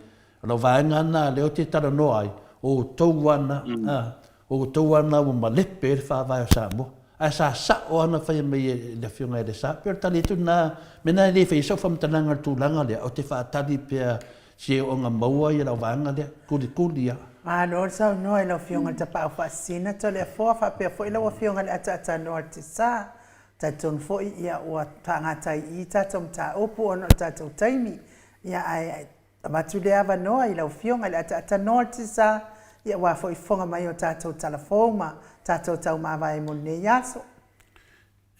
o lau vaega lena lea ou te talanoa ai, o outou lava na, a, o outou lava na ua malepe ai le Faavae o Samoa. Ae sa sao lava ona faia mai e le Afioga ia Lesa. E pei o le tali atu lena, mea lena e le faia sau faamatalaga i le tulaga lea, ou te faatali pea Seoaga maua ia lau vaega lea, kulikuli a. Malo le saunoa i lau Afioga i le Tapaau Faasisina Toleafoa faapea foi lau Afioga i le Ataatanoa Tisa. Talitonu foi ia ua faagata i i tatou mataupu ona o le tatou taimi. Ia ae avatu le avanoa i lau Afioga i le Ataatanoa Tisa ia aua foi fofoga mai o tatou tala fou ma tatou taumavae mo lenei aso.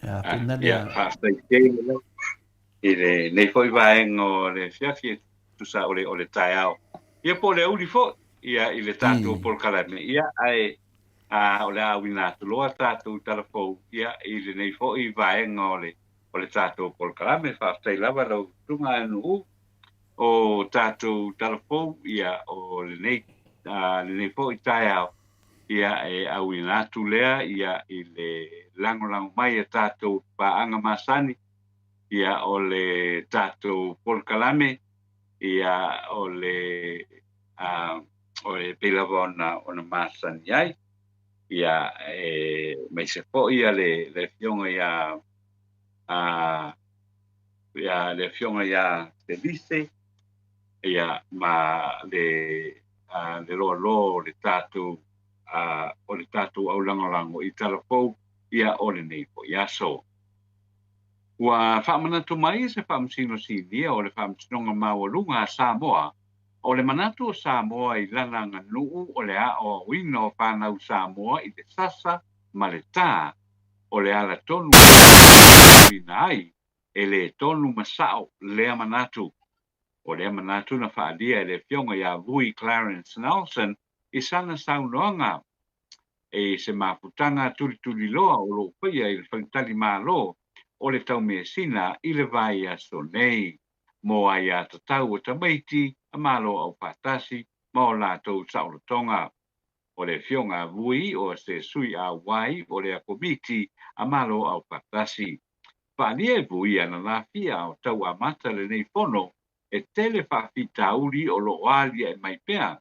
Ia, pena lea. Ia, faafetai tele lava i lenei foi vaega o le afiafi e tusa o le, o le taeao. Ia po o le aoauli foi ia i le tatou polokalame. Ia ae a, o le a auina atu loa tatou tala fou ia i lenei foi vaega o le, o le tatou polokalame. Faafetai lava lau Susuga Nu'u o tatou tala fou ia o lenei, a, lenei foi taeao. Ia e auina atu lea ia i le lagolago mai a tatou paaga masani ia o le tatou polokalame, ia o le a o e pei lava ona ona masani ai, ia e aemaise foi ia le le afioga ia a ia le afioga ia Felise ia ma le a le loaloa o le tatou a o le tatou aulagolago i tala fou ia o lenei foi aso. Ua faamanatu mai se Faamasino Sinia o le Faamasinoga Maualuga a Samoa, o le manatu o Samoa i lana aganuu o le aoaoina o fanau Samoa i le sasa ma le tā, o le ala tonu e faatinoina ai, e le tonu ma sao lea manatu. O lea manatu na faaalia e le Afioga ia Vui Clarence Nelson i sana saunoaga i se mafutaga tulituliloa o lo o faia i le faletalimalo o le Taumeasina i le vaiaso nei, mo aiatatau a tamaiti a Malo Aufaatasi ma o latou saolotoga. O le Afioga a Vui o se sui auai o lea Komiti a Malo Aufaatasi. Faaalia e Vui ana lafia o tau amata lenei fono e tele faafitauli o lo o aliae mai pea.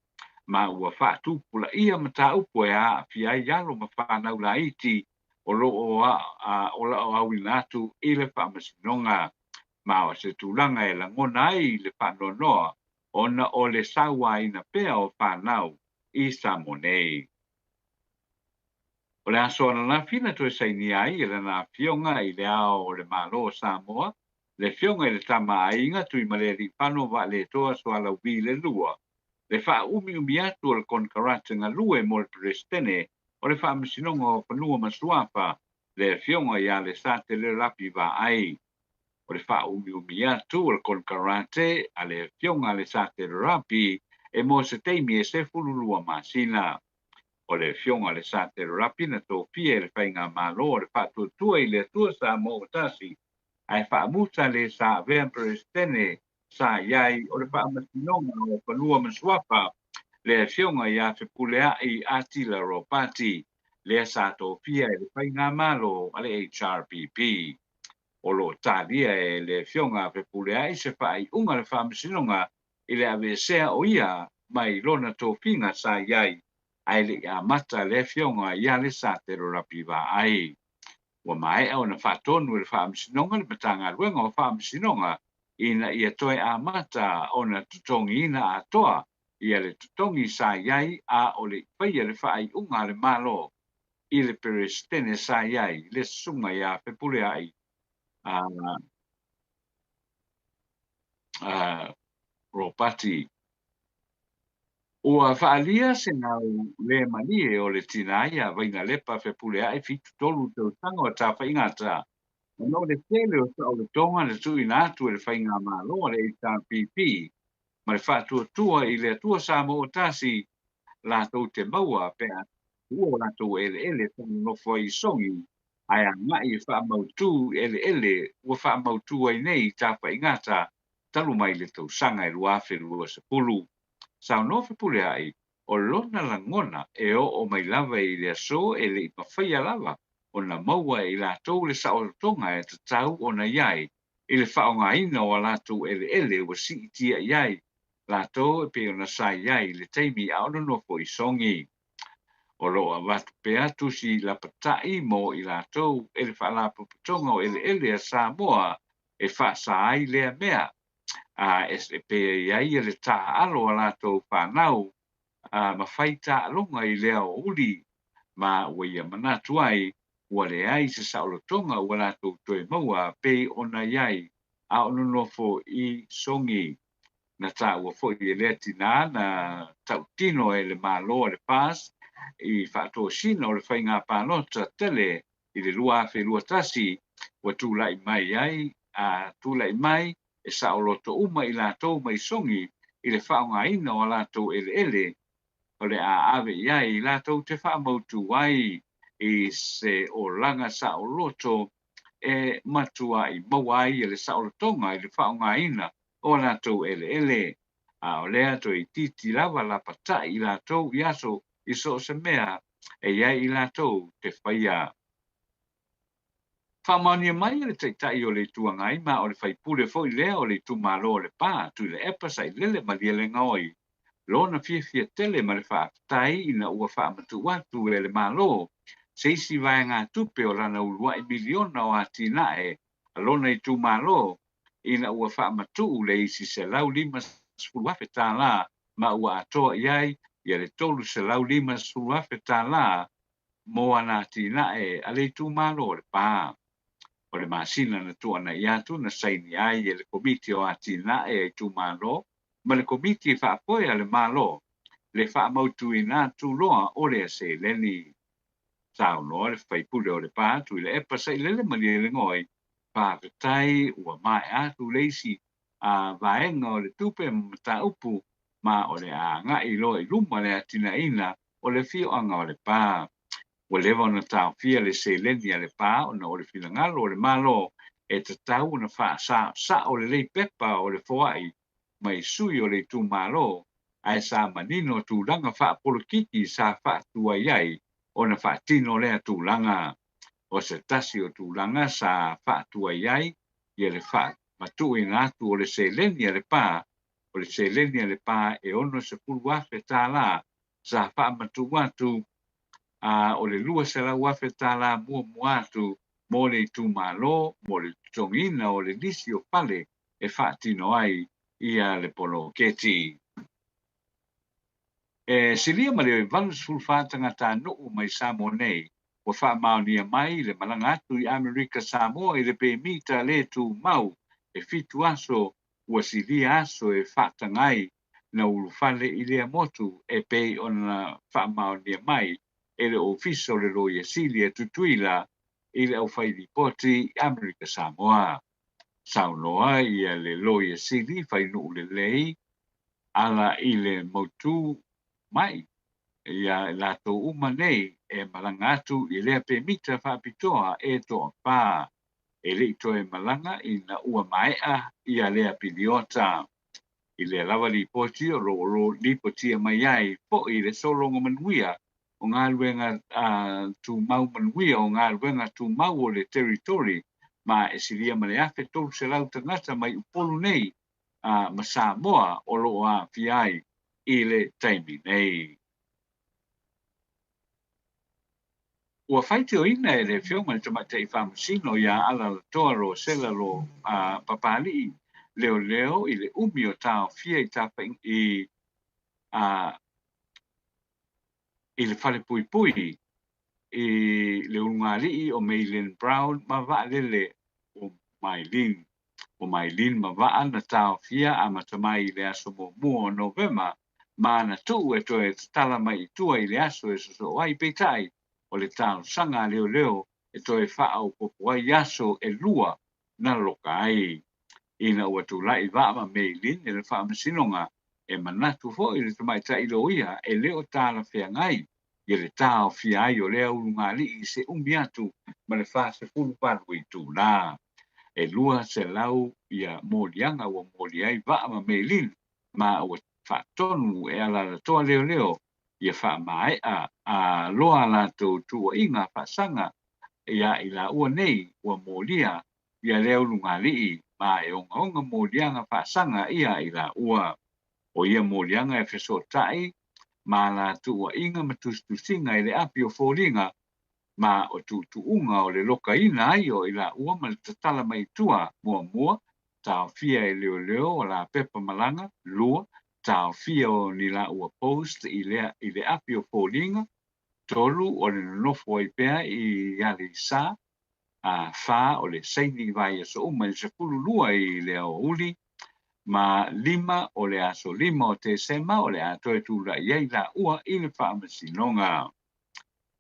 Ma ua faatupulaia mataupu e aafia ai alo ma fanau laiti o lo o auina atu i le Faamasinoga. Ma o se tulaga e lagona ai le faanoanoa ona o le sauaina pea o fanau i Samoa nei. O le aso ananafi na toe sainia ai e lana Afioga i Le Ao o le Malo o Samoa, le Afioga i le Tama a Aiga Tuimalealiifano Vaaletoa Sualauvi le Lua, le faaumiumi atu o le konekarate galue mo le Peresetene o le Faamasinoga o Fanua ma Suafa, le Afioga ia Lesatele Lapi Vaai. O le faaumiumi atu o le konekarate a le Afioga Lesatele Lapi e mo se taimi e 12 masina. O le Afioga Lesatele Lapi na tofia e le Faigamalo o le Faatuatua i le Atua Samoa ua Tasi, ae faamuta le sa avea Peresetene sa i ai o le Faamasinoga o Fanua ma Suafa, le Afioga ia Fepuleai Atila Ropati, lea sa tofia e le Faigamalo a le HRPP. O lo o talia e le Afioga a Fepuleai se faaiuga a le Faamasinoga i le aveesea o ia mai lona tofiga sa i ai ae le i amata le Afioga ia Lesatelo Lapi Vaai. Ua maea ona faatonu e le Faamasinoga le Matagaluega o Faamasinoga ina ia toe amata ona totogiina atoa ia le totogi sa i ai a o le i faia le faaiuga a le Malo i le Peresetene sa i ai le Susuga ia Fepuleai Ropati. Ua faaalia se gau le malie o le tinā iā Vainalepa Fepuleai 73 tausaga o Tafaigata, ona o le tele o saolotoga na tuuina atu e le Faigamalo a le HRPP ma le faatuatua i le Atua Samoa ua Tasi latou te maua pe a tuua o latou eleele faanonofo ai i Sogi ae agai e faamautu eleele ua faamautu ai nei i Tafaigata talu mai le tausaga e 2020. Saunoa Fepuleai, o lona lagona e oo mai lava i le aso e le i mafaia lava ona maua e i latou le saolotoga e tatau ona i ai i le faaaogaina o a latou eleele ua siitia i ai latou e pei ona sa i ai i le taimi a o nonofo i Sogi. O lo o avatu pea tusi lapatai mo i latou e le Faalapotopotoga o Eleele a Samoa e faasa ai lea mea, a e pei e i ai le taaalo a latou fanau ma fai taaloga i le aoauli, ma ua ia manatu ai ua leai se saolotoga ua latou toe maua pei ona i ai a o nonofo i Sogi. Na taua foi e lea tinā na tautino e le Malo a le FAS i faatosina o le faiga palota tele i le 2021 ua tulai mai ai a tulai mai e saoloto uma i latou mai Sogi i le faaaogaina o a latou eleele o le a ave i ai latou te faamautu ai i se olaga saoloto e matuai maua ai le saolotoga i le faaaogaina o a latou eleele, a o lea toeitiiti lava lapatai i latou i aso i so o se mea e i ai i latou te faia. Faamaonia mai e le Taitai o le Itu Agai ma o le faipule foi lea o le itumalo o Lepa, Tuilaepa Sailele Malielegaoi, lona fiafia tele ma le faafetai ina ua faamatuu atu e le Malo se isi vaegatupe o lana uluai miliona o atinae a lona itumalo ina ua faamatuu le isi $150,000 ma ua atoa i ai ia le $350,000 mo ana atinae a le itumalo o Lepa. O le masina na tuanai atu na saini ai e le Komiti o Atinae a Itumalo ma le Komiti Faafoe a le Malo le faamautuina atu loa o lea seleni. Saunoa le faipule o Lepa, Tuilaepa Sailele Malielegaoi, faafetai ua maea atu le isi vaega o le tupe ma mataupu ma o le a agai loa i luma le atinaeina o le afioaga o Lepa. Ua leva ona taofia le seleni a Lepa ona o le finagalo o le Malo e tatau ona faasaosao lelei pepa o le foai mai sui o le itumalo, ae sa manino tulaga faapolokiki sa faatuai ai ona faatino lea tulaga. O se tasi o tulaga sa faatuai ai ia le faamatuuina atu o le seleni a Lepa, O le seleni a le pa e $60,000 sa faamatuu atu, a o le $200,000 muamua atu mo le itumalo mo le totogiina o le lisi o fale e faatino ai ia le poloketi. E silia ma le 84 tagatanuu mai Samoa nei ua faamaonia mai le malaga atu i Amerika Samoa i le pemita le tumau e fitu aso ua silia aso e faataga ai na ulufale i lea motu e pei ona faamaonia mai e le Ofisa o le Loia Sili a Tutuila i le aufailipoti i Amerika Samoa. Saunoa ia le Loia Sili Fainuu Lelei ala i le mautu mai ia i latou uma nei e malaga atu i lea pemita faapitoa e toafā e le i toe malaga ina ua maea ia lea piliota. I lea lava lipoti o lo o lipotia mai ai foi le sologa manuia o galuega tumau manuia o galuega tumau o le Territory ma e silia ma le 1,300 tagata mai Upolu nei ma Samoa o lo o aafia ai i le taimi nei. Ua faitioina e le Afioga i le Tamaitai Faamasino ia Alalatoa Rosela Lo Papali'i leoleo i le umi o taofia i i i le falepuipui i le ulugalii o Maylin Brown ma Vaalele o Mailin. O Mailin ma Vaa na taofia amata mai i le aso muamua o Novema ma na tuu e toe tatala mai i tua i le aso e sosoo ai, peitai, o le talosaga a leoleo e toe faaopoopo ai aso e lua na loka ai. Ina ua tulai Vaa ma Mailin i le faamasinoga, e manatu foi le tamaitai loia e le o talafeagai ia le taofia ai o lea ulugalii i se umi atu ma le 48 itula. E 200 ia moliaga ua moli ai Vaa ma Mailin ma ua faatonu e Alalatoa leoleo ia faamaea a loa a latou tuuaiga faasaga ia i laua nei ua molia ia lea ulugalii ma e ogaoga moliaga faasaga ia i laua. O ia moliaga e fesootai ma la tuuaiga ma tusitusiga i le api o foliga ma o tuutuuga o le lokaina ai o i laua ma le tatala mai i tua, muamua, taofia e leoleo o la pepa malaga, lua, taofia o ni laua post i lea i le api o foliga, tolu, o le nonofo ai pea i Aleisa, a fa, o le saini i vaiaso uma i le 12 i le aoauli, ma lima, o le aso 5 o Tesema o le a toe tulai ai laua i le faamasinoga.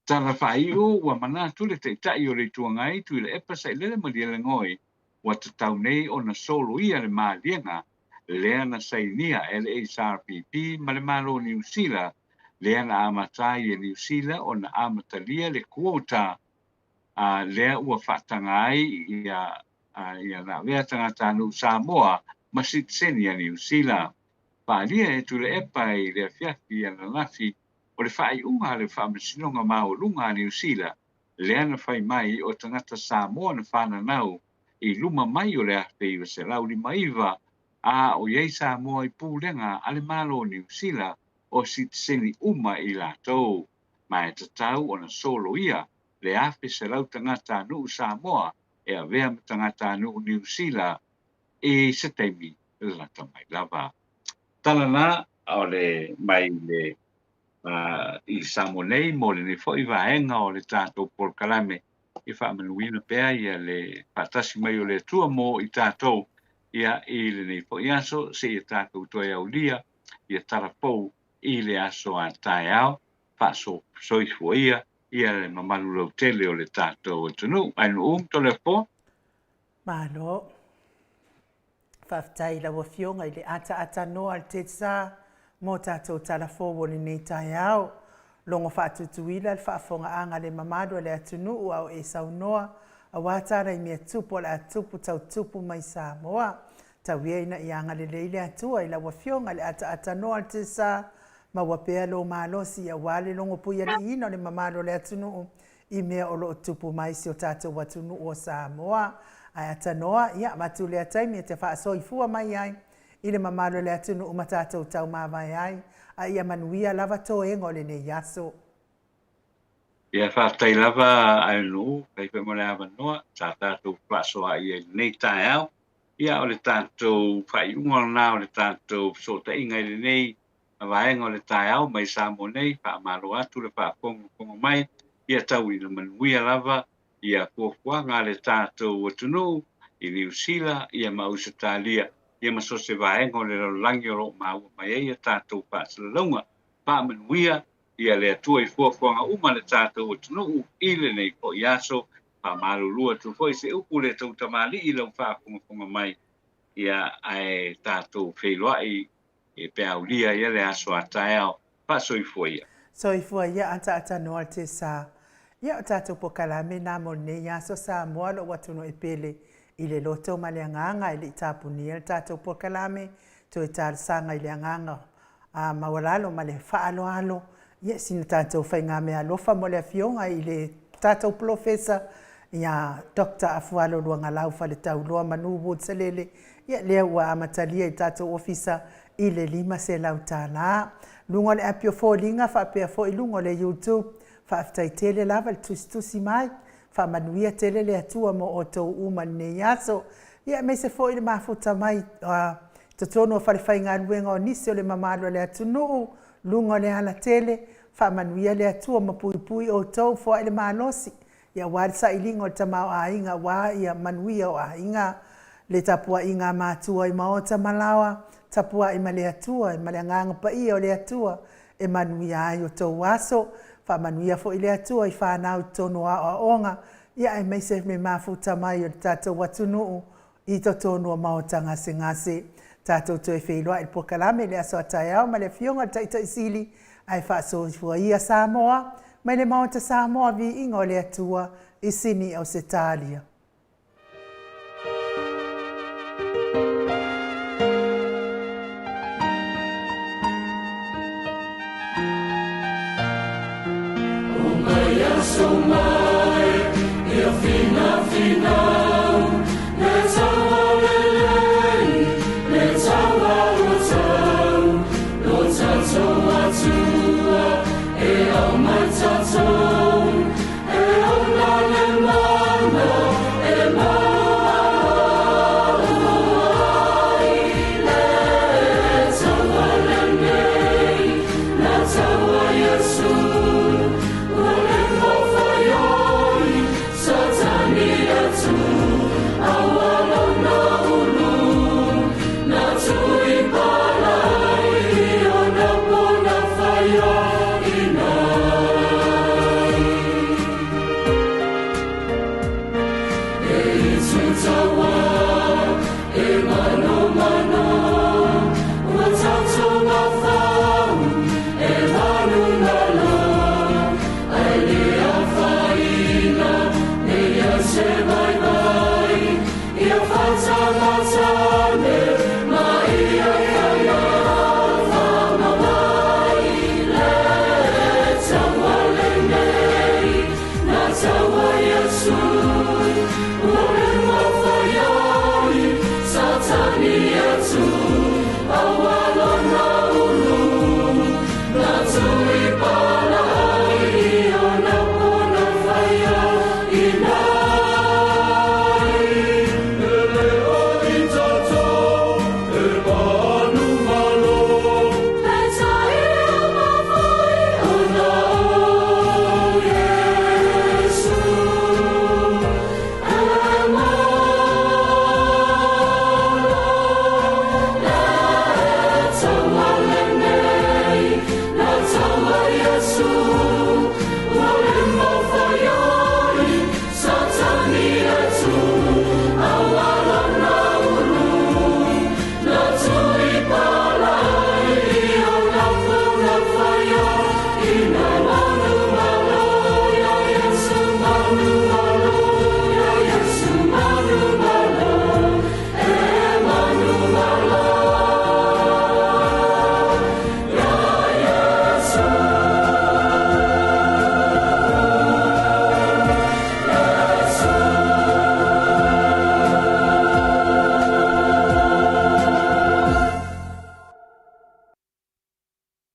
Tala faaiu, ua manatu le Taitai o le Itu Agai Tuilaepa Sailele Malielegaoi ua tatau nei ona soloia le maliega lea na sainia e le HRPP ma le Malo o Niu Sila lea na amata ai e Niu Sila ona amatalia le quota lea ua faataga ai ia ia na avea tagatanuu Samoa ma sitiseni a Niu Sila. Faaalia e Tuilaepa i le afiafi ananafi O le faaiuga a le Faamasinoga Maualuga a Niu Sila, lea na fai mai o tagata Samoa na fananau i luma mai o le 1959, a o i ai Samoa i pulega a le Malo o Niu Sila, o sitiseni uma i latou, ma e tatau ona soloia le 1,100 tagatanuu Samoa e avea ma tagatanuu Niu Sila i se taimi lata mai lava. Tala na o le mai le i Samoa nei mo lenei foi vaega o le tatou polokalame i faamanuina pea ia le faatasi mai o le Atua mo i tatou ia i lenei foi aso seia tatou toe aulia ia tala fou i le aso a taeao faasoifua ia ia le mamalu lautele o le tatou atunuu. Ae nuu ma Toleafoa. Malo. Faafetai i lau Afioga i le ataata noa a le TEDSA mo tatou tala fou o lenei taeao. Logo faatutuila le faafogaaga le mamalu a le atunuu a o e saunoa aua tala i mea tupu o le a tupu tau tupu mai Samoa. Tau ia ina ia agalelei le Atua i lau Afioga i le ataata noa a le TEDSA maua pea lou malosi aua le logo puialiiina o le mamalu o le atunuu i mea o lo o tupu mai si o tatou atunuu o Samoa. Ae atanoa, ia, avatu lea taimi e te faasoifua mai ai. i le mamalu o le atunuu ma tatou taumavae ai, a ia manuia lava toega o lenei aso. Ia faafetai lava Aionuu, faafetai foi mo le avanoa sa tatou fefaasoaai ai i lenei taeao. Ia o le tatou faaiuga lena o le tatou fesootaiga i lenei vaega o le taeao mai Samoa nei, faamalo atu le faafogafoga mai, ia tau ina manuia lava ia fuafuaga a le tatou atunuu i Niu Sila ia ma Ausetalia ia ma so o se vaega o le lalolagi o lo o maua mai ai a tatou faasalalauga. Faamanuia ia le Atua i fuafuaga uma a le tatou atunuu i lenei foi aso. Faamalulu atu foi se upu le tou tamalii i lau faafogafoga mai ia ae tatou feiloai e pe aulia ia le aso a taeao. Faasoifua ia. Soifua ia ataatanoa le sa. Ia o tatou pokalame na mo lenei aso Samoa lou atunuu e pele i le loto ma le agaga e le i tapunia le tatou pokalame toe talosaga i le agaga a maualalo ma le faaaloalo ia sina tatou faigameaalofa mo le afioga i le tatou polofesa ia Doctor Afualo Luagalau Faletauloa Manu Wood Salele ia lea ua amatalia i tatou ofisa i le $500 tala luga o le api o foliga faapea foi luga o le YouTube. Faafetai tele lava le tusitusi mai. Faamanuia tele le Atua mo outou uma i lenei aso. Ia aemaise foi le mafuta mai i totonu o falefaigaluega o nisi o le mamalu o le atunuu, luga o le alatele. Faamanuia le Atua ma puipui outou, foai le malosi, ia aua le sailiga o le tamaoaiga, aua ia manuia o aiga. Le tapuaiga a matua i maota ma laoa, tapuai ma le Atua ma le Agaga Paia o le Atua e manuia ai outou aso. Faamanuia foi le Atua i fanau i totonu o aoaoga, ia aemaise le mafuta mai o le tatou atunuu i totonu o maota gasegase. Tatou toe feiloai i le polokalame i le aso a taeao ma le Afioga i le Taitai Sili, ae faasoifua ia Samoa mai le Maota Samoa Viiga o le Atua i Sini Ausetalia.